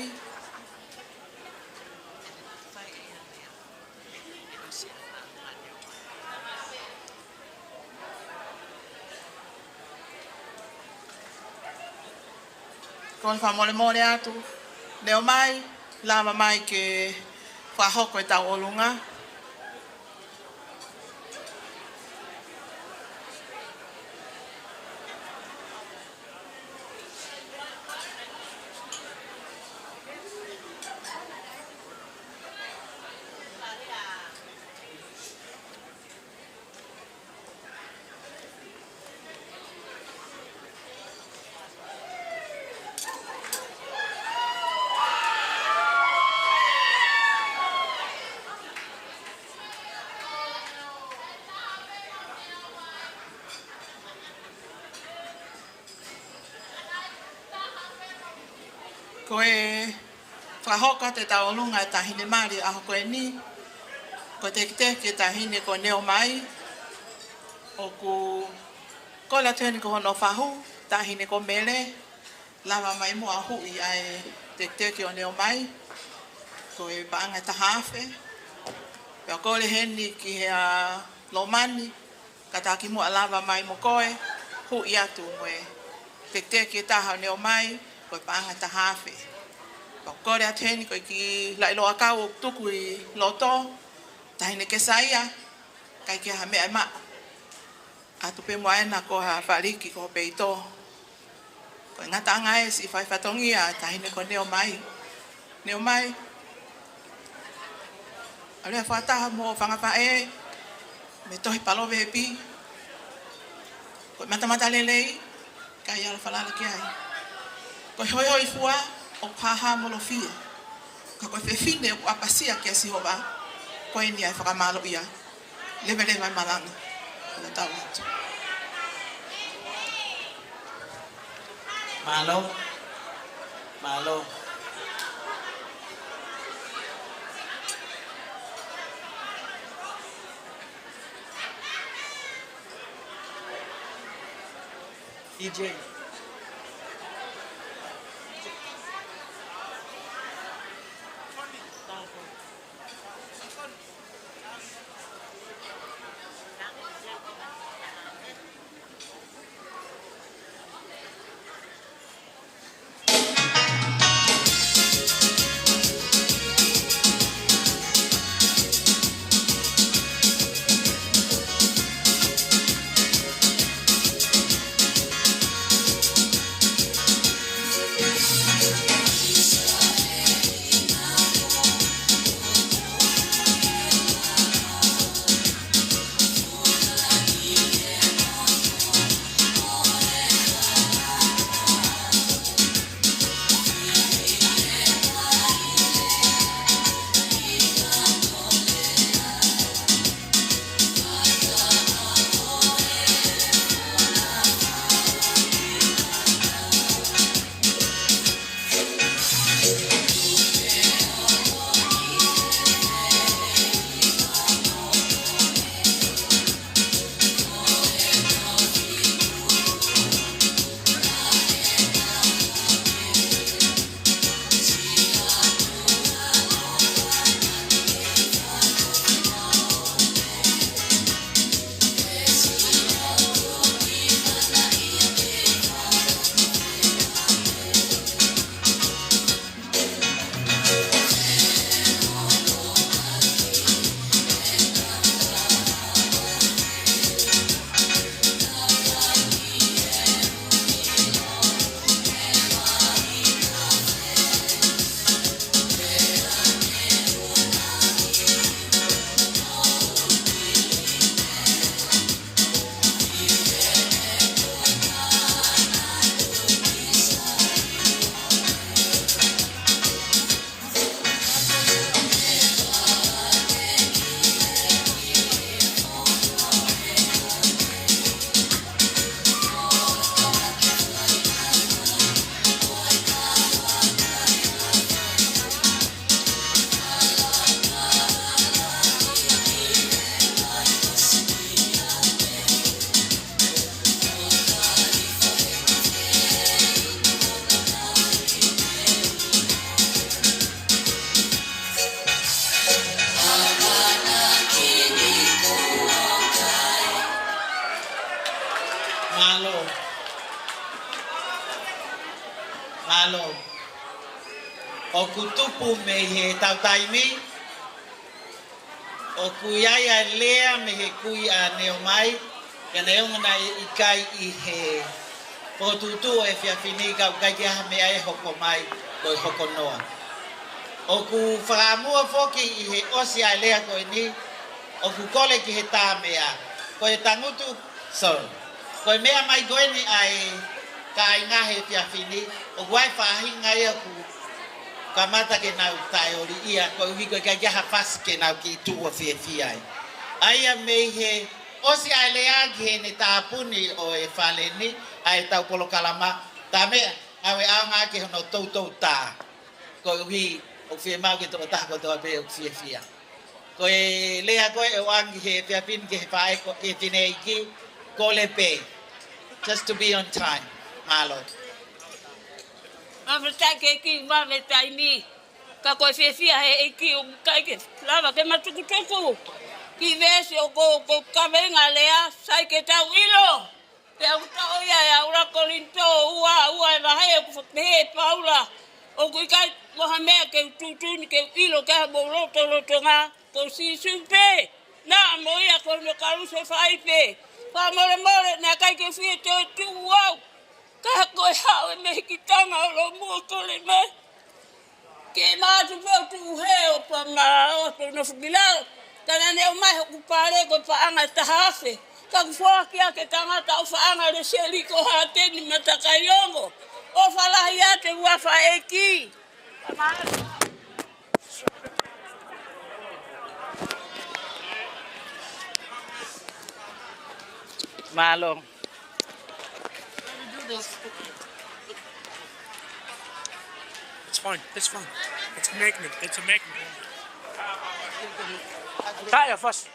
Kole fakamolemole atu, Neomai, lava mai ke fakahoko ʻetau ʻolunga. Ko e fakahoko atu ʻetau ʻolunga ʻa e Taʻahine Mali ʻaho ko eni, ko e tekiteki ʻa e taʻahine ko Neomai, ʻoku kole atu heni ko hono fahu, taʻahine ko Mele, lava mai muʻa ʻo huʻi ʻa e tekiteki ʻo Neomai, ko e paʻanga ʻe taha afe, pea kole heni ki he ʻa Lomani, kātaki muʻa lava mai mo koe, huʻi atu mo e tekiteki ʻe taha ʻo Neomai, ko e paʻanga ʻe taha afe. Pea kole atu heni ko e kiʻi laʻi loʻakau ʻoku tuku ʻi loto, taʻahine Kesaia, ʻikai ke ʻi ai ha meʻa ʻe maʻu. ʻAtu pē muʻa ena ko ha faliki ko ho peito. Ko e ngataʻanga ʻa e siʻi fai fatongia ʻa e taʻahine ko Neomai. Neomai. ʻAlu ʻo fakataha mo e fanga faʻē mei he tohi Palōveepi. Ko e matamatalelei, ʻikai ʻalu ʻo falala ki ai. Ko e hoihoifua ʻoku hāhāmolofia. Ka ko e fefine ʻoku ʻapasia kia Sihova, ko eni ʻa e fakamālōʻia. Leveleva e malanga. Kole tau atu. Mālō. Mālō. D J. Mālō. Mālō. ʻOku tupu mei heʻetau taimi, ʻoku ʻi ai ʻa e lea mei he kui ʻa Neomai, ka neongo naʻe ʻikai ʻi he fokotuʻutuʻu ʻo e efiafi ni, ka ʻoku ʻikai ke ʻi ai ha meʻa ʻe hoko mai, ko e hoko noa. ʻOku fakamuʻa foki ʻi he ʻosi ʻa e lea ko eni, ʻoku kole ki he tā meʻa. Ko e tangutu, sorry. Ko e meʻa mai ko eni ʻa e kāinga he efiafi ni, ʻoku ʻi ai e faʻahinga ia ʻoku kamata ke nau taʻeoliʻia, koeʻuhi ko e ʻikai ke ʻi ai ha fasi ke nau kiʻi tuʻu ʻo fiefia ai. ʻA ia mei he ʻosi ʻa e lea ki heʻene tāpuni ʻo e fale ni, ʻa ʻetau polokalama, tā meʻa, ngāue ʻaonga ki hono toutou tā. Koeʻuhi, ʻoku fiemaʻu ke tokotaha kotoa pē ʻoku fiefia. Ko e lea ko ē ʻoange he efiafi ni ki he faʻē ko e fineʻeiki, kole pē. Just to be on time. Mālō. Mālō, fakafetaʻi ki he ʻEiki ʻi he taimi ni. Ka ko e fiefia he ʻEiki ʻoku ʻikai ke lava ke ma tukutuku ki he veesi ʻoku, ʻoku kaveinga lea, sai ke tau ʻilo. Pea ʻoku toʻo ia ʻe he ʻuluaki Kolinitō ua, ua ʻa e vahe ʻoku pehē ʻe Paula, ʻoku ʻikai mo ha meʻa ke u tuʻutuʻuni ke u ʻilo ki ai homou lotolotonga, ko Sīsū pē. Naʻa mo ia ko hono kalusefai pē. Fakamolemole, naʻe ʻikai ke u fie toe tuʻu au. Ka ko e haʻu e mehikitanga ʻo lomuʻa kole mai ke ma ʻatu pē ʻo tuʻu hē ʻo pā ma ʻo ʻatu nofo ki lalo. Ka naʻa ne ʻomai hoku pale ko e paʻanga ʻe taha afe. Ka ʻoku foaki ʻaki e tangata ʻofaʻanga Lesieli ko Hāteni Matakaiongo. ʻOfa lahi atu, ʻofa ʻEiki. Mālō. It's fine. It's fine. It's a magnet. It's a magnet. Taʻe fasi.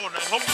Oh, no, hope.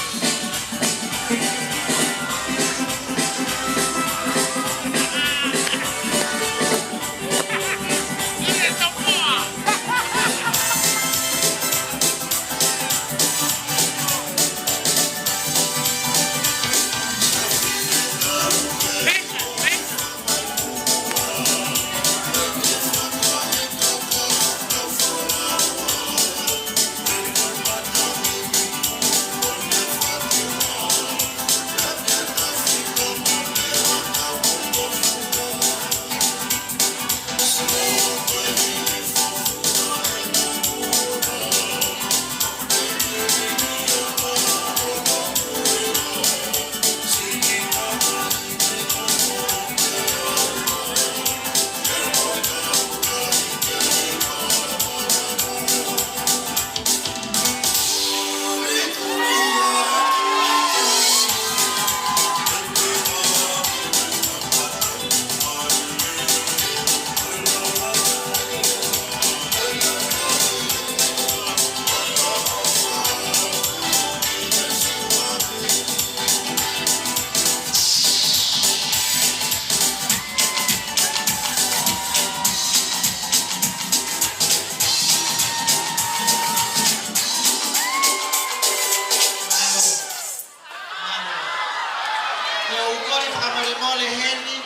Ko e kole fakamolemole heni,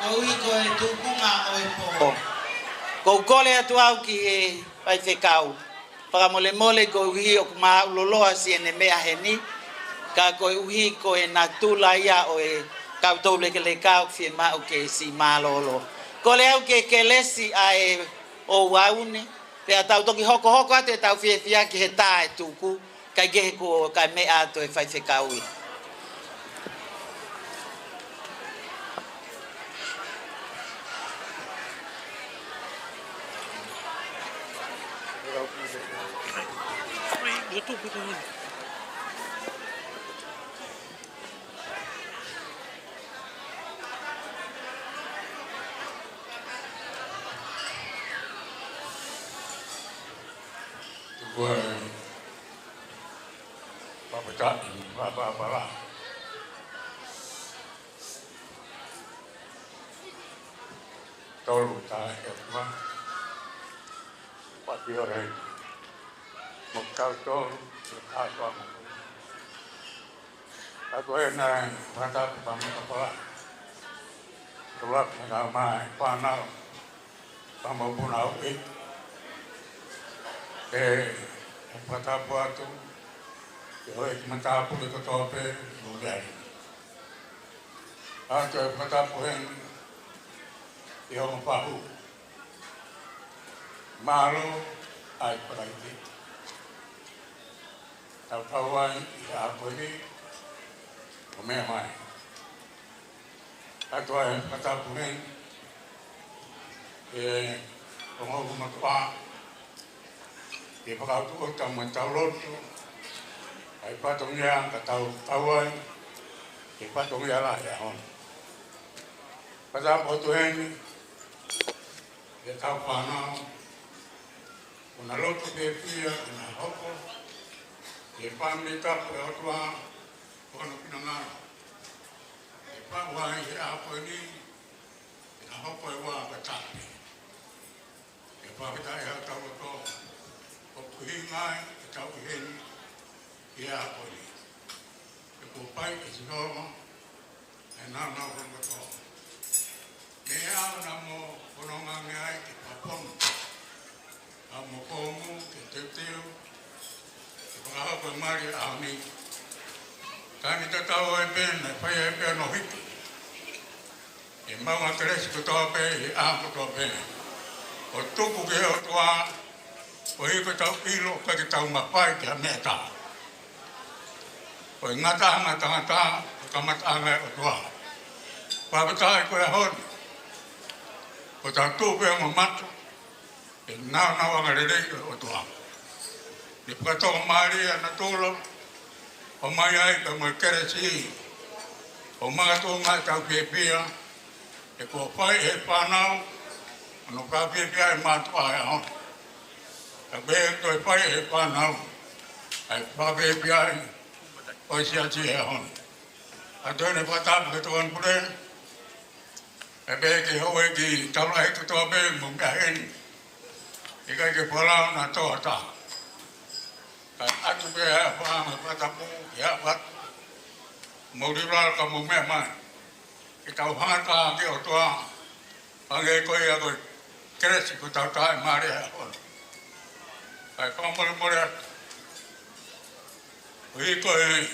koeʻuhi ko e tuʻunga ʻo e pō. Ko e kole atu au ki he faifekau. Fakamolemole koeʻuhi ʻoku ma loloa siʻene meʻa heni, ka koeʻuhi ko e natula ia ʻo e kau toulekeleka ʻoku fiemaʻu ke siʻi mālōlō. Kole au ke kelesi ʻa e ʻo uaune, pea tau toki hokohoko atu ʻetau fiefia ki he tā ʻe tuku, kae kehe kuo ka meʻa atu e faifekau ia. Tuku ai, papakaʻi, papapala. Tolu tā ʻe ua. Papi ora hei. Mo kitautolu, ʻi he kātoanga. Ka ko e naʻe fakatapu pea mo e kapala. Tolak me nau mai, fānau, pea mo Punau ʻi. ʻE, ʻe fakatapu atu, ʻi he houʻeiki matāpule kotoa pē, mo Leai. ʻA ia ʻe fakatapu heni, ʻi he ongo fahu. Mālō ʻa e fakaʻite. Tau kau ai ʻi he ʻaho ko eni, ʻo meʻa mai. ʻA ia ʻe fakatapu heni, ʻi he ongo fahu motuʻa, ʻi he fakautuutu mo e tau lotu, ʻa e fatongia ka tau kau ai, ʻi he fatongia lahi ʻo e ʻaho ni. Fakatapu atu heni, ʻi he kau fānau, ʻoku na lotu fiefia, ʻoku na hoko, ʻi he fāmili tapu ʻo e ʻOtua, ko hono finangalo. ʻE pau ai ʻi he ʻaho ko eni, ʻe na hoko e ua ka tape. ʻE fakafetaʻi ʻa e tau loto, ʻoku ʻuhinga ai ʻetau ʻi heni, ʻi he ʻaho ko eni. ʻE kuo fai ʻe Sihova, ʻa e nāunau hono kotoa. Meʻa naʻa mo fononga ange ai ke paponu. ʻA mo komu ke teuteu, ke fakahoko e mali ʻa e ʻaho ni. Taimi tatau ai pē naʻe fai ai pē hono hiki. ʻE maʻu ʻa e kelesi kotoa pē, ʻi he ʻaho kotoa pē. ʻO tuku ki he ʻOtua, ʻo ʻikai ke tau ʻilo, ʻikai ke tau mafai ki ha meʻa ʻe taha. Ko e ngataʻanga ʻa e tangata, ko e kamataʻanga ʻa e ʻOtua. Fakafetaʻi ko e ʻaho ni, ko e tau tuʻu pē mo mata, ʻi he nāunau angalelei ʻo e ʻOtua. ʻI he fakatoka mālie ʻa natula, ʻomai ai pē mo e kelesi, ʻo makatuʻunga ʻetau fiefia, ʻe kuo fai ʻe he fānau, ʻa hono fakafiefia ʻa e mātuʻa ʻo e ʻaho ni. Ka pehē toe fai ʻe he fānau, ʻa e fakafiefia ʻo e siasi ʻo e ʻaho ni. ʻA ia ʻe fakatapu ki he tokoni pule, ʻe pehē ki he houʻeiki taulaʻeiki kotoa pē mo meʻa heni. ʻIkai ke folau naʻa tō ha taha. Kae ʻatu pē ʻa e fānau mo e fakatapu, ke ʻalu atu. Mou lilala ka mou meʻa mai. Ke tau hanga ki he ʻOtua. Hangē ko ia ko e kelesi kuo tau taʻemali he ʻaho ni. Kae fakamolemole atu. Ko e hiko e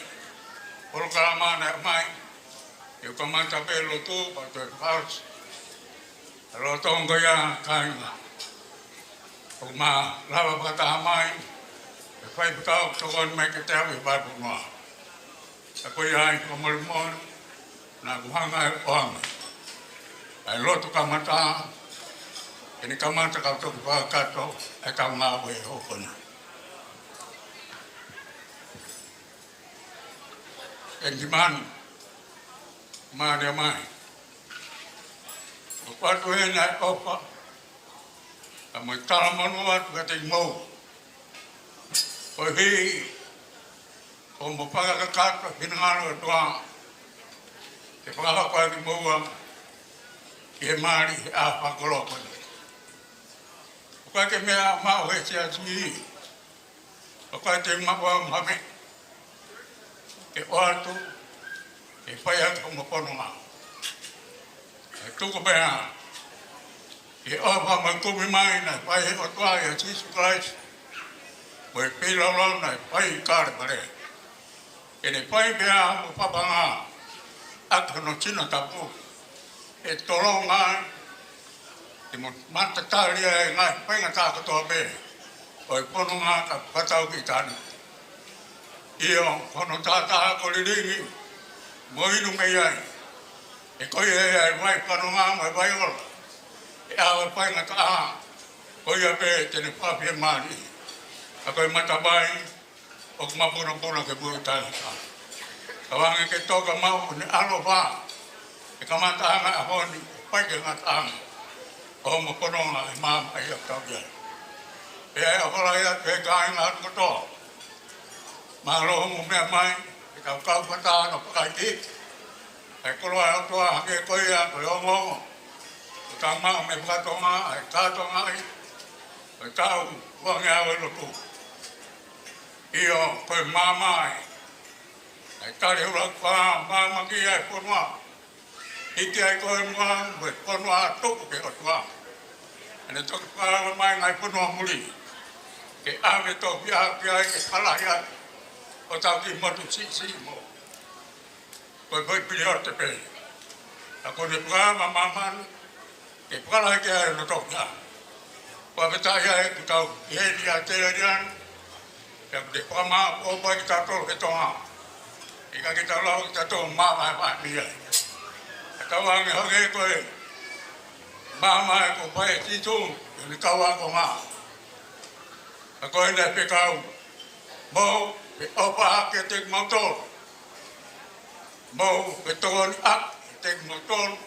polokalama naʻe ʻomai, ʻe kamata pē lotu, pea toe fakaʻosi. Ka lolotonga ia kāinga, ʻoku ma lava fakataha mai, ʻe fai pē kau tokoni mai kiate au ʻi he vahefonua. Ka ko ia ai fakamolemole, naʻa ku hanga ʻe ʻoange ʻa e lotu kamata, ʻe ne kamata kau toki fakakakato ʻa e kau ngāue ʻo e ʻaho ni. ʻE ni manu, manu mai. ʻOku ʻoatu heni ʻa e ʻofa, ka mo e talamonū atu kiate kimoua. Koeʻuhi ko hoʻomo fakakakato e finangalo ʻo e ʻOtua, ke fakahoko ʻaki kimoua ki he mali he ʻaho fakakoloa ko eni. ʻOku ʻikai ke meʻa maʻu he siasi, ʻoku ʻikai te u maʻu au ha meʻa ke ʻoatu, ke fai ʻaki hoʻomo fononga. ʻE tuku pē ʻa e ʻofa mo e kumi mai naʻe fai ʻe he ʻOtua ʻia Sīsū Kalaisi, mo e feilaulau naʻe fai ʻi Kalevale. Ke ne fai pē ʻa hoʻomo papaʻanga ʻaki hono sino tapu, ʻe tolonga ai, ʻe mo matatali ai e ngaahi faingataʻa kotoa pē ʻo e fononga ka fakatau ki ʻitāniti. ʻIo, ko hono taʻataʻa ko e lilingi, mo inu mei ai. He ko ia ia ʻa e vai fononga mo e vai ola. ʻE ʻave faingataʻa, ko ia pē te ne fakafiemāliʻi. Ka ko e matavai, ʻoku mapunopuna ke pui taʻengata. Ka hangē ko e toka maʻu ʻene ʻaloʻofa, ʻe kamataʻanga ʻaho ni, ʻo fai ke ngataʻanga ʻo hoʻomo fononga ʻi māmani ʻoku tau ʻi ai. Pea ʻe ʻofa lahi atu ki he kāinga atu kotoa. Mālō hoʻomo meʻa mai, ke tau kau fakataha ʻo fakaikiiki ʻa e koloa ʻo e ʻOtua hangē ko ia ko e ongoongo ʻoku tau maʻu mei he fakatonga, ʻa e kātoangaʻi ʻo e taʻu ua ngeau ʻe lotu. ʻIo, ko e maama ē. ʻAi tali ula kua maama ki ai fonua. ʻIkai ko e mua, ko e fonua tuku ke ʻOtua. ʻEne toki pala mai ngaahi fonua muli. Ke ʻave toki ʻaki ai ke palahi ai. ʻO tau ki motu sisi mo. Ko e foʻi pili o te pei. A ko ne pua ma mamani, ke pala ke ai no toka. Kua me tai ai ku tau, he ni a te ri an, ke ku te pua ma o pai ki tato he tonga. ʻIkai ke tau lau ki tato ma ma ma ni ai. Ka tau ange hoke ko e, ma ma e ko pai e titu, ke ni kau a ko ma. A ko e ne pe kau, mo, pe opa ke te mau tolo. Mou pe tokoni ʻaki, te mou tolu,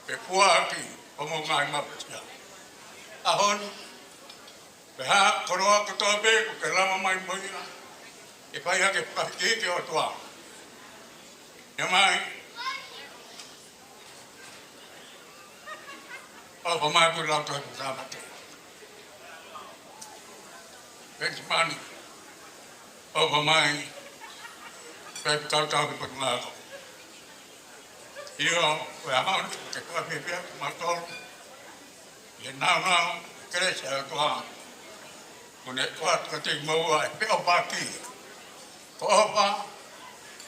pe puaki, ʻo mou ngaahi maputia. ʻAho ni, pe ha, koloa kotoa pe, ko ke lama mai mo ia, ke fai hake fakahiki ke ʻOtua. ʻIa mai, ʻofa mai pui lau tau ki Tāmate. Peki mani. ʻOfa mai. Peki kau tau ki Potungāue. ʻIo, ko e ʻaho ni, ke kua fiefia, ma tolu. ʻIa nau nau, kelesi ʻa e ʻOtua. Ko ne kua tuka te moua e pe ʻofa ki. Ko ʻofa,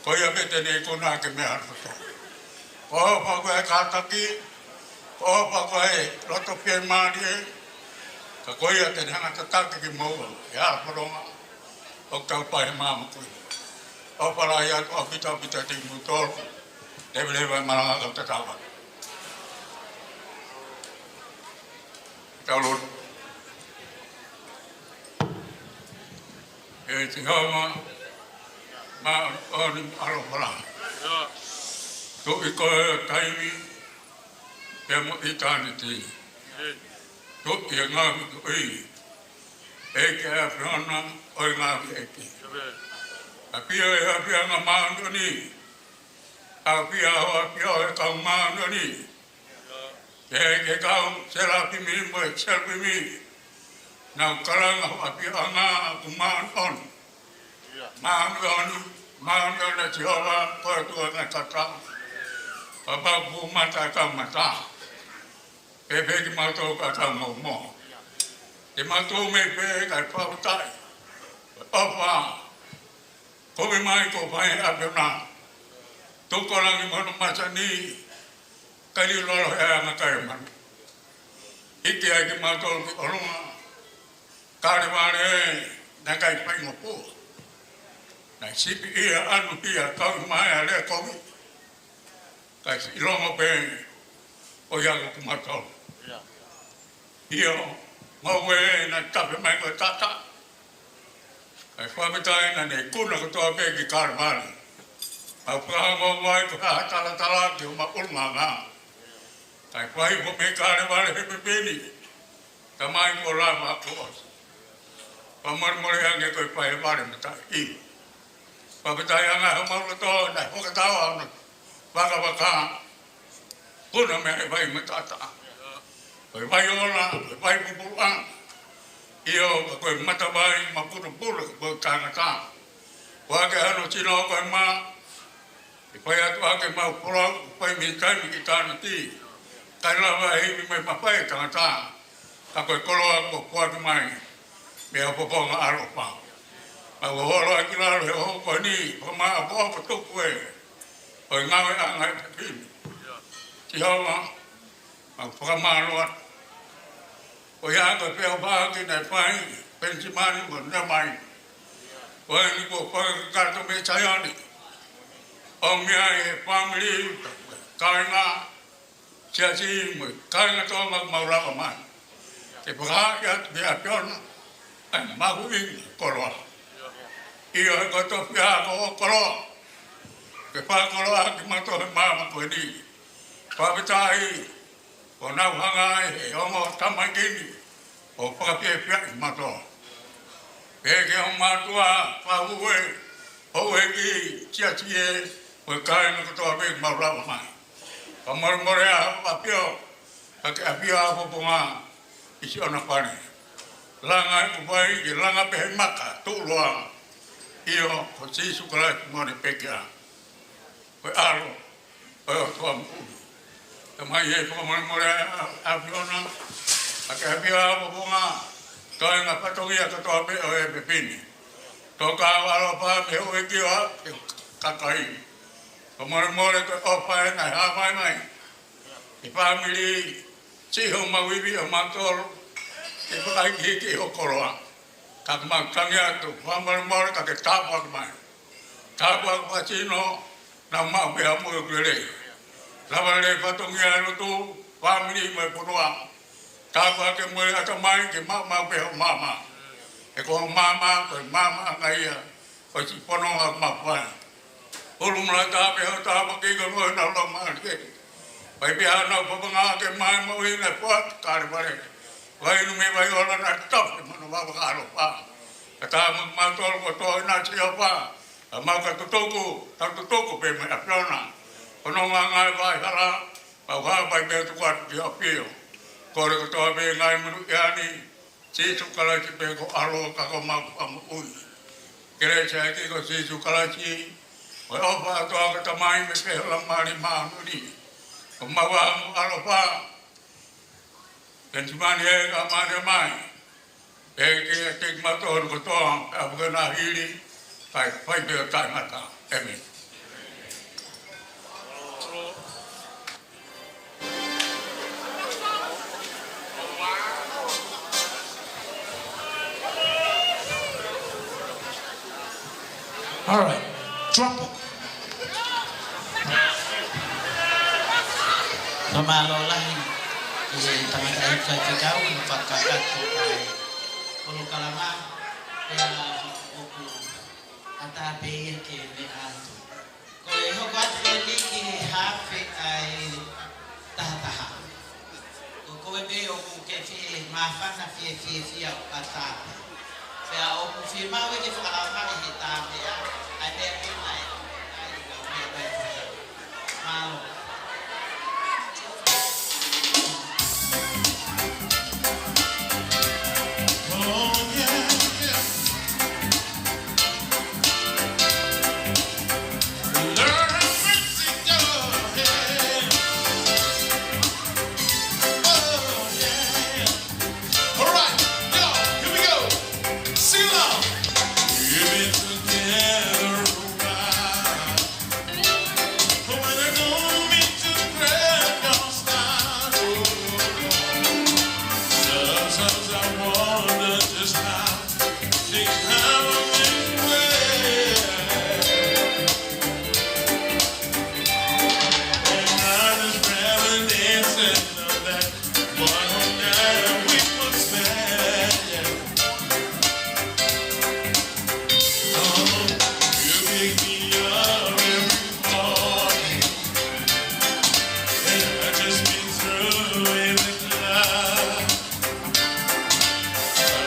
ko ia me te ne kona ke meʻa atu. Ko ʻofa ko e kātaki, ko ʻofa ko e loto pē mālie, ka ko ia te ne hanga tataki ke moua, ʻi ʻaponga, ʻo kau pahe māma kui. ʻOfa lahi atu ʻaupito ʻaupito te mou tolu, leveleva e malanga kau tatau atu. Tau lotu. ʻE Sihova, māʻoniʻoni mo ʻaloʻofa. Tuʻi koe ʻo taimi, pea mo ʻitāniti. Tuʻi e ngaahi tuʻi, ʻEiki ʻa e ʻAfiona ʻo e ngaahi ʻeiki. ʻAfio ʻi he ʻafiona māʻoniʻoni, ʻafio ʻi he ʻafio ʻo e kau māʻoniʻoni. Ke, ke kau selafimi mo e selafimi. Nau kalanga ho ʻafioʻanga ʻoku māʻoniʻoni. Māʻoniʻoni, māʻoniʻoni ʻa Sihova, ko e ʻOtua ngaahi tatau. Papa kuo mata e kau mata. Pea pē kimautolu ka kau mau mo. Ke mautolu mei pē kae fakafetaʻi. ʻOfa. Kovi mai ko fai ʻapiona. Toko langi mono masani. Kali lolo he anga kai manu. ʻIte ai kimautolu ki ʻolunga. Kalevale, naʻe ʻikai faingofua. Naʻe sipi ia anu ia kau mai a lea kovi. Kai si ilongo pē, ʻo ia ko kimautolu. ʻIo, mau ē naʻe tafe mai ko e tata. Kai fakafetaʻi naʻa ne kuna kotoa pē ki Kalevale. Mau fakaongoongo ai ko ha talatala ki homa ʻulungaanga. Kai fai ko mei Kalevale he pepeni. Tamai ko lava ko ʻosi. Fakamolemole ange ko e fai e vale mataʻi. Fakafetaʻi ange homau loto naʻe hoka tau ana. Vakavaka. Kuna mea e vai matata. Ko e vai ola, ko e vai pupula. ʻIo, ka ko e matavai, ma putupula, ko e tangata. Ko ake hano tino ko e ma, ʻe fai atu ake mau koloa, fai mei taimi ki tāniti. Kai lava e hivi mai mafai e tangata. Ka ko e koloa ko kuaki mai, mei he poponga ʻaloʻofa. Mau holo ʻaki lalo he ʻoho ko eni, ko ma ʻapo ʻapo tuku e. Ko e ngāue ʻanga e pepini. Sihova, mau fakamālō atu. Ko ia ko e pea pāki naʻe fai, Penisimani mo Nemai. Ko eni ko fakakakato mei Saione. ʻOmi ai he family, kāinga, siasi mo e kāinga Tonga mau lava mai. Ke fakahā atu ki he ʻAfiona, ʻa e mahuʻinga koloa. ʻIo he ko e tofiʻa ko e koloa. Ke fakakoloa kimautolu he māmani ko eni. Fakafetaʻi, ʻo nau hanga ai he ongo tamaiki ni, ʻo fakafiefiaʻi mautolu. Pea ke ʻo mātuʻa, fāue, ʻo e ki, siasi ē, ʻo e kāinga kotoa pē mau lava mai. Fakamolemole ʻa e ʻAfio, ka ke ʻafio ʻa e poponga, ʻi siʻona fale. Langa e kupai ke langa pē he maka tuʻuloa. ʻIo, ko Sīsū Kalaisi mo ʻene pekia. Ko e ʻAlo ʻo e ʻOtua moʻui. Tamai ē, fakamolemole ʻa, ʻa ʻAfiona, ʻa ke ʻafio ʻa Ponga, toenga fatongia kotoa pē ʻo e pepini. Toka ʻa ʻaloʻofa mei he ʻEiki ʻo e kakai. Fakamolemole ko e ʻofa ē naʻe hā mai mai ʻi he fāmili, siʻi homau ivi ʻo mautolu, ʻi he fakahikihiki ʻi ho koloa. Ka ʻoku mau tangi atu, fakamolemole ka ke tāpuaki mai. Tāpuaki fakasino, naʻa mau maʻu pē ha moʻui ʻoku lelei. Lava lelei fatongia e lotu, fāmili mo e fonua. Tāpuaki mo e ʻatamai ke maʻu maʻu pē ho maama. He ko ho maama, ko e maama ʻanga ia ʻo e siʻi fononga ʻoku mau fai. Hulu mala tā pē ho tāpuaki ko e moʻui ʻenau laumālie. Fai pē haʻanau papanga ke maʻu e moʻui ʻi he foaki Kalevale. Vai inu mei vai ʻola naʻe tafe mo hono vavaka ʻaloʻofa. Ka tā mo kimautolu kotoa ʻi he ʻEiki ʻo Ponga. Ka mau ka tutuku, tau tutuku pē mo e ʻAfiona. Ko hono ngaahi vai hala, mau hā vai pē tuku atu ki ho ʻAfio. Kole kotoa pē ngaahi manu ʻi ani, Sīsū Kalaisi pē ko e ʻAlo ka ko homau Fakamoʻui. Kelesi ʻa e ʻEiki ko Sīsū Kalaisi, mo e ʻofa ʻa e ʻOtua ko e Tamai mo e Laumālie Māʻoniʻoni. Ko homau ʻaloʻofa, Kenisimani ē ka mane mai. Pea ke ʻiate kimautolu kotoa, ʻa e ʻaho ko ena hili, kae fai pē ʻo taʻengata. ʻĒmeni. All right. Drop it. Fakamālō lahi ki he tangataʻeiki faifekau, ʻi he fakakakato ʻa e polokalama, pea ʻoku ʻatā pē ia ke meʻa atu. Ko e hoko atu eni ki he hafe ʻa e tahataha. Ko koe pē ʻoku ke fie māfana fie fiefia ʻo ʻatā pē. Pea ʻoku fiemaʻu ke fakalaumālie he tā meʻa, ʻa e meʻa pē mai, ʻa e ʻikai meʻa mai. Mālō. All right, y'all, here we go. Sing along. We've been together a while. But when I don't mean to brag or style, sometimes I wonder just how things have been. And I just reminisce of that one whole night we could spend. Oh, you pick me up every morning, and I just be through in the cloud.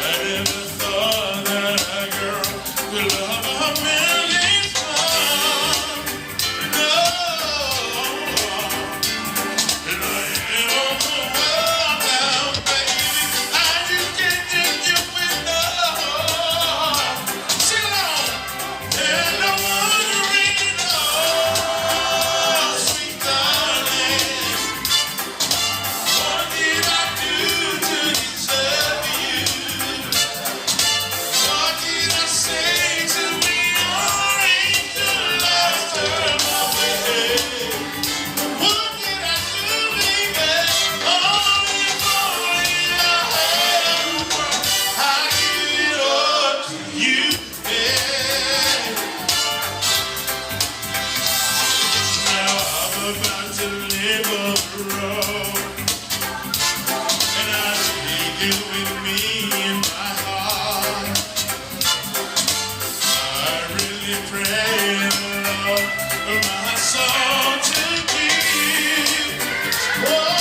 I never thought that a girl could love a man this much. No. And I am overwhelmed now, baby. I just can't take you enough. Sing along. And I wonder, sweet darling, what did I do to deserve you? What did I say to be your angel last time I was here? What did I do, baby? All the glory I have, I give it all to you. Yeah. Now I'm about to leave on the road, and I take you with me in my heart. I really pray, Lord, for my soul to keep. Whoa.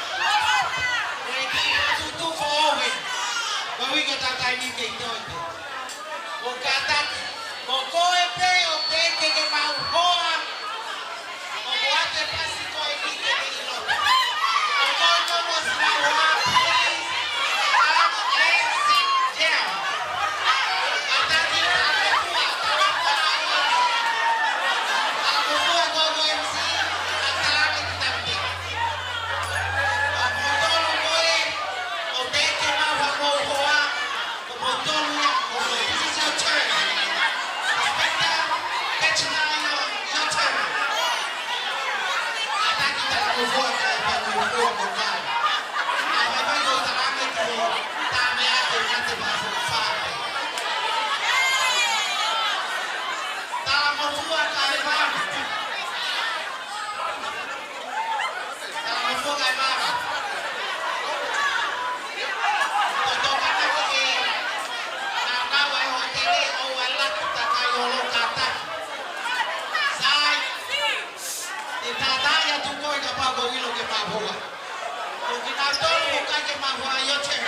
Ko e kiʻi tuʻutuʻuni foʻou ē. Ko e uike taimi ke ʻi toi. Ko e kātaki, ko koe pē ʻoku teʻeki ke mau hoa. ʻOku ʻoatu e pasi ko eni ke ke ʻilo. Ko koe pē ʻoku mau hoa, please, come and sit down. Kātaki, talangofua, talangofua, talangofua ko ko M C, ka talangofua ki tau te. Ko kimoutolu ko ē ʻoku teʻeki ke mau hoa, ko kimoutolu ia, ko kimoutolu. This is your turn. Inspector, catch my, uh, your turn. Kātaki, talangofua, kae talangofua mo kai. Kae fai mai ko e talange ki he tameʻa ke mate pea fofo fai. Talangofua kae vave. Talangofua kae vave. Ko e tokanga ke nāunau ʻa e hōtele ʻo ʻalu atu takai ʻo lō kātaki. Sai, ʻe tātaaʻi atu koe kapau ʻoku ke ʻilo ke mau hoa. Ko kinautolu ʻoku ʻikai ke mau hoa, your turn.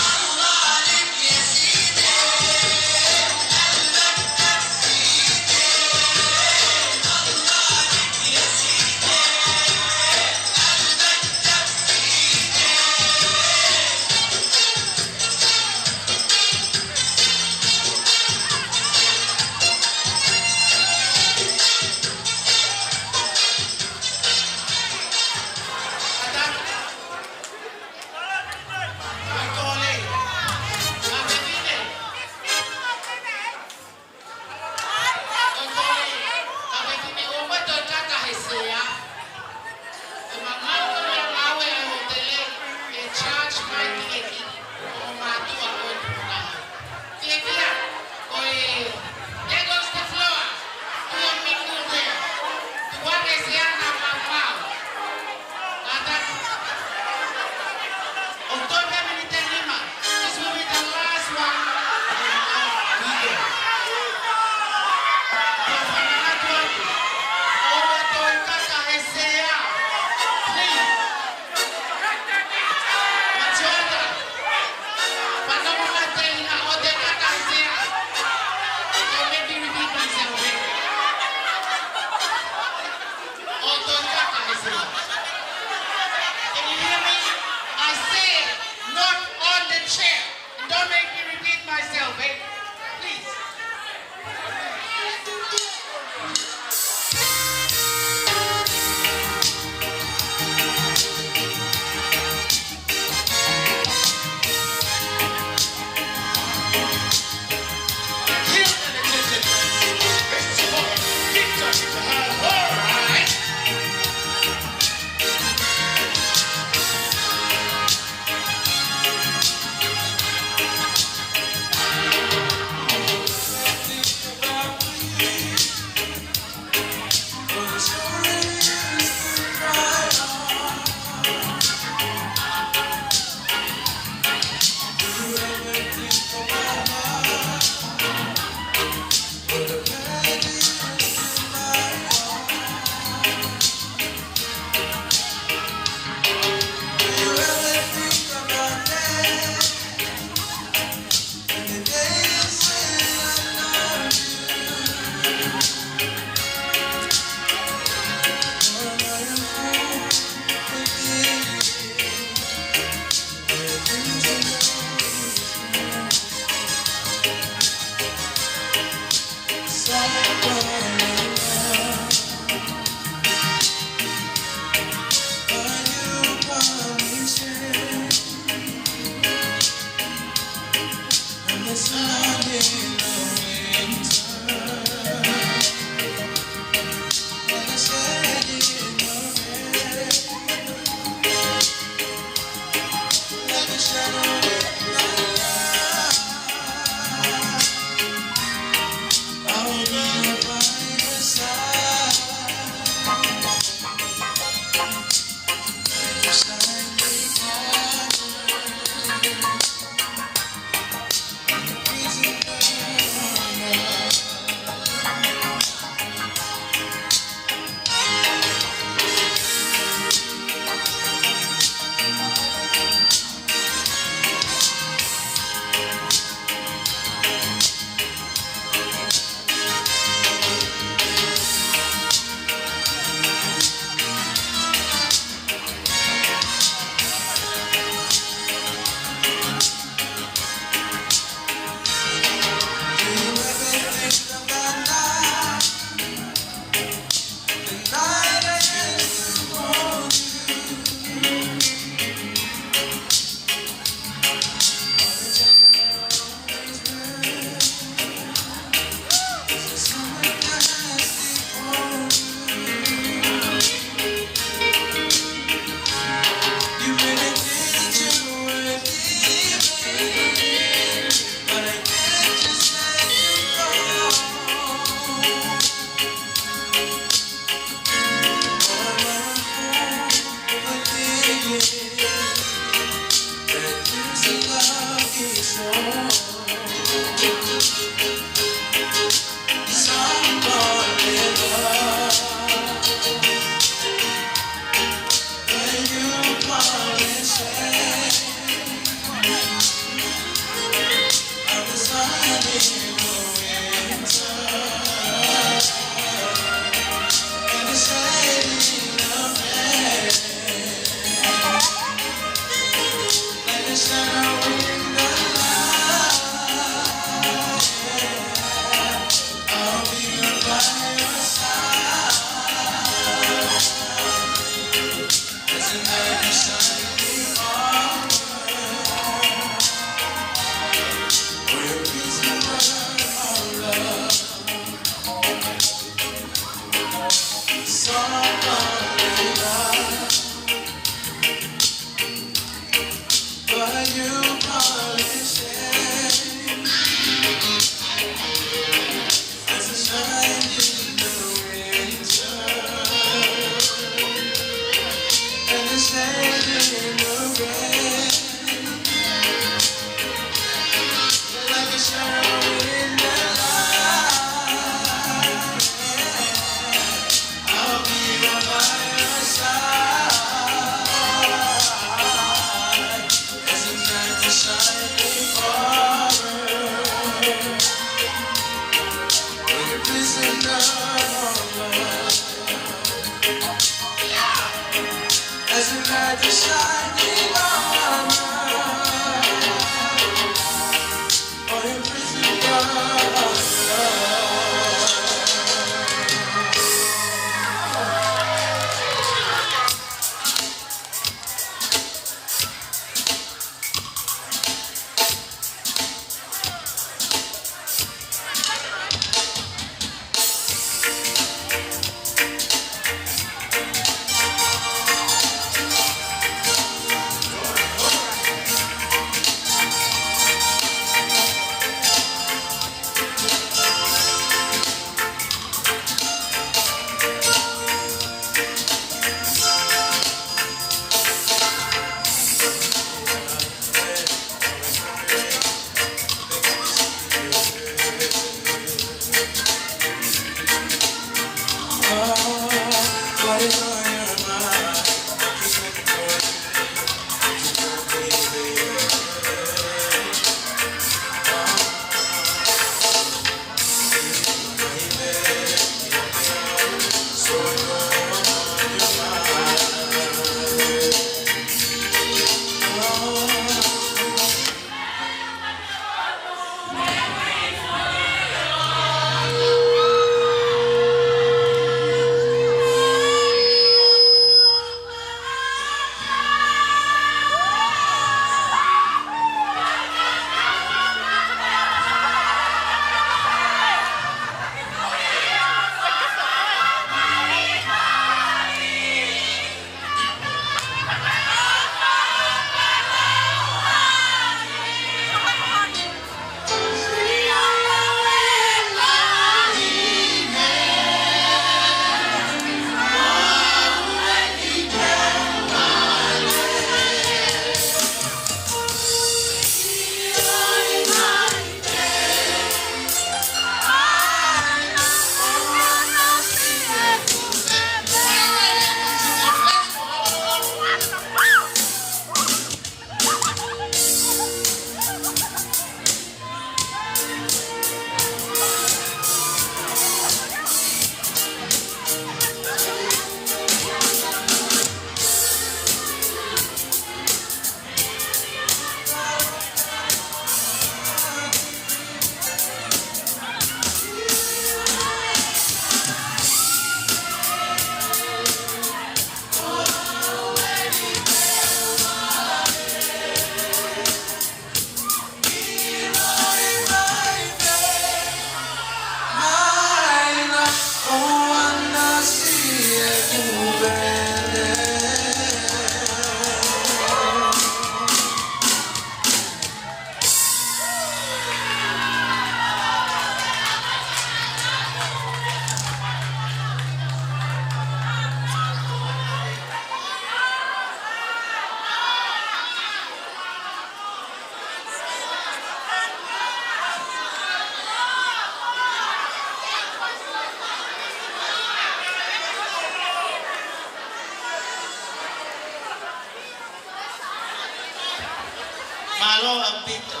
Mālō ʻaupito.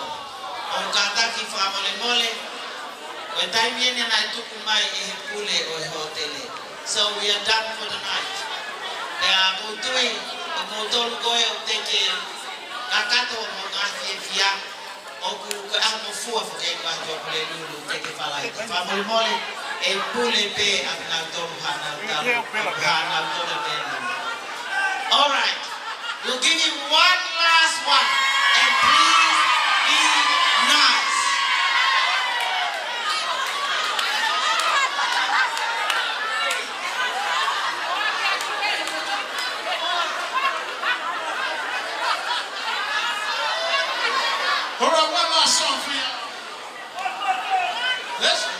ʻOku kātaki fakamolemole. Ko e taimi eni naʻe tuku mai ʻe he pule ʻo e hōtele. So we are done for the night. Pea ʻoku ou tui, ʻoku mou tolu ko ē ʻoku teʻeki Kakato mo ka fiefia, ʻoku ke amo fua fo ke kua to pule lulu ke ke falai. Fakamolemole, ʻe pule pē ʻa kinautolu haʻanau talo, haʻanautolu pē nau. All right, we'll give you one last one, and please be nice. All right, one last song for you. Let's go.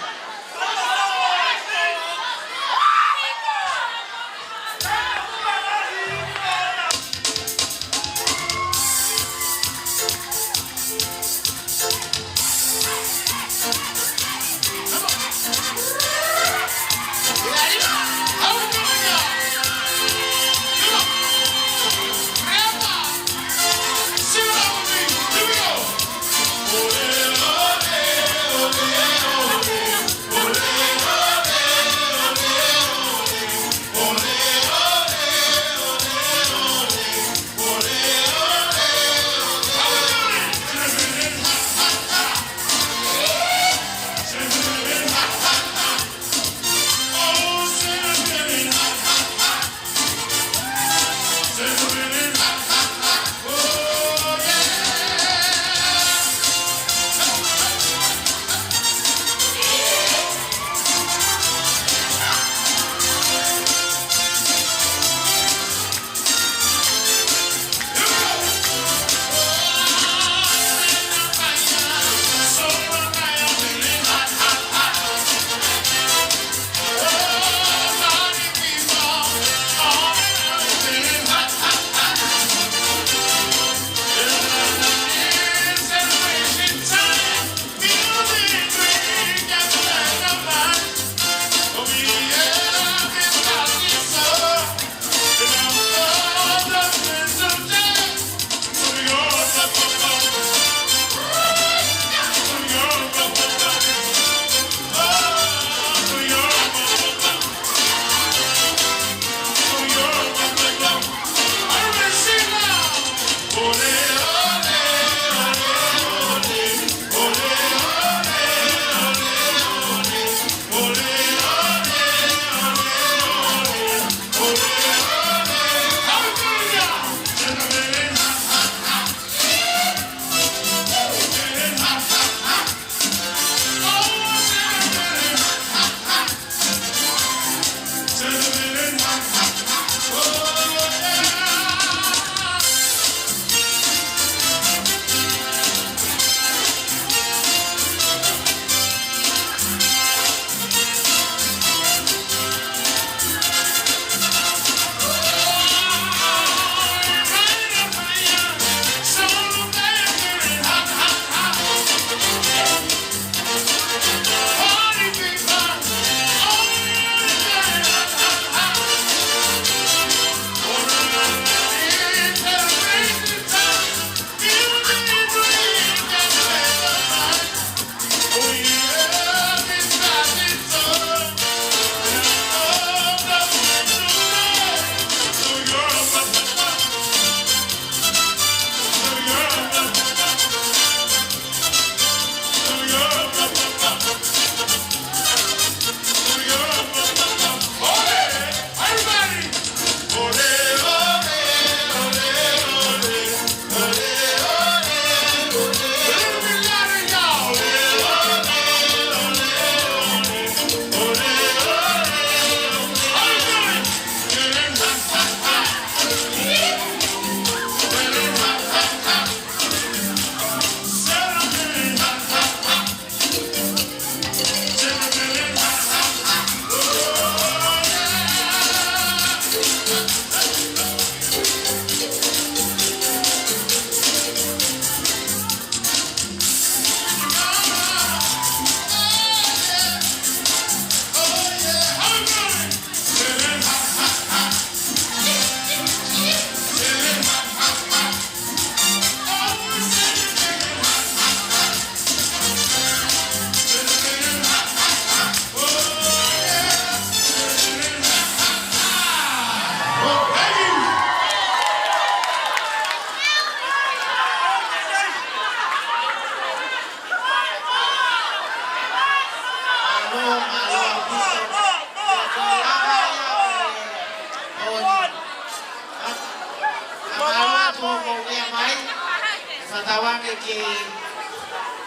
Ke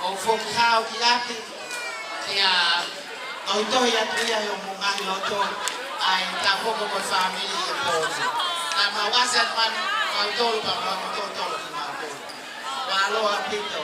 ʻoua foki hao ki ʻapi, ke ʻa tohitohi atu ia he ʻoku ngaahi loto ai ta poko mo e fāmili e pō ni. Ka mau ʻasi atu manu, mau tolu pa mau tolu tolu ki mau tolu. Mālō ʻaupito.